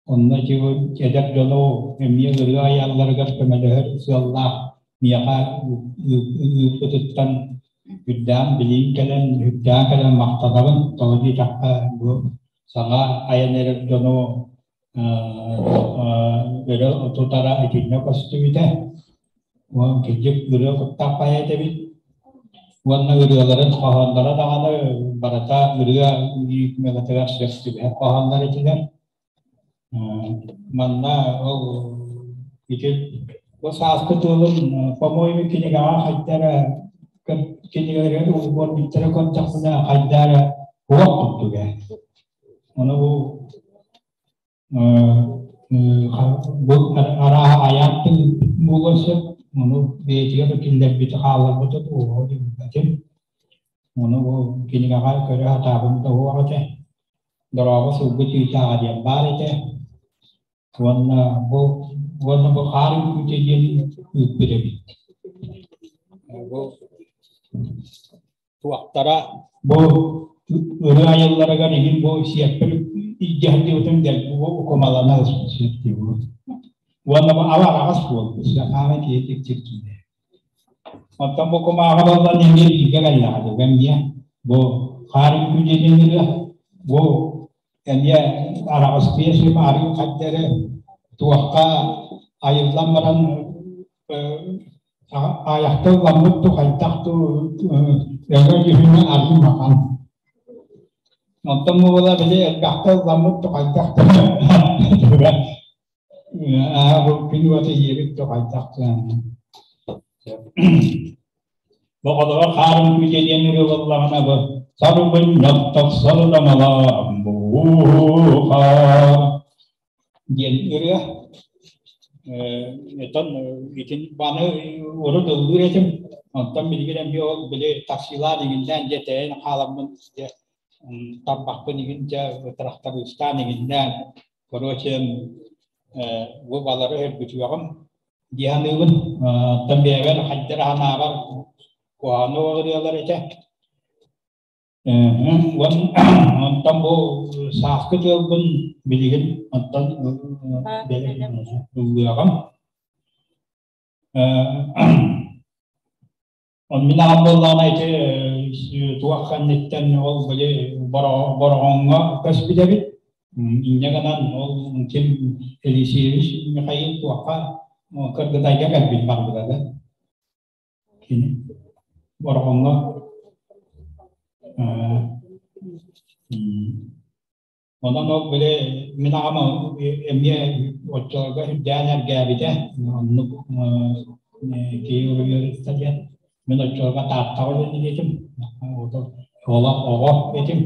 N: Онно ити эдэр дьону эмиэ ырыа айалларыгар көмөлөһөр сыаллаах миэхэ ыыппытыттан үрдээн билиим кэлэн, үрдээн кэлэн махтанабын. Тоҕо диэтэххэ, бу саҥа айан эрэр дьону өрө тутара итиннэ көстүбүтэ. Кырдьык ырыа куттаах поэт эбит. Уонна ырыаларын хоһоонноро даҕаны барыта ырыа ритмикатыгар сөп түбэһэр хоһооннор этилэр. Манна ол ити бу сааскы тыалым, по-моему, кинигэҕэ хайда эрэ кинигэлэригэр угуорбуттара көрдөхпүнэ хайда эрэ уох курдук ээ. Ону бу бу арааһа айаан тыл буолуон сөп, ону бэйэтигэр да киллэрбити хаалларбыта туоһу билбэтим. Ону бу кинигэҕэ көрө сатаабым да суох этэ. Дорообо сылгы чыычааҕа диэн баар этэ. Уонна бу уонна бу хаар үҥкүүтэ диэн ыыппыт эбит. Бу туохтара бу ырыа айылларыгар иһин бу сиэппэр илдьэ сылдьыбытым дэлби бу укумалана сылдьыбыт. Уонна бу ала араҕас буолбут, саамай киһи тикчиркиинэ. Оттон бу кумааҕы баллан эмиэ бииргэ кэллэҕэ дуу, эмиэ бу хаар үҥкүү диэн ырыа бу эмиэ араҕастыйа сим арыы хаддары туохха айыллан баран аайахта ылламмыт ту хайдах ту өҥө дьүһүнэ арыы махан. Оттон бу була били элбэхтэ ылламмыт ту хайдах ту Аа, бу күн уота ийэбит да хайдах Бу холобур хаарын күүтэ диэн ырыа буоллаҕына бу сарбынньах сарыламалаам буухаар диэн ырыа. Этон итин баны урут ыллыыр этим. Онтон билигин эмиэ ол били таксилаан иҥиннээн дьэ тэйэн хааламмын дьэ тарбахпын игин дьэ трактористаан иҥиннээн Короче, бу балары өлбүтүөҕүм дии саныыбын. Оттон бэйэбэр хайдах санаабар куһаҕаны ырыалар этэ. Онтон бу сааскы тыалбын билигин онтон ыллыаҕым. Мин аҕам буоллаҕына ити туох кэнниттэн ол били Бороҕоҥҥо көспүт эбит. Инньэ гынан ол ким Елисеевич Михаил туохха Кыргытайга кэлбит барбыта да. Кини Бороҕоҥҥо Онон ол били мин аҕам эмиэ оччолорго үрдээн эргээбитэ. Оннук киһи уруйуоруста диэн. Мин оччолорго Тааттаҕа үлэлиир этим. Оҕо оҕо этим.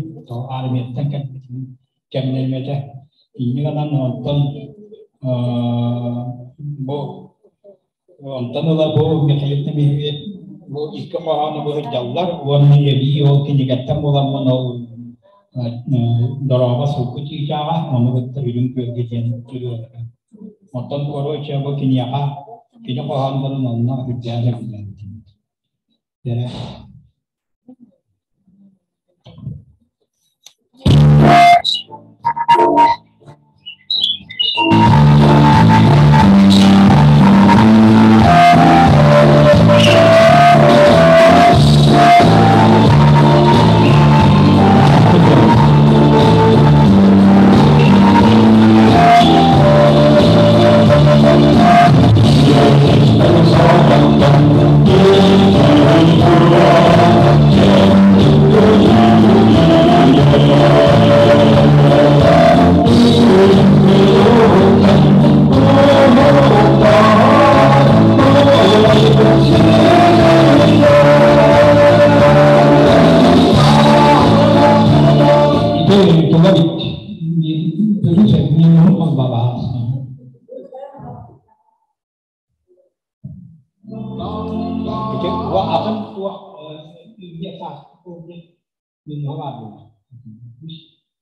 N: Армияттан кэлбитим кэмнэрим этэ. Инньэ гынан онтон бу онтон ыла бу Михаил Тимофеевич бу икки хоһоону бу сылдьаллар уонна эбии ол кинигэттэн буламмын ол Дорообо сылгы чыычааҕа ону кытта Үрүҥ күөлгэ диэн ырыалара. Оттон короче бу киниэхэ кини хоһооннорун онно үрдээн сөбүлээбитим. Дэрэ. Ити тула бит. Ити атын туох ийэ сааскы минуһа баар буолар.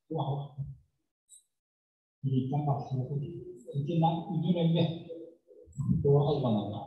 N: Туох Бииртэн тахсыбыт. Ити үтүр эмиэ туох албаналлар.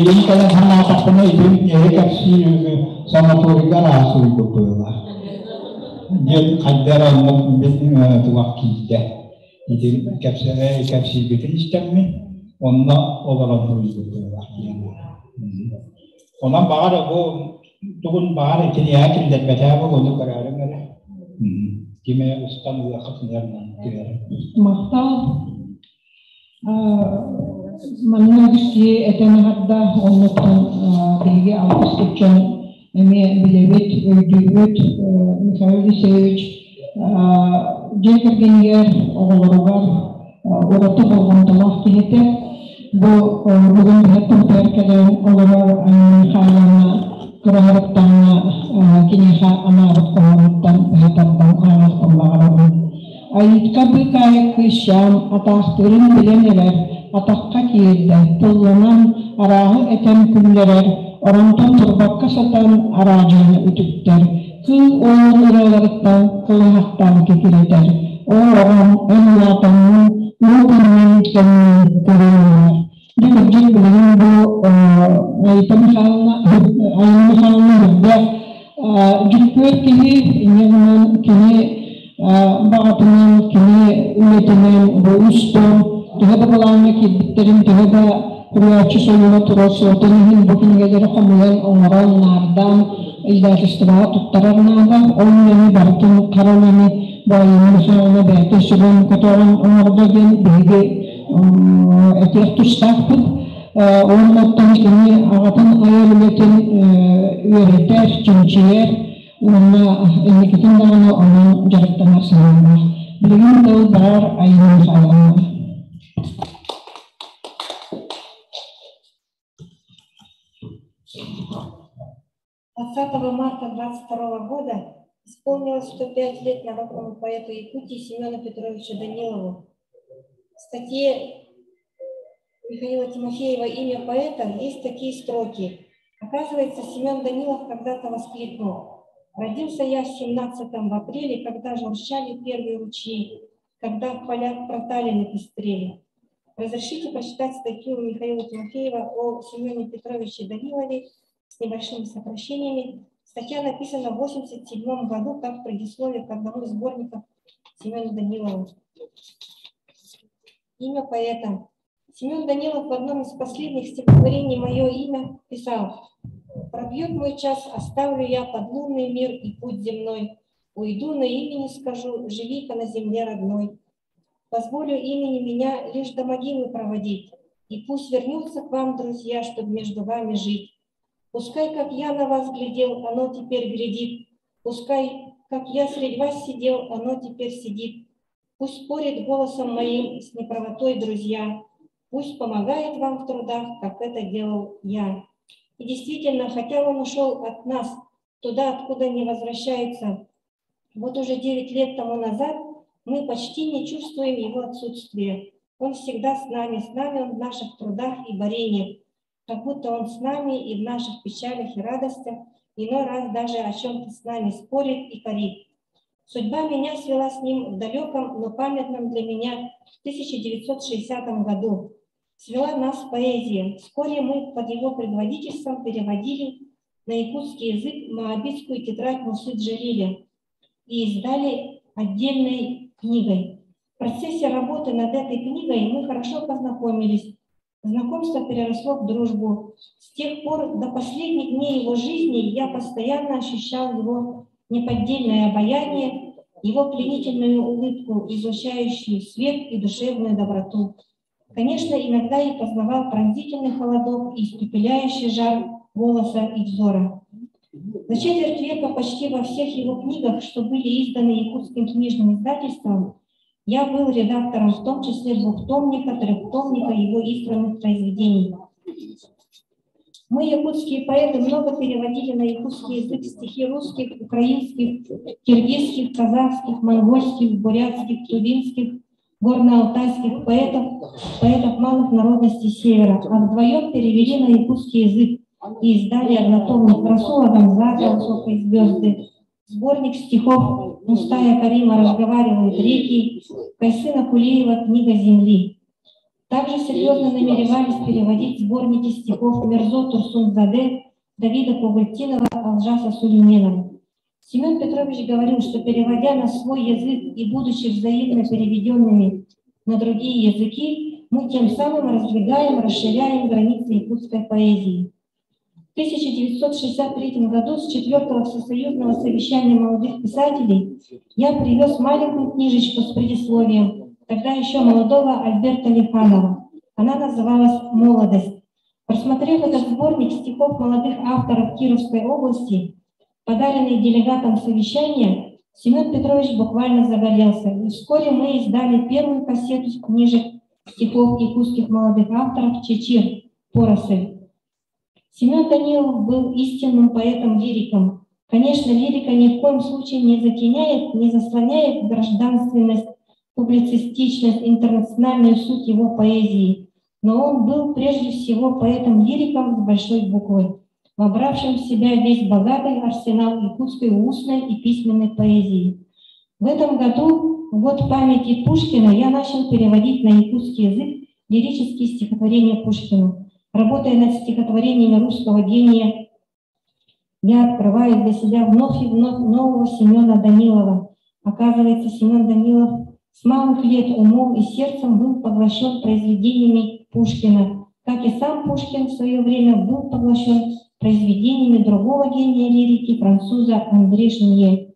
N: Билигин кэлэн санаатахпына итин эһи кэпсиир санаторийга араасуйбут быһыылаах. Диэн хайда эрэ оннук мин тугах киирдэ. Ити кэпсииргитин истэммин, онно олорон суруйбут быһыылаах диэн. Онон баҕар бу тугун баҕар итиниэхэ киллэрбэтээ буолуону көрөөрүҥ эрэ. Ким эрэ устан ылыахха сынньарынан түһэр.
A: Махтал. Манна үгүс киһи этэн аһарда, оннуттан биһиги алгыс дьон эмиэ билэбит, өйдүүбүт. Михаил Елисеевич дьиэ кэргэнигэр, оҕолоругар ураты болҕомтолоох киһи этэ. Бу бүгүн биһиэхэ кэлэн олорор Анна Михайловна кыраһарыттаҥҥа киниэхэ анаабыт хоһоонуттан быһа тардан ааҕыахпын баҕарабын. Айытка быыкаайык кыысчаан атаахтыырын билэн эрэр, атахха киирдэ, тылланан, арааһы этэн күллэрэр, оронтон турбакка сытан араадьыйаны үтүктэр, кыыл уолун ырыаларыттан кылыһахтаан кикирэтэр, «Оо, оҕом, эн улаатаҥҥын, уу кэннин кэннин көрүөҥ» Дьэ, кырдьык, билигин бу Айта Михайловна, Айна Михайловна үрдэ дьүккүөр киһи, инньэ гынан кини баҕатынан, кини үлэтинэн бу үс том төһө да былааҥҥа киирбиттэрин, төһө да суруйааччы сойууһа турар суотун иһин бу кинигэлэри хомуйан, оҥорон, наардаан издательствоҕа туттарар наада. Ол үлэни барытын хара үлэни бу Айна Михайловна бэйэтэ сүгэн көтөҕөн оҥордо диэн биһиги этиэх тустаахпыт. Уонна оттон кини аҕатын айар үлэтин үөрэтэр, чинчийэр уонна инникитин даҕаны онон дьарыктанар санаалаах. Билигин тыл баар Айна Михайловна.
O: 20 марта 22 года исполнилось 105 лет народному поэту Якутии Семену Петровичу Данилову. В статье Михаила Тимофеева «Имя поэта» есть такие строки. Оказывается, Семен Данилов когда-то воскликнул. «Родился я в 17 в апреле, когда журчали первые ручьи, когда в полях проталины пестрели». Разрешите прочитать статью Михаила Тимофеева о Семене Петровиче Данилове с небольшими сокращениями. Статья написана в 1987 году как предисловие к одному из сборников Семена Данилова. Имя поэта. Семен Данилов в одном из последних стихотворений «Мое имя» писал «Пробьет мой час, оставлю я подлунный мир и путь земной. Уйду, но имени скажу, живи-ка на земле родной. Позволю имени меня лишь до могилы проводить, и пусть вернется к вам, друзья, чтобы между вами жить. Пускай, как я на вас глядел, оно теперь глядит. Пускай, как я среди вас сидел, оно теперь сидит. Пусть спорит голосом моим с неправотой, друзья. Пусть помогает вам в трудах, как это делал я. И действительно, хотя он ушел от нас туда, откуда не возвращается, вот уже 9 лет тому назад мы почти не чувствуем его отсутствия. Он всегда с нами он в наших трудах и борениях, как будто он с нами и в наших печалях и радостях, иной раз даже о чем-то с нами спорит и корит. Судьба меня свела с ним в далеком, но памятном для меня 1960 году. Свела нас поэзия. Вскоре мы под его предводительством переводили на якутский язык Моабитскую тетрадь Мусы Джалиля и издали отдельной книгой. В процессе работы над этой книгой мы хорошо познакомились. Знакомство переросло в дружбу. С тех пор до последних дней его жизни я постоянно ощущал его неподдельное обаяние, его пленительную улыбку, излучающую свет и душевную доброту. Конечно, иногда я познавал пронзительный холодок и испепеляющий жар голоса и взора. За четверть века почти во всех его книгах, что были изданы якутским книжным издательством, я был редактором, в том числе двухтомника, трехтомника его избранных произведений. Мы, якутские поэты, много переводили на якутский язык стихи русских, украинских, киргизских, казахских, монгольских, бурятских, тувинских, горно-алтайских поэтов, поэтов малых народностей Севера, а вдвоем перевели на якутский язык и издали однотомник Расула Гамзатова «Высокой звезды», сборник стихов Мустая Карима «Разговаривают реки», Кайсына Кулеева «Книга земли». Также серьезно намеревались переводить сборники стихов Мирзо Турсунзаде, Давида Когультинова, Алжаса Сулейменова. Семен Петрович говорил, что переводя на свой язык и будучи взаимно переведенными на другие языки, мы тем самым раздвигаем, расширяем границы якутской поэзии. В 1963 году с 4-го Всесоюзного совещания молодых писателей я привез маленькую книжечку с предисловием тогда еще молодого Альберта Лиханова. Она называлась «Молодость». Просмотрев этот сборник стихов молодых авторов Кировской области, подаренный делегатам совещания, Семен Петрович буквально загорелся. И вскоре мы издали первую кассету книжек стихов якутских молодых авторов «Чечир. Поросль». Семен Данилов был истинным поэтом-лириком. Конечно, лирика ни в коем случае не затеняет, не заслоняет гражданственность, публицистичность, интернациональную суть его поэзии. Но он был прежде всего поэтом-лириком с большой буквы, вобравшим в себя весь богатый арсенал якутской устной и письменной поэзии. В этом году, в год памяти Пушкина, я начал переводить на якутский язык лирические стихотворения Пушкина. Работая над стихотворениями русского гения, я открываю для себя вновь и вновь нового Семена Данилова. Оказывается, Семен Данилов с малых лет умом и сердцем был поглощен произведениями Пушкина, как и сам Пушкин в свое время был поглощен произведениями другого гения лирики, француза Андре Шенье.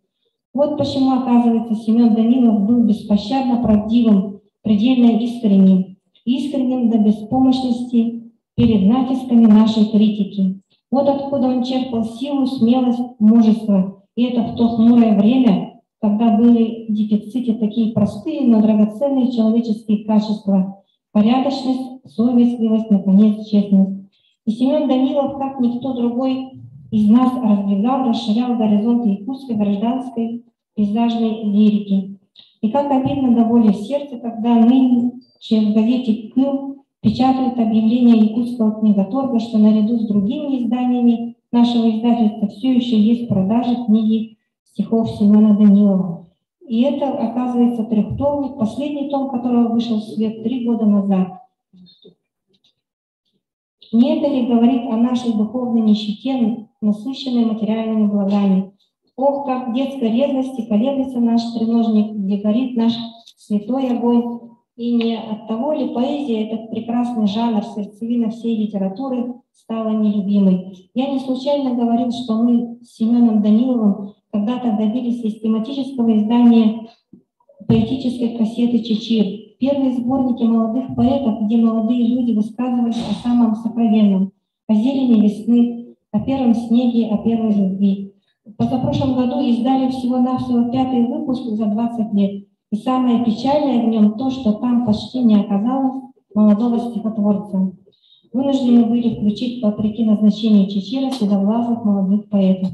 O: Вот почему, оказывается, Семен Данилов был беспощадно правдивым, предельно искренним, искренним до беспомощности перед натисками нашей критики. Вот откуда он черпал силу, смелость, мужество. И это в то хмурое время, когда были в дефиците такие простые, но драгоценные человеческие качества: порядочность, совестливость, наконец, честность. И Семен Данилов, как никто другой из нас, раздвигал, расширял горизонты якутской гражданской пейзажной лирики. И как обидно до боли в сердце, когда нынче в газете «Кыл» печатают объявление якутского книготорга, что наряду с другими изданиями нашего издательства все еще есть в продаже книги стихов Семена Данилова. И это, оказывается, трехтомник, последний том которого вышел в свет 3 года назад. Не это ли говорит о нашей духовной нищете, насыщенной материальными благами? Ох, как в детской резвости колеблется наш треножник, где горит наш святой огонь. И не от того ли поэзия, этот прекрасный жанр, сердцевина всей литературы, стала нелюбимой? Я не случайно говорил, что мы с Семеном Даниловым когда-то добились систематического издания поэтической кассеты «Чечир», первые сборники молодых поэтов, где молодые люди высказывались о самом сокровенном, о зелени весны, о первом снеге, о первой любви. В позапрошлом году издали всего-навсего 5-й выпуск за 20 лет. И самое печальное в нем то, что там почти не оказалось молодого стихотворца. Вынуждены были включить, вопреки назначению Чечира, седовласых молодых поэтов.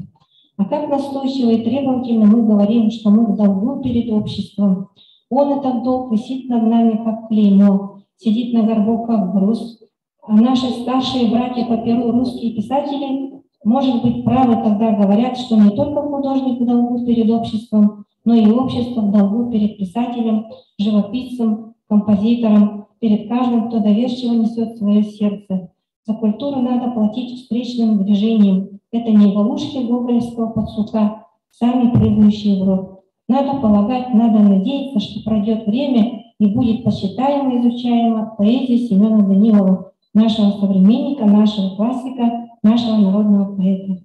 O: А как настойчиво и требовательно мы говорим, что мы в долгу перед обществом. Он, этот долг, висит над нами, как клеймо, сидит на горбу, как груз. А наши старшие братья по перу, русские писатели, может быть, правы, когда говорят, что не только художник в долгу перед обществом, но и общество в долгу перед писателем, живописцем, композитором, перед каждым, кто доверчиво несет свое сердце. За культуру надо платить встречным движением. Это не галушки гоголевского подсука, сами прыгающие в рот. Надо полагать, надо надеяться, что пройдет время и будет почитаемо изучаема поэзия Семена Данилова, нашего современника, нашего классика, нашего народного поэта.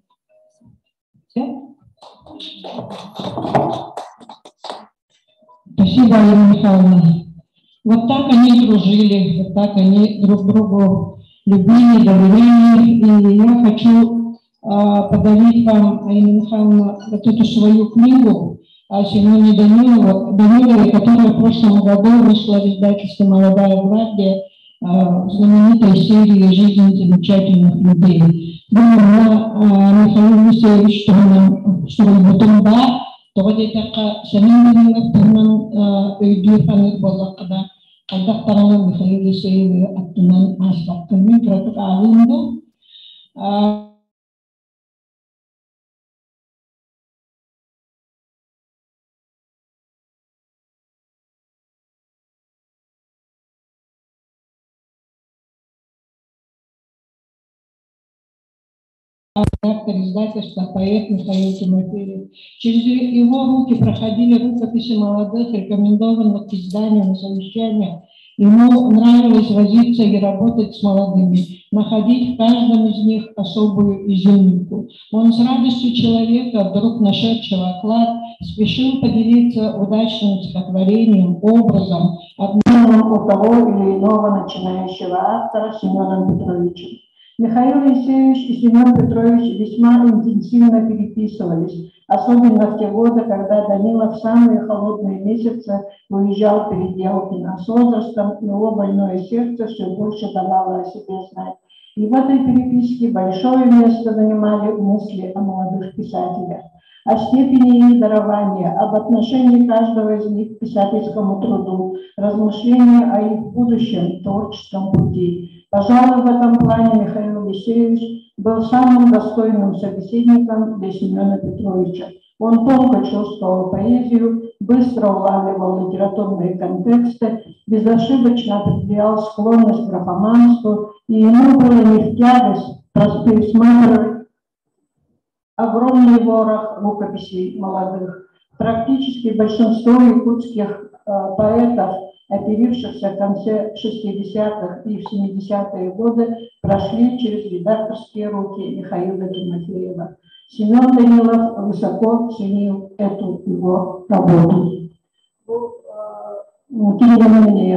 O: Все?
A: Спасибо, Алина Михайловна. Вот так они дружили, вот так они друг другу любили, доверяли. И я хочу подарить вам, Алина Михайловна, вот эту свою книгу о Семене Данилове, которая в прошлом году вышла в издательстве «Молодая гвардия» в знаменитой серии «Жизнь замечательных людей». Думаю, Михаил Елисеевич, что он потом да, тоҕо диэтэххэ Семен Данилов туһунан өйдүүр ханыыр буоллахха хайдах даҕаны Михаил Елисеевич аттынан ааспаккын мин кыратык ааҕыым дуу. Редактор издательства, поэт Михаил Тимофеев. Через его руки проходили рукописи молодых, рекомендованных к изданию на совещаниях. Ему нравилось возиться и работать с молодыми, находить в каждом из них особую изюминку. Он с радостью человека, вдруг нашедшего клад, спешил поделиться удачным стихотворением, образом, обменом у того или иного начинающего автора Семеном Петровичем. Михаил Елисеевич и Семен Петрович весьма интенсивно переписывались, особенно в те годы, когда Данилов в самые холодные месяцы уезжал перед Елкино. С возрастом его больное сердце все больше давало о себе знать. И в этой переписке большое место занимали мысли о молодых писателях, о степени их дарования, об отношении каждого из них к писательскому труду, размышления о их будущем творческом пути. Пожалуй, в этом плане Михаил Елисеевич был самым достойным собеседником для Семена Петровича. Он тонко чувствовал поэзию, быстро улавливал литературные контексты, безошибочно определял склонность к графоманству, и ему было не в тягость пересматривать огромный ворох рукописей молодых. Практически большинство якутских поэтов, оперившихся в конце 60-х и в 70-е годы, прошли через редакторские руки Михаила Тимофеева. Семен Данилов высоко ценил эту его работу. Он Николай Алексеевич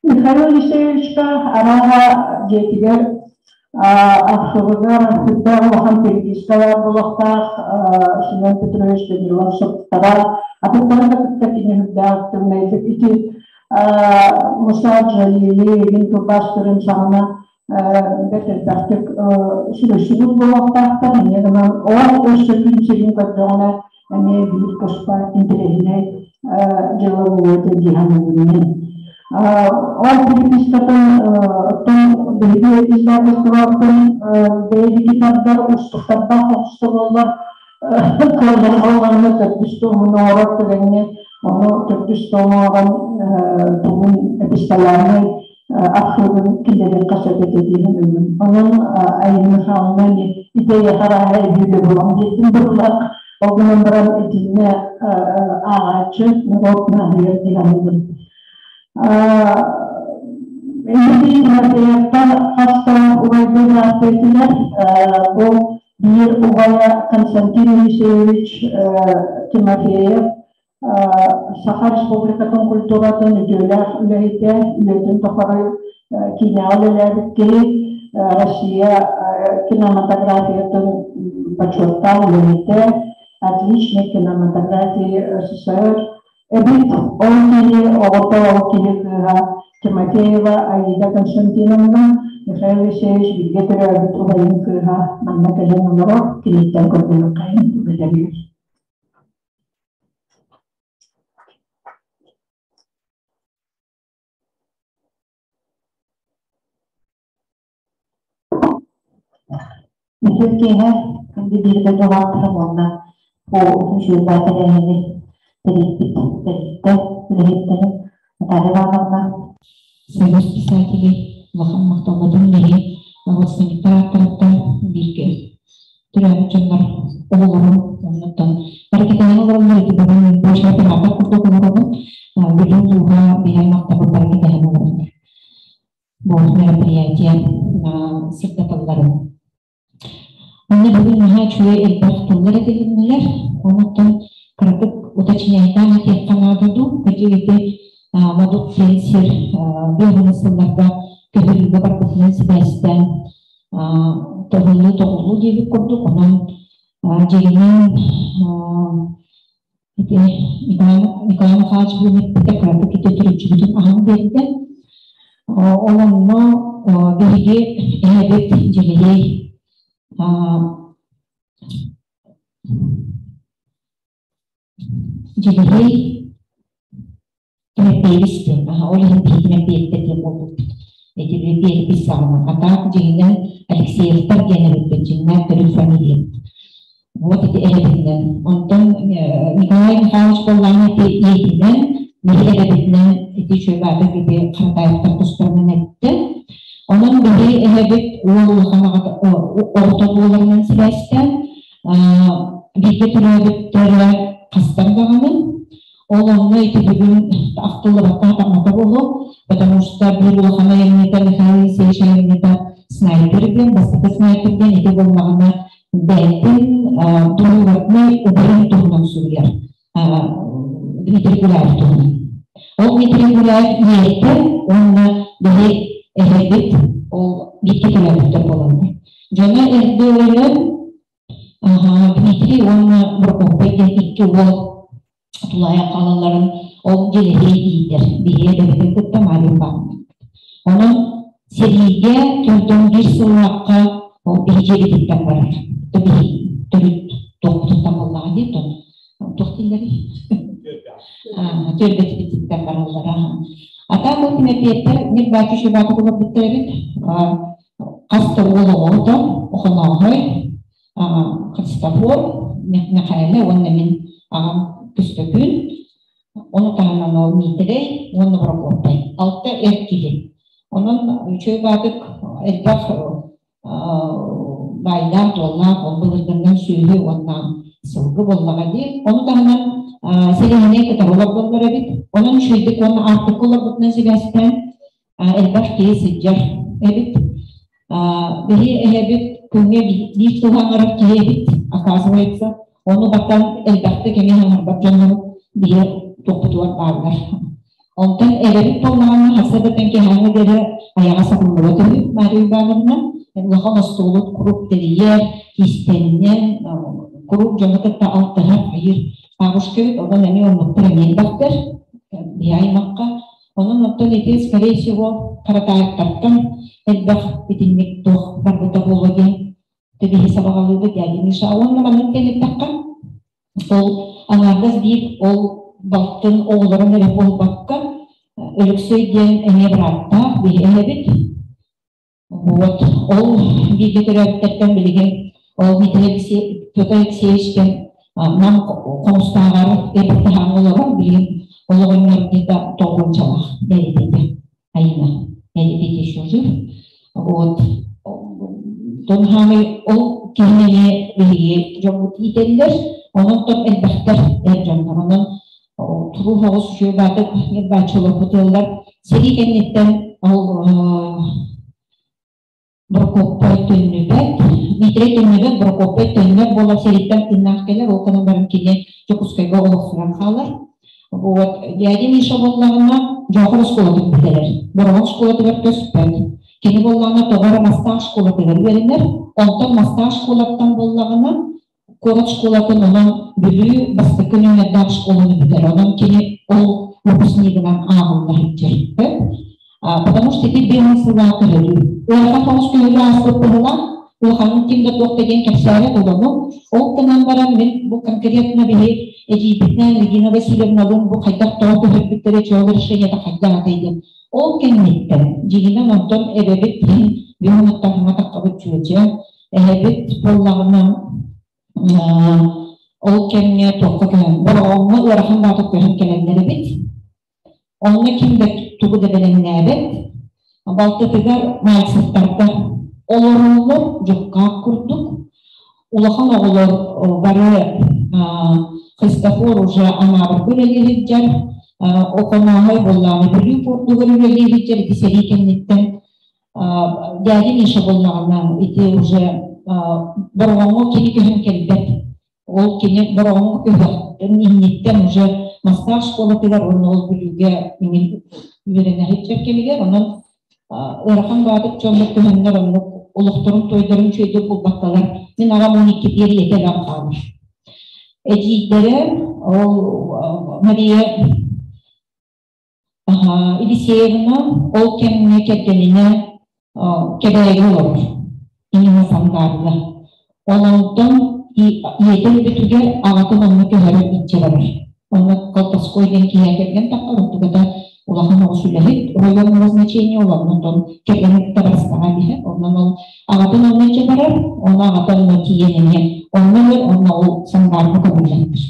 A: Михаил Елисеевичка араға жетігер архивыгар хүддә улахан перепискалар булуохтаах Семен Петрович Данилов суптара атыттары да кытта кини хүддээх тымнайдык ити Муса Джалили эгин тылбаастырын саҕана бэрт элбэхтик сүрүсүбүт буолуохтаахтар эмиэ гынан ол өссө күн сирин көрдөҕүнэ эмиэ биир туспа интэриэһинэй дьыала буолуо этэ дии саныыбын. Ол перепискатын оттон биһиги издательствоттан бэйэбити тардар устуктардаах охсубуллар кыаллар буолларына төрдүс туомун оҥорор түгэҥҥэ ону төрдүс туомуган тугун эпистолярнай архивын киллэриэххэ сөп этэ дии саныыбын. Онон Айым Михайловна идея харааһа эбиилэ буолан диэтим быһыылаах. Ол гынан баран итиннэ ааҕааччы норуот наадыйар дии саныыбын. Эһиги Тимофеевтар хас да убайдыы бырааттыы этилэр. Бу биир убайа Константин Елисеевич Тимофеев Саха Республикатын культуратын үтүөлээх үлэһитэ, үйэтин тухары киинэҕэ үлэлээбит киһи, Россия кинематографиятын бочуоттаах үлэһитэ, отличник кинематографии СССР эбит. Ол киһи оҕото, ол киһи кыыһа Тимофеева Аида Константиновна, Михаил Елисеевич бииргэ төрөөбүт убайын кыыһа манна кэлэн олорор, киниттэн көрдөрүөххэйин үлэлиир.
I: Үтүө киэһэ күндү бииргэ дьолоохторо уонна бу үчүгэй тэрээһини тэрийбит тэрилтэ үлэһиттэрин Наталья Ивановна.
B: Союз писателей улахан махталбытын биһи родственниктар ааттарыттан бииргэ төрөөбүт дьоннор оҕолорун оннуттан бары кэтэһэн олороннор ити бүгүн больше оператор курдук олоробун Бүлүү улууһа биһи аймахтарбыт бары кэтэһэн олороннор бу мероприятие сырдаталларын. Онно бүгүн наһаа үчүгэй элбэх тыллар этилиннилэр. Онуттан кыратык уточняйдаан этиэххэ наада дуу, кырдьык ити Модут диэн сир биэһин сылларга көһөрүүгэ барбытынан сибээстээн тоһуллуу тоҕуллуу диэбит курдук, онон дьиҥинэн ити Николай Михайлович бүгүн эппитэ кыратык ити төрүччүбүтүн аһан биэрдэ. Ол онно биһиги эһэбит Дьэлиһиэй Дьэлиһиэй Тимофеевич диэн, ол иһин биһиги Тимофеевтэр диэн буолбуппут. Ити биэрбит саҕана. А так дьиҥинэн Алексеевтар диэн эбиппит, дьиҥнээх төрүт фамилиябыт.
E: Вот ити эһэбитинэн. Онтон Николай Михайлович буоллаҕына ити ийэтинэн, биһи эбэбитинэн ити үчүгэй баатык ити Харатаевтар тустарынан эттэ. Онон биһи эһэбит уол улахан оҕото буоларынан сибээстээн бииргэ төрөөбүттэрэ хастар даҕаны. Ол онно ити бүгүн ахтыллыбакка хатаммата буолуо, потому что биир улахан айымньыта Михаил Алексеевич айымньыта снайпер диэн, бастакы снайпер диэн ити буоллаҕына бэйэтин двоюродной убайын туһунан суруйар Дмитрий Гуляев туһунан. Ол Дмитрий Гуляев ийэтэ уонна биһи эһэбит ол бииргэ төрөөбүттэр буолаллар. Дьоно эрдэ өлөн Дмитрий уонна Прокопий диэн икки уол тулаайах хаалалларын ол дьэлэһиэй иитэр. Биһиги эбэбитин кытта Мария Ивановна. Онон сэриигэ төрдөн биир сыллаахха ол биһи дьиэбититтэн барар. Биһи төрүт туохпутуттан буоллаҕа дии, туох дииллэрий? Түөлбэтибититтэн бараллара. А так ол Тимофеевтэр Нирбачи Шибатов олорбуттар эбит. Хас да уол оҕото, Охонооһой, Христофор, Мэхээлэ уонна мин аҕам Көстөкүүн, ону таһынан ол Миитэрэй уонна Борокуоппай. Алта эр киһи. Онон үчүгэй баатык элбэх баайдаах-дуоллаах, ол былыргыннан сүөһү уонна сылгы буоллаҕа дии. Ону таһынан сэлиэһинэй кытары олордоллор эбит. Онон үчүгэйдик уонна аартыкка олорбутунан сибээстээн элбэх киһи сылдьар эбит. Биһи эһэбит күҥҥэ биир тыл хаҥарар киһи эбит, оказывается. Ону батан элбэхтик эмиэ хаҥарбат дьоннор биһи туохпутугар бааллар. Онтон эбэбит буоллаҕына хаса да тэҥкэһээҥҥэ диэри айаҕа сабыллыбат үһү Мария Ивановна. Улахан остуолут куруук тэрийэр, иистэнньэҥ, куруук дьону кытта алтыһар, айыр бабушка эбит, онон эмиэ оннуктар эмиэ элбэхтэр. Биһи аймахха Онон оттон ити, скорее всего, Харатаевтартан элбэх итинник туох барбыта буолуо диэн тэбиһи сабаҕалыыбыт дядя Миша. Уонна маннык диэн эттэххэ, ол аҥаардас биир ол балтын оҕолорун эрэ буолбакка, Өлөксөй диэн эмиэ бырааттаах биһи эһэбит. Вот ол бииргэ төрөөбүттэртэн билигин ол Дмитрий Петр Алексеевич диэн Нам Хомустааҕар эбит олорор билигин олоҕуннар где-то тоҕуончалаах бэйэтэ Айна бэйэтэ еще жив. Вот Тонхаамый ол киһини биһиги дьоммут иитэллэр, онон топ элбэхтэр эр дьоннор. Онон туруу соҕус үчүгэй баатык бааччы олорбут ыаллар сэрии кэнниттэн ол Прокоппай төннүбэт, Дмитрий төннүбэт, Прокоппай төннөр буолан сэрииттэн тыыннаах кэлэр, ол гынан баран кини Дьокуускайга олохсуйан хаалар. Вот, дядя Миша буоллаҕына Дьоохор оскуолатын бүтэрэр. Бороҕон школатыгар көспөт. Кини буоллаҕына тоҕо эрэ Мастаах школатыгар үөрэнэр. Онтон Мастаах школаттан буоллаҕына куорат школатын онон Бүлүү бастакы нүөмэрдээх школаны бүтэр. Онон кини ол выпускнигынан ааҕылла сылдьар. Потому что ити биэс сыллаах көһөрүү. Ыарахан соҕус көһөрүү ааспыт быһыылаах. Улаханын ким да туох да диэн кэпсээбэт олону. Ол гынан баран мин бу конкретно биһи эдьиийбитинээн Регина Васильевналыын бу хайдах тоҕо көһөрбүттэрэ чуол решениета хайдах атай диэн. Ол кэнниттэн дьиҥинэн онтон эбэбит иһин биһи оттон хаҥа таххабыт чүөчэ эһэбит буоллаҕына ол кэмҥэ туохха көһөн Бороҕоҥҥо ыарахан баатык көһөн кэлэллэр эбит. Онно ким да тугу да бэлэмнээбэт. Балтытыгар Мальцевтарга олороллор дьуккаах курдук. Улахан оҕолор бары Христофор уже Анаабырга үлэлии сылдьар, Оконооһой буоллаҕына Бүлүү пуордугар үлэлии сылдьар ити сэрии кэнниттэн дядя Миша буоллаҕына ити уже Бороҕоҥҥо кини көһөн кэлбэт. Ол кини Бороҕоҥҥо көһүөхтэн инниттэн уже массаж школатыгар уонна ол Бүлүүгэ үөрэнэ сылдьар кэмигэр онон ыарахан баатык дьоннор көһөннөр оннук олохторун тойдорун үчүгэйдик булбаккалар мин аҕам 12 биэр ийэтэ өлөн хаалар. Эдьиийдэрэ ол Мария Елисеевна ол кэмҥэ кэргэнинэ Кэбээйигэ олорор, Инна Сандаарга. Ол онтон ийэтэ өлбүтүгэр аҕатын онно көһөрөн илдьэ барар. Онно Колтовской диэн киһи кэргэн таххар, онтуката улахан оҕус үлэһит, районного значения ол оннотон кэргэнин кытта барыстаҕа диһэ. Онон ол аҕатын онно илдьэ барар, онно аҕата онно тиийэн эмиэ Онно өлөр, онно ол сандаарга көмүллэннэр.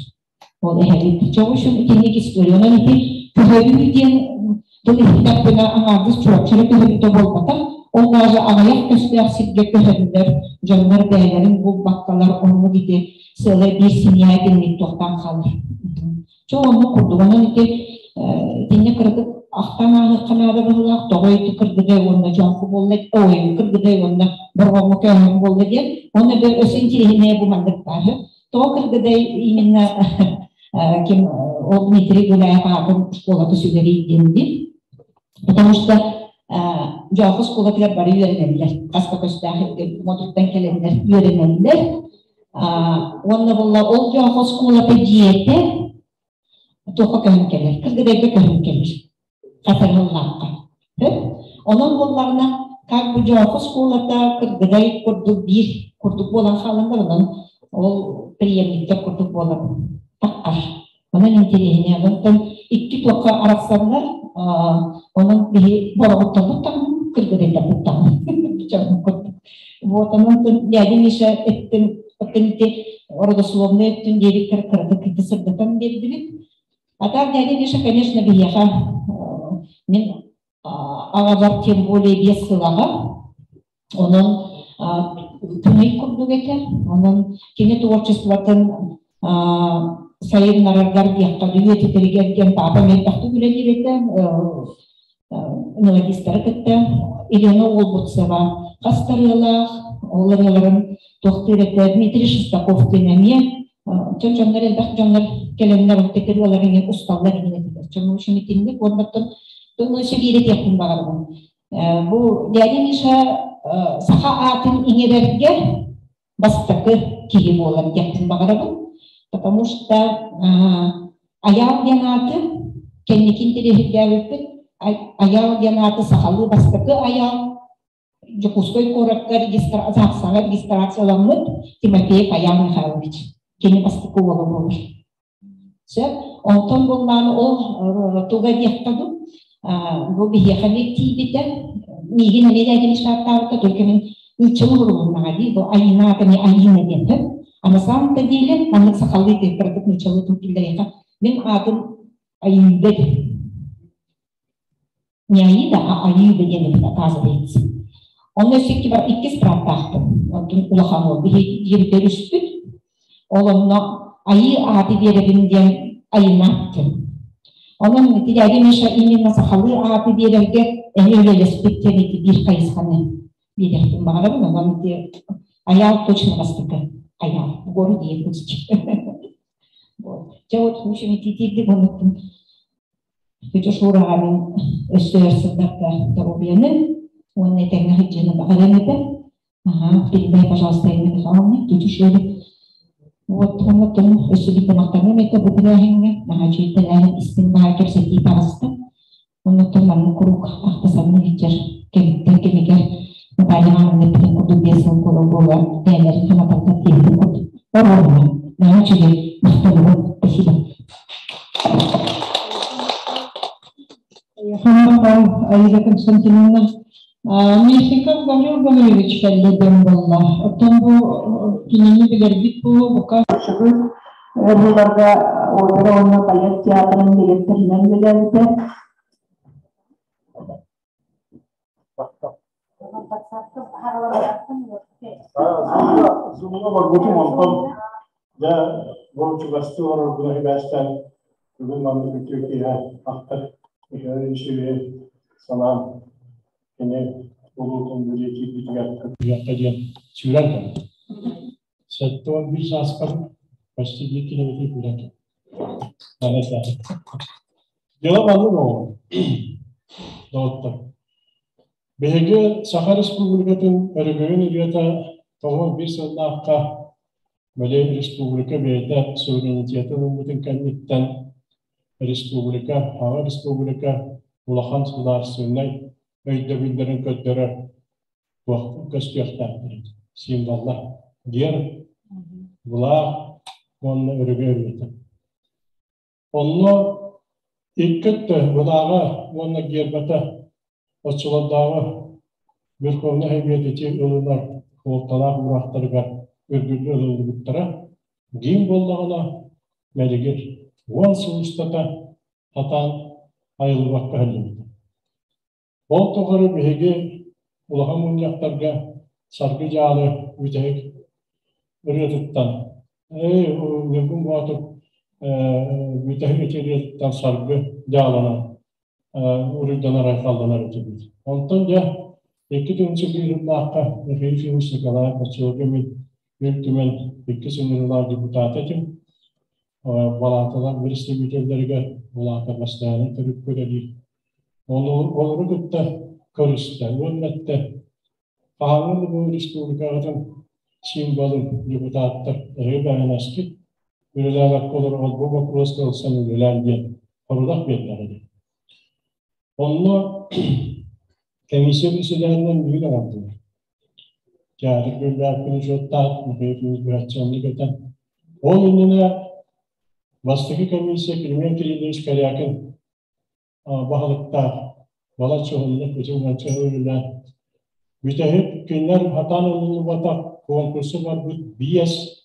E: Ол эһэбит. Чоҕу үшін итинник история. Онон ити көһөрүү диэн тыл иһиттэхпинэ аҥаардас Чурапчыра көһөрүүтэ буолбатах. Ол даже аҕыйах көстөөх сиргэ көһөннөр, дьоннор бэйэлэрин булбаккалар оннук ити сыалай биир семья итинник туохтаан хаалар. Чо оннук курдук. Онон ити итиннэ кыратык ахтан ааһыахха наада быһыылаах. Тоҕо ити кыргыдай уонна дьоҥку буолла, ой, кыргыдай уонна борҕоҥҥо көөһөн буолла диэн. Уонна өссө интириэһинэйэ бу маннык баар. Тоҕо кыргыдай именно ким ол Дмитрий Гуляев аатын школата сүгэрий диэн дии. Потому что Дьооху школатыгар бары үөрэнэллэр. Хас да көстөөх модуттан кэлэннэр үөрэнэллэр. Уонна буолла ол Дьооху оскуолата дьиэтэ туохха көһөн кэлэр? Кыргыдайга көһөн кэлэр. Хатырыллаахха. Онон буоллаҕына, как бы Дьооху оскуолата Кыргыдай курдук биир курдук буолан хааланнар, онон ол преемниктэр курдук буолан таххар. Онон интэриэһинэй. Онтон икки туохха арахсаннар, онон биһи бороҕотторбут даҕаны, кыргыдайдарбыт даҕаны. Курдук. Вот, онон дядя Миша эттин, оттон ити родословный өттүн диэбиттэр кыратык кытта сырдатан биэрдибит. А так дядя Миша, конечно, биһиэхэ мин аҕабар тем более биэс сылаҕа. Онон күнүй курдук этэ. Онон кини творчествотын сайыннараргар диэххэ үйэтитэригэр диэн папа элбэхтик үлэлиир этэ. Мелодистары кытта Елена Уолбутцева хас ырыалаах, ол ырыаларын туохтуур этэ Дмитрий Шестаков диэн эмиэ дьон дьоннор элбэх дьоннор кэлэннэр ол ырыалары эмиэ усталлар иһин этилэр. Дьон общем итинник уоннаттан өссө биир этиэхпин баҕарабын. Бу дядя Миша саха аатын иҥэрэргэ бастакы киһи буолар диэхпин баҕарабын. Потому что Айаал диэн ааты кэнники интэриэһиргээбиппит. Айаал диэн ааты сахалыы бастакы Айаал Дьокуускай куоракка ЗАГСаҕа регистрацияламмыт Тимофеев Айаал Михайлович. Кини бастакы уола буолар. Сөп. Онтон буллааны ол туга диэххэ дуу, бу биһиэхэ эмиэ тиийбитэ. Миигин эмиэ дядя Миша только мин нууччалыы уруһуннаҕа дии, бу Айыына аата эмиэ Айыына диэн сөп. А на самом-то деле маннык сахалыы кыратык нууччалыы тыл киллэриэххэ мин аатым Айыыда диэн. Не Аида, а Аида диэн эбит, оказывается. Онно өссө икки бар иккис бырааттаахпын. Онтун улахан уол биһи дьиэбитигэр үспүт. Ол онно Айыы ааты биэрэбин диэн Айына диэн. Онон ити дядя Миша именно сахалыы ааты биэрэргэ эмиэ үлэлэспит диэн ити биир хайысханы биэриэхпин баҕарабын. Онон ити Айаал точно бастакы Айаал в городе Якутске. Вот. Дьэ вот, в общем, ити оннуктун Күтү шуураҕа мин өссө өр сылларга доруобуйаны уонна этэҥҥэ сылдьыыны баҕарыам этэ. Аха, передай, пожалуйста, Инна Михайловна, тетю Шуре. Вот, уонна тон өссө биирдэ махтаныам этэ бу тэрээһиҥҥэ. Наһаа үчүгэй тэрээһин истиҥ баҕайы кэпсэтии таҕыста. Оннуттан маннык куруук ахта-саныы сылдьар кэмиттэн кэмигэр Наталья Ивановна эппитин курдук биэс сыл буола-буола бэйэлэрин санаталлар диэбитин курдук оруолуна. Наһаа үчүгэй, махтанабын. Спасибо.
A: Хамматал Аида Константиновна. Местников Гаврил Гаврилович кэллэ диэн буолла. Оттон бу кинини билэрбит буолуо бука.
P: Ырыаларга опера уонна балет театрын дириэктэринэн үлэлээбитэ.
Q: Зумҥа барбытым онтон дьэ бу чугастыы олорорбуна сибээстээн бүгүн маннык үтүө киэһэ ахтар Михаил Ильичи санаан кини улуутун бэлиэтиирбитигэр кыттыһыахха диэн сүүрэн кэллим. 71 сааспар почти биир километр күүрэн кэллим. Дьыала маннык оҕолор, доҕоттор. Биһиги Саха Республикатын өрөгөйүн ырыата 91 сыллаахха били республика бэйэтэ суверенитетын ылбытын кэнниттэн республика, аҕа республика улахан судаарственнай өйдөбүллэрин көрдөрөр туох көстүөхтээхтэр символлар герб, былаах уонна өрөгөй ырыата. Онно икки өттө былааҕа уонна гербата оччолордооҕу Верховнай Сэбиэт ити ылынар суолталаах уураахтарыгар үргүллү ылыллыбыттара. Гимн буоллаҕына мэлигир 10 сыл устата хатаан айыллыбакка иһиллибитэ. Ол тухары биһиги улахан мунньахтарга Саргы Дьаалы бүтэһик ырыатыттан Ньургун Боотур бүтэһик ити ырыатыттан Саргы Дьааланан уруйданар айхалланар этибит. Онтон дьэ 2 тыһыынча 1 сыллаахха Михаил Ефимович Николаев оччолорго мин Ил Түмэн иккис ыҥырыылаах депутата этим. Балааталар представителлэригэр балаата бастаанын төрүккэ үлэлиир. Олору кытта көрүстэ уонна эттэ хаһааҥҥы бу республикаҕытын символын депутаттар эһиги бэҕэнэскит үлэлээбэккэ олорор бу боппуруоска ылсан үлэлээн диэн сорудах биэрдэҕэ. Онно комиссия председателинэн миигин оҥордулар. Театр көрбөөппүн учуоттаат, Михаил Ефимович быһаччы оннук этэн. Ол иннинэ бастакы комиссия Климент Кириллович Корякин баһылыктаах балачча уһуннук үтү үлэлээн бүтэһик кинилэр хатаан ылыллыбатах конкурсу барбыт биэс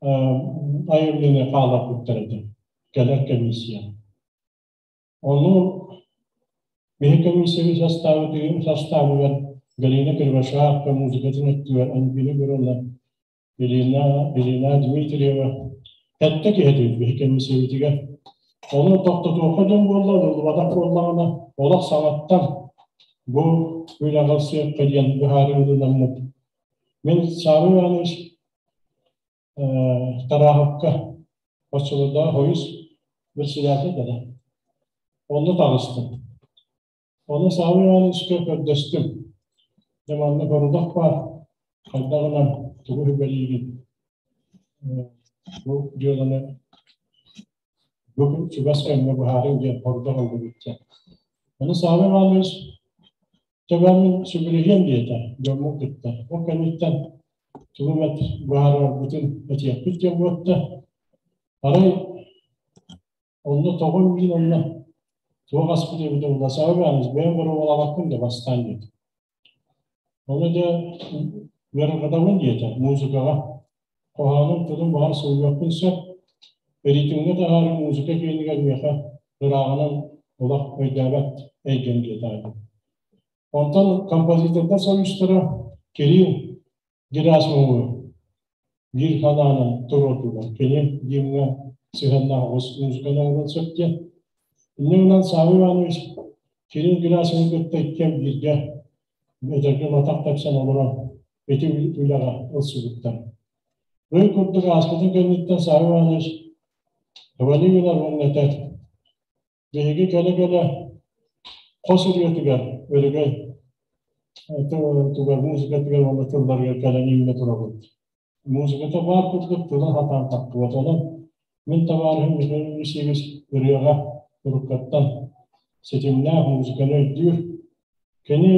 Q: айымньыны хаалларбыттар этэ кэлэр комиссия. Ону биһи комиссия составы составыгар Галина Кривошапка музыкатын өттүгэр Альбина Гурова, Елена Дмитриева кэтте киһи биһи комиссиябытыгар. Ону тохтотуохха дьон буолла, ылыллыбатах буоллаҕына, олох саҥаттан бу үлэҕэ ылсыахха диэн быһаарыы ылынаммыт. Мин Савва Иванович Тарааһапка оччолордоох хойус председатель да онно таҕыстым. Онно Савва Ивановичка көрдөстүм. Дьэ манна сорудах баар, хайдаҕынан тугу сүбэлиигин бу дьыаланы бу чугас кэмҥэ быһаарыҥ диэн сорудах ыллыбыт диэн. Ону Савва Иванович төбөмүн сүбүрүһүөм диэтэ дьоммун кытта. Ол кэнниттэн тугу эмэ быһаарарбытын этиэхпит диэн буотта. Арай онно тоҕо миин онно туох аспыт эбитэ буолла. Савва Иванович бэйэм боруобалаабаккын да бастаан диэтэ. Ону дьэ ыарырҕатабын диэтэ музыкаҕа. Хоһоонум тылын баҕар суруйуохпун сөп. Ритмҥэ таһаарыы музыка киэнигэр миэхэ ырааҕынан олох өйдөөбөт эйгэм диэтэ. Онтон композитордар союзтара Кирилл Герасимовы биир ханаанан туруордулар. Кини гимҥа сыһыаннаах оҕус музыканы оҥорон сөп диэн. Инньэ гынан Савва Иванович Кирилл Герасимовы кытта иккиэн бииргэ этэргэ атах тэпсэн олорон ити үлэҕэ ылсыбыттар. Ый курдук ааспытын кэнниттэн Савва Иванович Валерий уонна этэр биһиги кэлэ-кэлэ хос ырыатыгар өрөгөй тугар музыкатыгар уонна тылларыгар кэлэн иҥнэ турабыт. Музыката баар курдук тыла хатаан тахтыбат. Онон мин табаарыһым Михаил Елисеевич ырыаҕа уруккаттан ситимнээх музыканы өйдүүр. Кини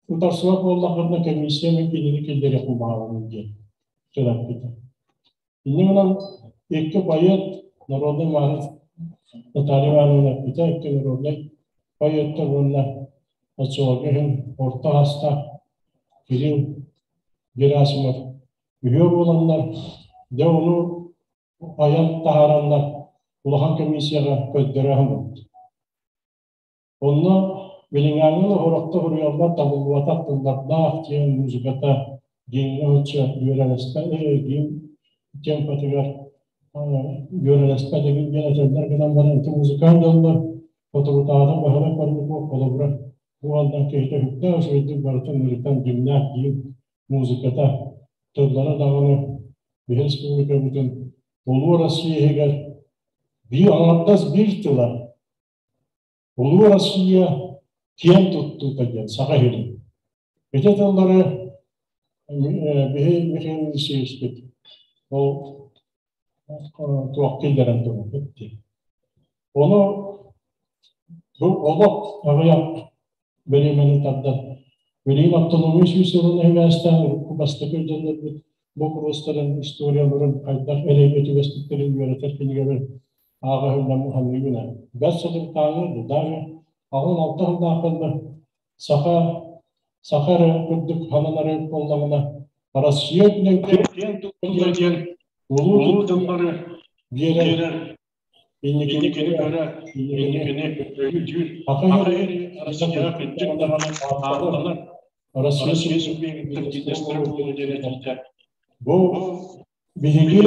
Q: утарсыбат буоллаххытына комиссия мин кинини киллэриэхпин баҕарабын диэн тыл эппитэ. Инньэ гынан икки поэт, народный маастар Наталья Ивановна эппитэ, икки народнай поэттар уонна оччолорго иһин орто астаах Кирилл Герасимов үһүө буоланнар, дьэ ону айан таһаараннар улахан комиссияҕа көрдөрө буолбут. Онно билиҥҥээҥҥи орохто суруйаллар табыллыбатах тыллардаах диэн музыката гимҥэ оччо үөрэлэспэт гимн темпатыгар үөрэлэспэт эбит диэн этэллэр гынан баран ити музыкант дьоннор соторутааҕыта Баһылай Парников холобура бу алдан киһитэ үһүктээх үчүгэйдик барытын ырытан гимнээх гимн музыката тыллара даҕаны биһи республикабытын Улуу Россия иһигэр биир аҥардас биир тыла Улуу Россия киэн туттуута диэн саха иһин. Ити тыллары биһи Михаил Елисеевичпит ол туох киллэрэн турбут дии. Ону бу олох аҕыйах бириэмэни тардан билигин автономия 100 сылын иһигээстээн урукку бастакы дьоннорбут боппуруостарын историяларын хайдах эрэйгэ түбэспиттэрин үөрэтэр кинигэлэр ааҕыһыллан ханыыбын. Бэрт соторутааҥы даже 86 сыллаахтарда саха саха эрэ курдук хананары буоллаҕына Россия үрдүнэн киэн Диэн улуу тыллары биэрэр, инникини көрөр, инникини өйдүүр. Саха Россияҕа кырдьык даҕаны ааттанар Россия субъектар бизнестэрэ буолуо диэн этиитэ.
M: Бу биһиги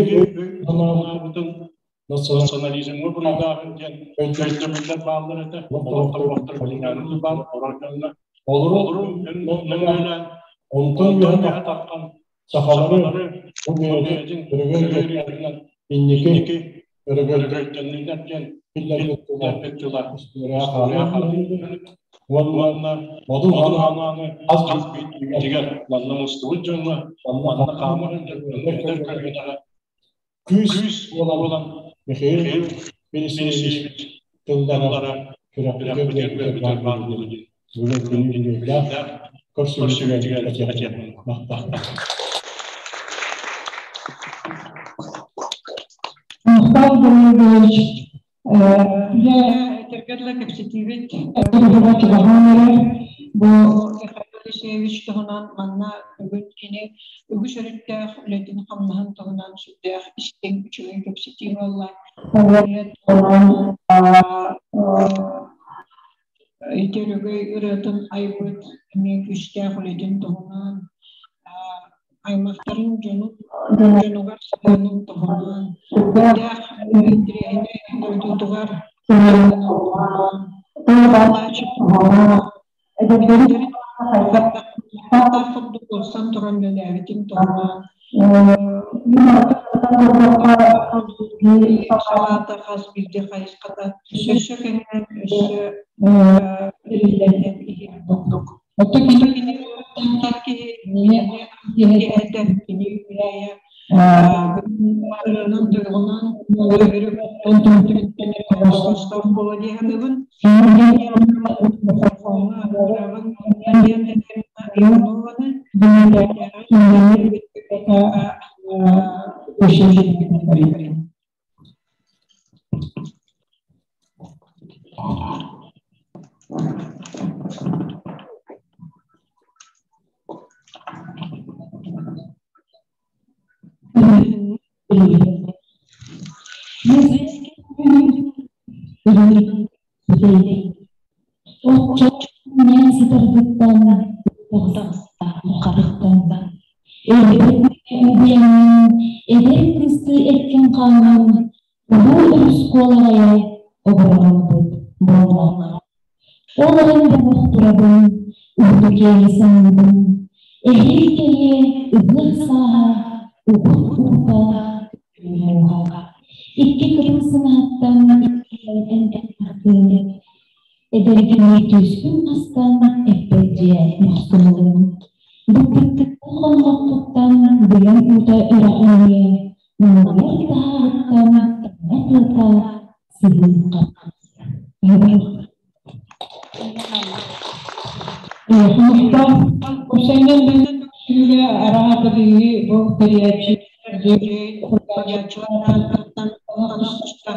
Q: санаабытын национализмҥа буруйдааҕын диэн өйдөбүллэр бааллар этэ. Олохтор билиҥҥээни баар олорор дьоҥҥо.
M: Олору
Q: нөҥүөлээн,
M: онтон
Q: үөһэ таххан
M: сахалары
Q: бу
M: бэйэтин
Q: өрөгөй
M: инники
Q: өрөгөйдөннүлэр диэн
M: биллэрбит
Q: тыла
M: уонна модун
Q: ханааны хас биирдиибитигэр манна мустубут дьоҥҥо, манна хаама сылдьар көлүөнэҕэ
M: күүс
Q: буолан
M: Михаил
Q: Михаил
M: Елисеевич
Q: Елисеевич
M: тыллара
Q: тыллара
M: сүрэхпитигэр
Q: сүрэхпитигэр
M: бэрбитигэр
Q: баар
M: баар
Q: буолуо диэн
M: бүгүн
Q: бүгүн
M: күнү
Q: үбүлүөйдээх
M: көрсүбүтүгэр
Q: көрсүбүтүгэр
M: этиэхпин
Q: этиэхпин
M: махтал.
A: Мустав Григорьевич, дьэ, этэргэ дылы кэпсэтиибит чугаһаан эрэр. Бу Михаил Алексеевич туһунан манна бүгүн кини үгүс өрүттээх үлэтин-хамнаһын туһунан сүрдээх истиҥ үчүгэй кэпсэтии буолла. Ити өрөгөй ырыатын айбыт эмиэ күүстээх үлэтин туһунан, аймахтарын дьонун дьонугар сыһыанын туһунан, сүрдээх интэриэһинэй дойдутугар сыһыанын туһунан, эдэрдэрин хайдах курдук ылсан туран үлэлээбитин туһунан, салаата хас биирдии хайысхата өссө кэҥээн, өссө эриллэн иһэр курдук.
M: Оттон
A: кини киһи киһи кини үрэйэ ырыанан тойугунан буола дии саныыбын.
B: Мен сытаргыттан харахтан эдэр кысты эркин хаанан улуу өрүс куолаҕайа обороҕорбут буолла. Ол эрэн бөҕөх турабын, үрдүкээйи саныыбын, эһиил кэлиэ ыһыах сааһа угут уута мууһа. Икки кырым сыҥаһаттан иккилэрин эн Эдэргинии түөскүн хастан эппэт дьиэ мохсоҕолуун. Быттыктык хонноххуттан быйаҥ уута үрэҕиниэ, муҥуйар таһааҕыттан таҥара тыата сыһыы
A: Усайнан сүүрэ араата биһиги бу тэрийээччи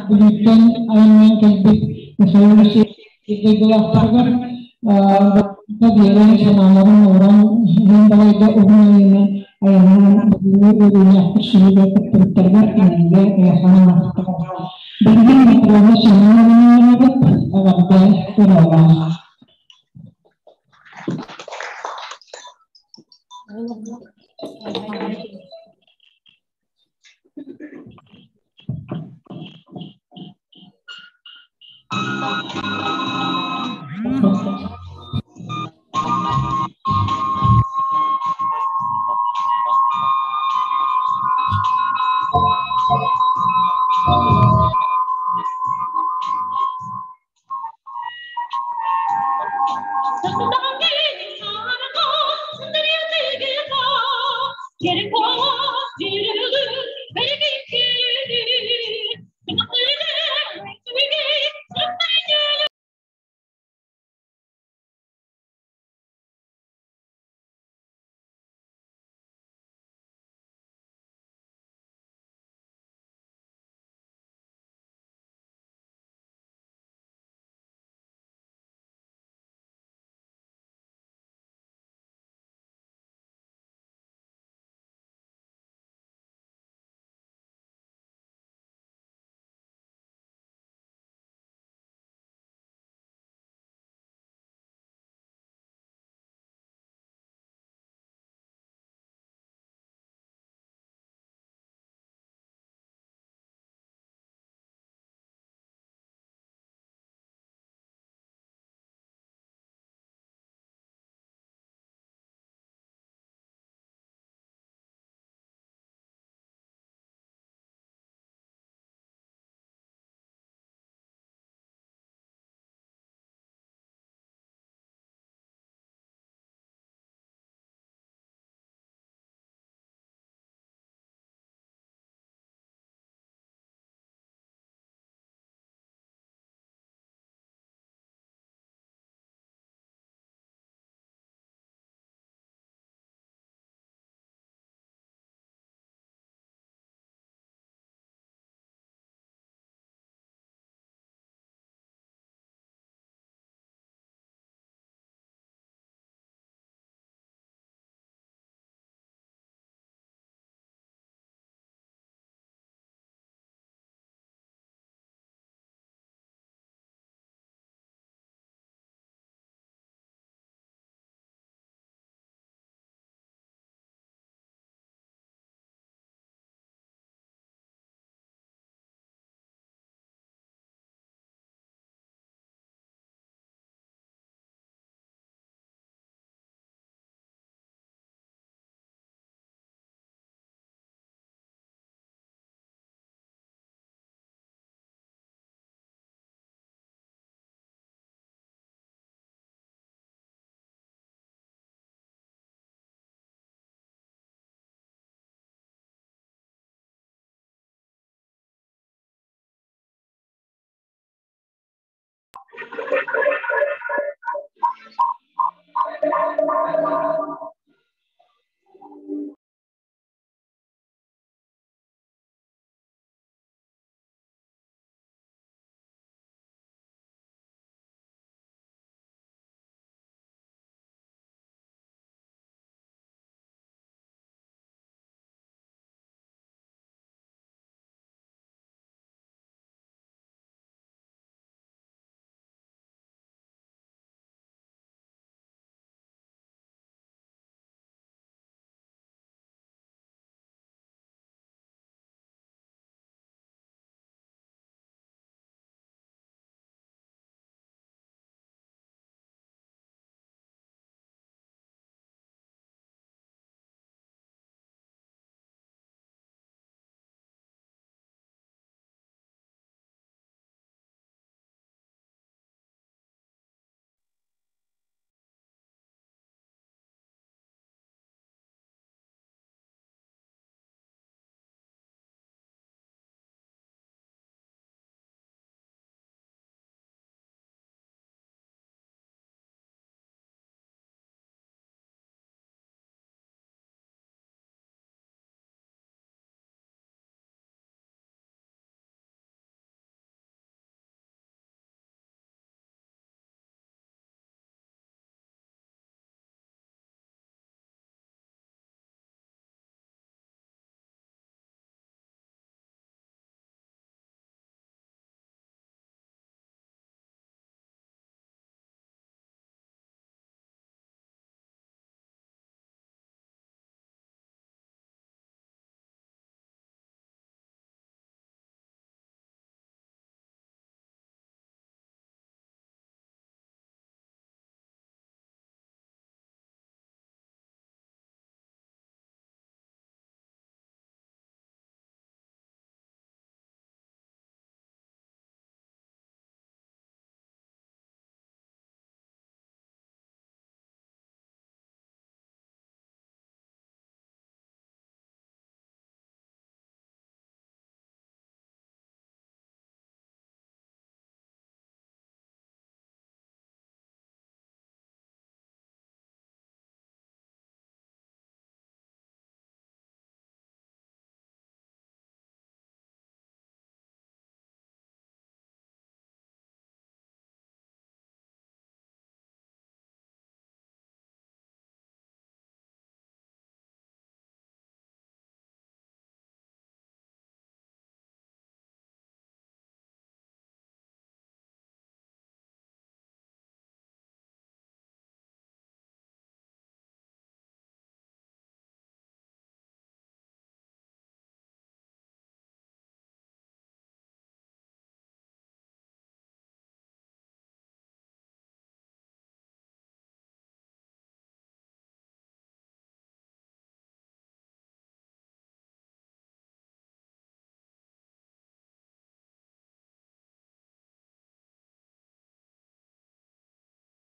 A: Бүлүүттэн айаннаан кэлбит Михаил Алексеевич дойдулаахтарыгар биэрэн санааларын ууран иһин балайда уһун айанынан айаннаан бүгүҥҥү үөрүүлээхтик сүһүгэ кыттыбыттарыгар кинилэргэ улахан махтал. Билигин Матрена Семеновна эҕэрдэ ырыалаах.